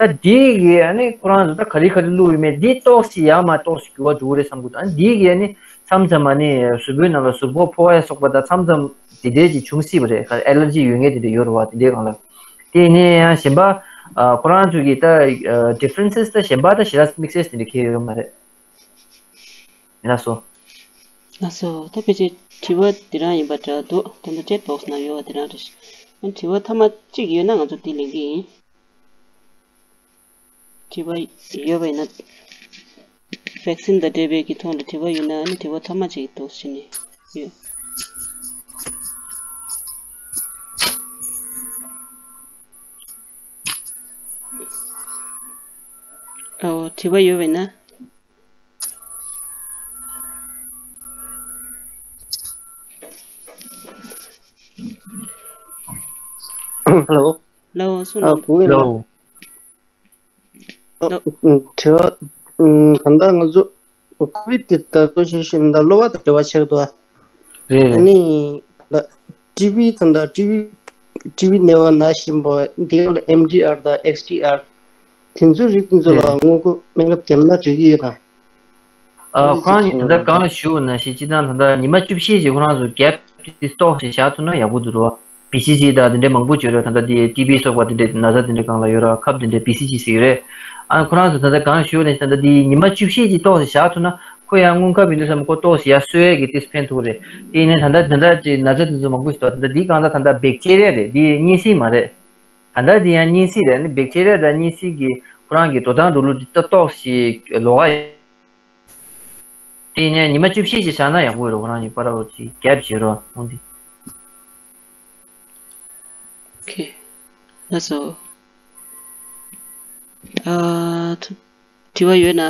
ད་འདི་གི་ཨ་ནི་ཁོ་རང་ཚོ་ད་ག་རེ་ག་རེ་བླུགས་ཡོད་མེད་འདི་ཏོག་ཙམ་ཡར་མར་ཏོག་ཙམ་འགྱུར་བ་འགྲོ་གི་རེད་བསམ་གི་འདུག་ཨ་ནི་འདི་གི་ཨ་ནི་མཚམས་མཚམས་ཨ་ནི་གཟུགས་པོའི་ནང་ལ་གཟུགས་པོ་ཕོ་བ་སོགས་པ་ད་མཚམས་མཚམས་དེ་འདྲའི་ཅིག་འབྱུང་སྲིད་པ་རེད། ག་allergy ཡོད་མཁན་དེ་འདྲ་ཡོད་རེད་བ། དེ་འདྲའི་སྒང་ལ། དེ་ནས་ཡང་གཞན་པ། ཨ། ཁོ་རང་ཚོ་གི་ད་ཨ། differences ད་གཞན་པ་ད་ཞེ་དྲག་དམིགས་བསལ་དེ་འདྲ་གང་ཡང་ཡོད་མ་རེད། ཡིན་ན་སོ། ལགས་སོ། ད་ཕལ་ཆེར་དྲི་བ་འདི་རང་ཡིན་པ་འདྲ་འདུག་ད་ལྟ་chat box ནང་ཡོད་པ་འདི་རང་རེད། ཨ། དྲི་བ་ཐ་མ་གཅིག་ཡོད་ན་ང་ཚོ་འདི་ལེན་གི་ཡིན། དྲི་བ་ཡོད་པ་ཡིན་ན། vaccine དང་འབྲེལ་བའི་གི་ཐོག་ལ་དྲི་བ་ཡོད་ན་ཨ་ནི་དྲི་བ་ཐ་མ་གཅིག་འདུག་ཟེར་ནས་ཡོད། ཨོ། དྲི་བ་ཡོད་པ་ཡིན་ན། Hello. Hello. གསུངས། ཨ། གུ་ཡིན། Hello. ཨ། དྲི་བ། ཨ། གང་ལྟར་ང་ཚོ་ཀོ་བིད་དེ་ད་གཙོ་ཆེ་ཤོས་ད་གློ་བ་དང་འབྲེལ་བ་ཆེ་གི་འདུག་ཨ། རེད། ཨ་ནི་ད་ཊི་བི་དང་ད་ཊི་བི་ཊི་བི་ནད་པ་ན་བཞིན་པ་འདི་ལ་ཨེམ་ཌི་ཨར་དང་ཨེགས་ཌི་ཨར་དེ་ཚོའི་རིགས་དེ་ཚོ་ལ། རེད། སྔོན་འགོག་སྨན་ཁབ་བརྒྱབ་ན་འགྲིག་གི་ཡོད་དམ། ཨ། ཁོ་རང་གཉིས་ད་ལྟ་གོང་ལ་ཞུས་པ་ནང་བཞིན་སྤྱིར་བཏང་ད་ལྟ་ཉི་མ་བཅུ་བཞི་ཞིག་ཁོ་རང་ཚོ་གེབ་དེ་ཏོག་ཙམ་བཞག་ཐུབ་ན་ཡག་པོ་འདུག་རོ། བི་སི་ཇི་དང་དེ་འདྲའི་མང་པོ་ཡོད་རེད། ད་ལྟ་དེ་ཊི་བི་སོགས་པ་དེ་འདྲའི་ན་ཚ་དེ་འདྲའི་སྒང་ལ་ཡོད་ར། ཁབ་དེ་འདྲའི་བི་སི་ཇི་ཟེར་གྱི་རེད། ཨ། ཁོ་རང་ཚོ་ད་ལྟ་གོང་ཞུས་པ་ནང་བཞིན་ད་ལྟ་དེ་ཉི་མ་བཅུ་བཞི་ཅིག་ཏོག་ཙམ་བཞག་ཐུབ་ན་ཁོ་ཡང་སྔོན་ཁབ་ཡིན་དུས་ཙམ་ཁོ་ཏོག་ཙམ་ཡར་གསོ་ཡས་ཀྱི་ཏིས་ཕན་ཐོགས་རེད། དེ་ཡིན་ནའི་ད་ལྟ་དེ་འདྲ་ཅིག་ན་ཚ་དེ་ཚོ་མང་པོ་ཞིག་འདུག་ད་ལྟ་དེ་གང་ལྟར་ད་ལྟ་བེག་ཊེ་རི་ཡ་རེད། དེ་གཉན་སྲིན་མ་རེད། ད་ལྟ་དེ་ཡང་གཉན་སྲིན་རེད། ཨ་ནི་བེག་ཊེ་རི་ཡ་དང་གཉན་སྲིན་གྱི་ཁོ་རང་གི་འགྲོ་སྟངས་འགྲོ་ལུགས་དེ་ཏོག་ཙམ་ལོགས་ཀ་དེ་ནས་ཉི་མ་བཅུ་བཞི་ཞིག་བཞག་ན་ཡག་པོ་རེད། ཁོ་རང་གཉིས་བར་ལ་ཅིག་གེབ་བྱེད་རོགས་གནང་དེ། ཨོ་ཁེ། ལགས་སོ། ཨ། དྲི་བ་ཡོད་ན།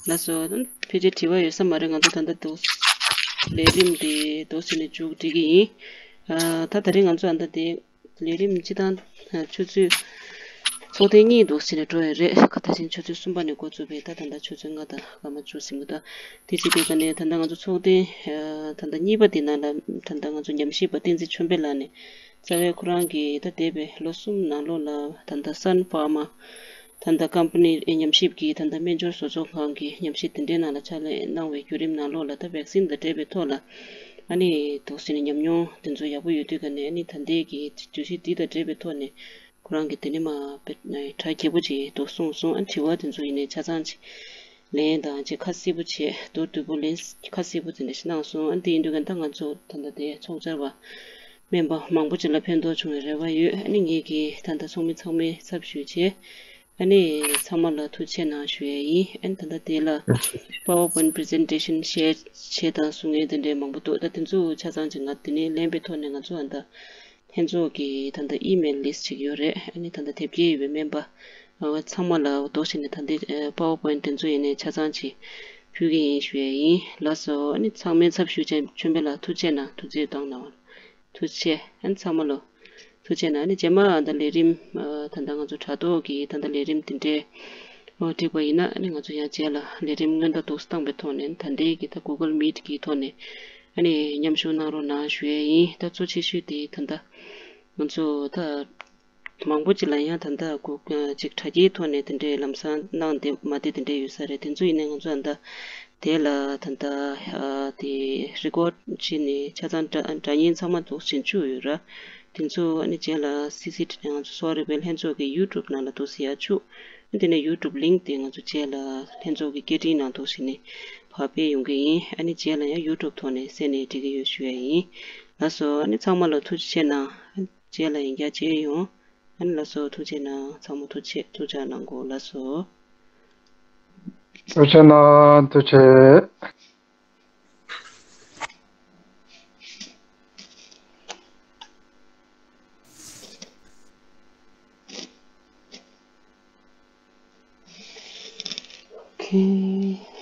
ལགས་སོ། ཕལ་ཆེར་དྲི་བ་ཡོད་ས་མ་རེད། ང་ཚོ་ད་ལྟ་འདུག་ལས་རིམ་དེ་འདུག་ཟེར་ནས་མཇུག་སྒྲིལ་གྱི་ཡིན། ཨ། ད་ད་རེས་ང་ཚོ་ཨ་ད་དེ་ལས་རིམ་སྤྱི་བཏང་ཆུ་ཚོད་ཚོགས་ཐེངས་གཉིས་འདུག་ཟེར་ནས་འགྲོ་ཡོད་རེད། ད་ད་ཕྱིན་ཆུ་ཚོད་གསུམ་པ་ནས་འགོ་བཙུགས་པས་ད་ད་ལྟ་ཆུ་ཚོད་ལྔ་དང་སྐར་མ་བཅུ་ཟིན་གྱི་འདུག་དེ་བྱེད་དུས་ཀ་ནས་ད་ལྟ་ང་ཚོ་ཚོགས་ཐེངས་ད་ལྟ་གཉིས་པ་དེ་ནང་ལ་ད་ལྟ་ང་ཚོ་ཉམས་ཞིབ་པ་བསྟན་འཛིན་ཆོས་འཕེལ་ལགས་ནས་རྩ་བའི་ཁོ་རང་གིས་ད་འདས་པའི་ལོ་གསུམ་ནང་ལོགས་ལ་ད་ལྟ་སན་ཕར་མ་ད་ལྟ་ཀམ་པ་ནི་ཉམས་ཞིབ་ཀྱི་ད་ལྟ་སྨན་སྦྱོར་བཟོ་ཚོགས་ཁང་གི་ཉམས་ཞིབ་དེ་འདྲའི་ནང་ལ་ཕྱག་ལས་གནང་བའི་བརྒྱུད་རིམ་ནང་ལོགས་ལ་ད་བེག་སིན་དང་འབྲེལ་བའི་ཐོག་ལ་ཨ་ནི་འདུག་ཟེར་ནས་ཉམས་མྱོང་དེ་ཚོ་ཡག་པོ་ཡོད་དུས་ཀ་ནས་ཨ་ནི་ད་ལྟའི་གི་བརྗོད་གཞི་འདི་དང་འབྲེལ་བའི་ཐོག་ནས་ཁོ་རང་གིས་དེ་ནས་མ་དཔེ་གྲ་རྒྱས་པོ་ཅིག་འདུག་གསུངས་སོང་། ཨ་ནི་དྲི་བ་དེ་ཚོ་ཡིན་ནའི་ཆ་ཚང་ཅིག་ ལན་དང་བཅས་ཁ་གསལ་པོ་བྱས། མདོར་བསྡུས་པོ་ལན་ཁ་གསལ་པོ་དེ་འདྲ་ཞིག་གནང་སོང་། ཨ་ནི་དེ་ཡིན་དུས་ག་ད་ང་ཚོ་ད་ལྟ་དེ་ཚོགས་བཅར་བ་སྨན་པ་མང་པོ་ཅིག་ལ་ཕན་ཐོགས་བྱུང་བའི་རེ་བ་ཡོད། ཨ་ནི་ངེད་ཀྱིས་ད་ལྟ་ཚོགས་མི་ཚང་མའི་ཚབ་ཞུས་བྱས། ཨ་ནི་ཚང་མ་ལ་ཐུགས་རྗེ་གནང་ཞུ་ཡས་ཡིན། ཨ་ནི་ད་ལྟ་དེ་ལ་PowerPoint presentation share བྱེད་དང་གསུང་མཁན་དེ་འདྲའི་མང་པོ་འདུག་ད་དེ་ཚོ་ཆ་ཚང་ཅིག་ང་དེ་ནས་ལེན་པའི་ཐོག་ནས་ང་ཚོ་ཨ་ད་ལྷན་ཚོགས་ཀྱི་ད་ལྟ་email list ཅིག་ཡོད་རེད། ཨ་ནི་ད་ལྟ་དེབ་སྐྱེལ་ཡོད་པའི་སྨན་པ་ཨ་ཚང་མ་ལ་འདུག་བྱས་ནས་ད་ལྟའི་PowerPoint དེ་ཚོ་ཡིན་ནའི་ཆ་ཚང་ཅིག་ཕུལ་གྱི་ཡིན་ཞུ་ཡས་ཡིན། ལགས་སོ། ཨ་ནི་ཚང་མའི་ཚབ་ཞུས་བྱས་ཆོས་འཕེལ་ལགས་ཐུགས་རྗེ་གནང་། ཐུགས་རྗེ་གནང་། ཐུགས་རྗེ་ཆེ། ཨ་ནི་ཚང་མ་ལོ། ཐུགས་རྗེ་གནང་། ཨ་ནི་རྗེས་མ་ཨ་ད་ལས་རིམ་ཨ་ད་ལྟ་ང་ཚོ་དྲ་ཐོག་གི་ད་ལྟ་ལས་རིམ་དེ་འདྲའི་ཨོ་འགྲིག་པ་ཡིན་ན། ཨ་ནི་ང་ཚོ་ཡང་རྗེས་ལ་ལས་རིམ་སྔོན་བརྡ་འདུག་སེ་བཏང་པའི་ཐོག་ནས་ད་ལྟའི་གི་ད་Google Meet གི་ཐོག་ནས་ཨ་ནི་མཉམ་ཞུགས་གནང་རོགས་གནང་ཞུ་ཡས་ཡིན། ད་གཙོ་ཆེ་ཤོས་དེ་ད་ལྟ་ང་ཚོ་ད་མང་པོ་ཅིག་ལ་ཡང་ད་ལྟ་གུ་ཅིག་དྲ་རྒྱའི་ཐོག་ནས་དེ་འདྲའི་ལམ་སང་གནང་བསྡད་མ་བསྡད་དེ་འདྲའི་ཡོད་ས་རེད། དེ་ཚོ་ཡིན་ནའི་ང་ཚོ་ཨ་ད་དེ་ལ་ད་ལྟ་ཨ་དེ་record བྱས་ནས་ཆ་ཚང་འདྲ་འདྲ་མཉམ་ཚང་མ་འདུག་སེ་བྱུང་ཡོད་ར། དེ་ཚོ་ཨ་ནི་རྗེས་ལ་སི་སི་ཊི་ང་ཚོ་གསོ་བ་རིག་པའི་ལྷན་ཚོགས་ཀྱི་YouTube ནང་ལ་འདུག་སེ་ཡར་བཅུག་དེ་ནས་YouTube link དེ་ང་ཚོ་རྗེས་ལ་ལྷན་ཚོགས་ཀྱི་སྐད་འཕྲིན་ནང་འདུག་སེ་ནས་ཕར་སྤེལ་ཡོང་གི་ཡིན། ཨ་ནི་རྗེས་ལ་ཡང་YouTube ཐོག་ནས་གསན་ནས་འགྲིག་གི་ཡོད་ཞུ་ཡ་ཡིན། ལགས་སོ། ཨ་ནི་ཚང་མ་ལ་ཐུགས་རྗེ་ཆེ་གནང་། རྗེས་ལ་ཡང་བསྐྱར་མཇལ་ཡོང་། ཨ་ནི་ལགས་སོ། ཐུགས་རྗེ་གནང་། ཚང་མ་ཐུགས་རྗེ་ཐུགས་རྗེ་གནང་གོ། ལགས་སོ། ཐུགས་རྗེ་གནང་། ཐུགས་རྗེ་ཆེ།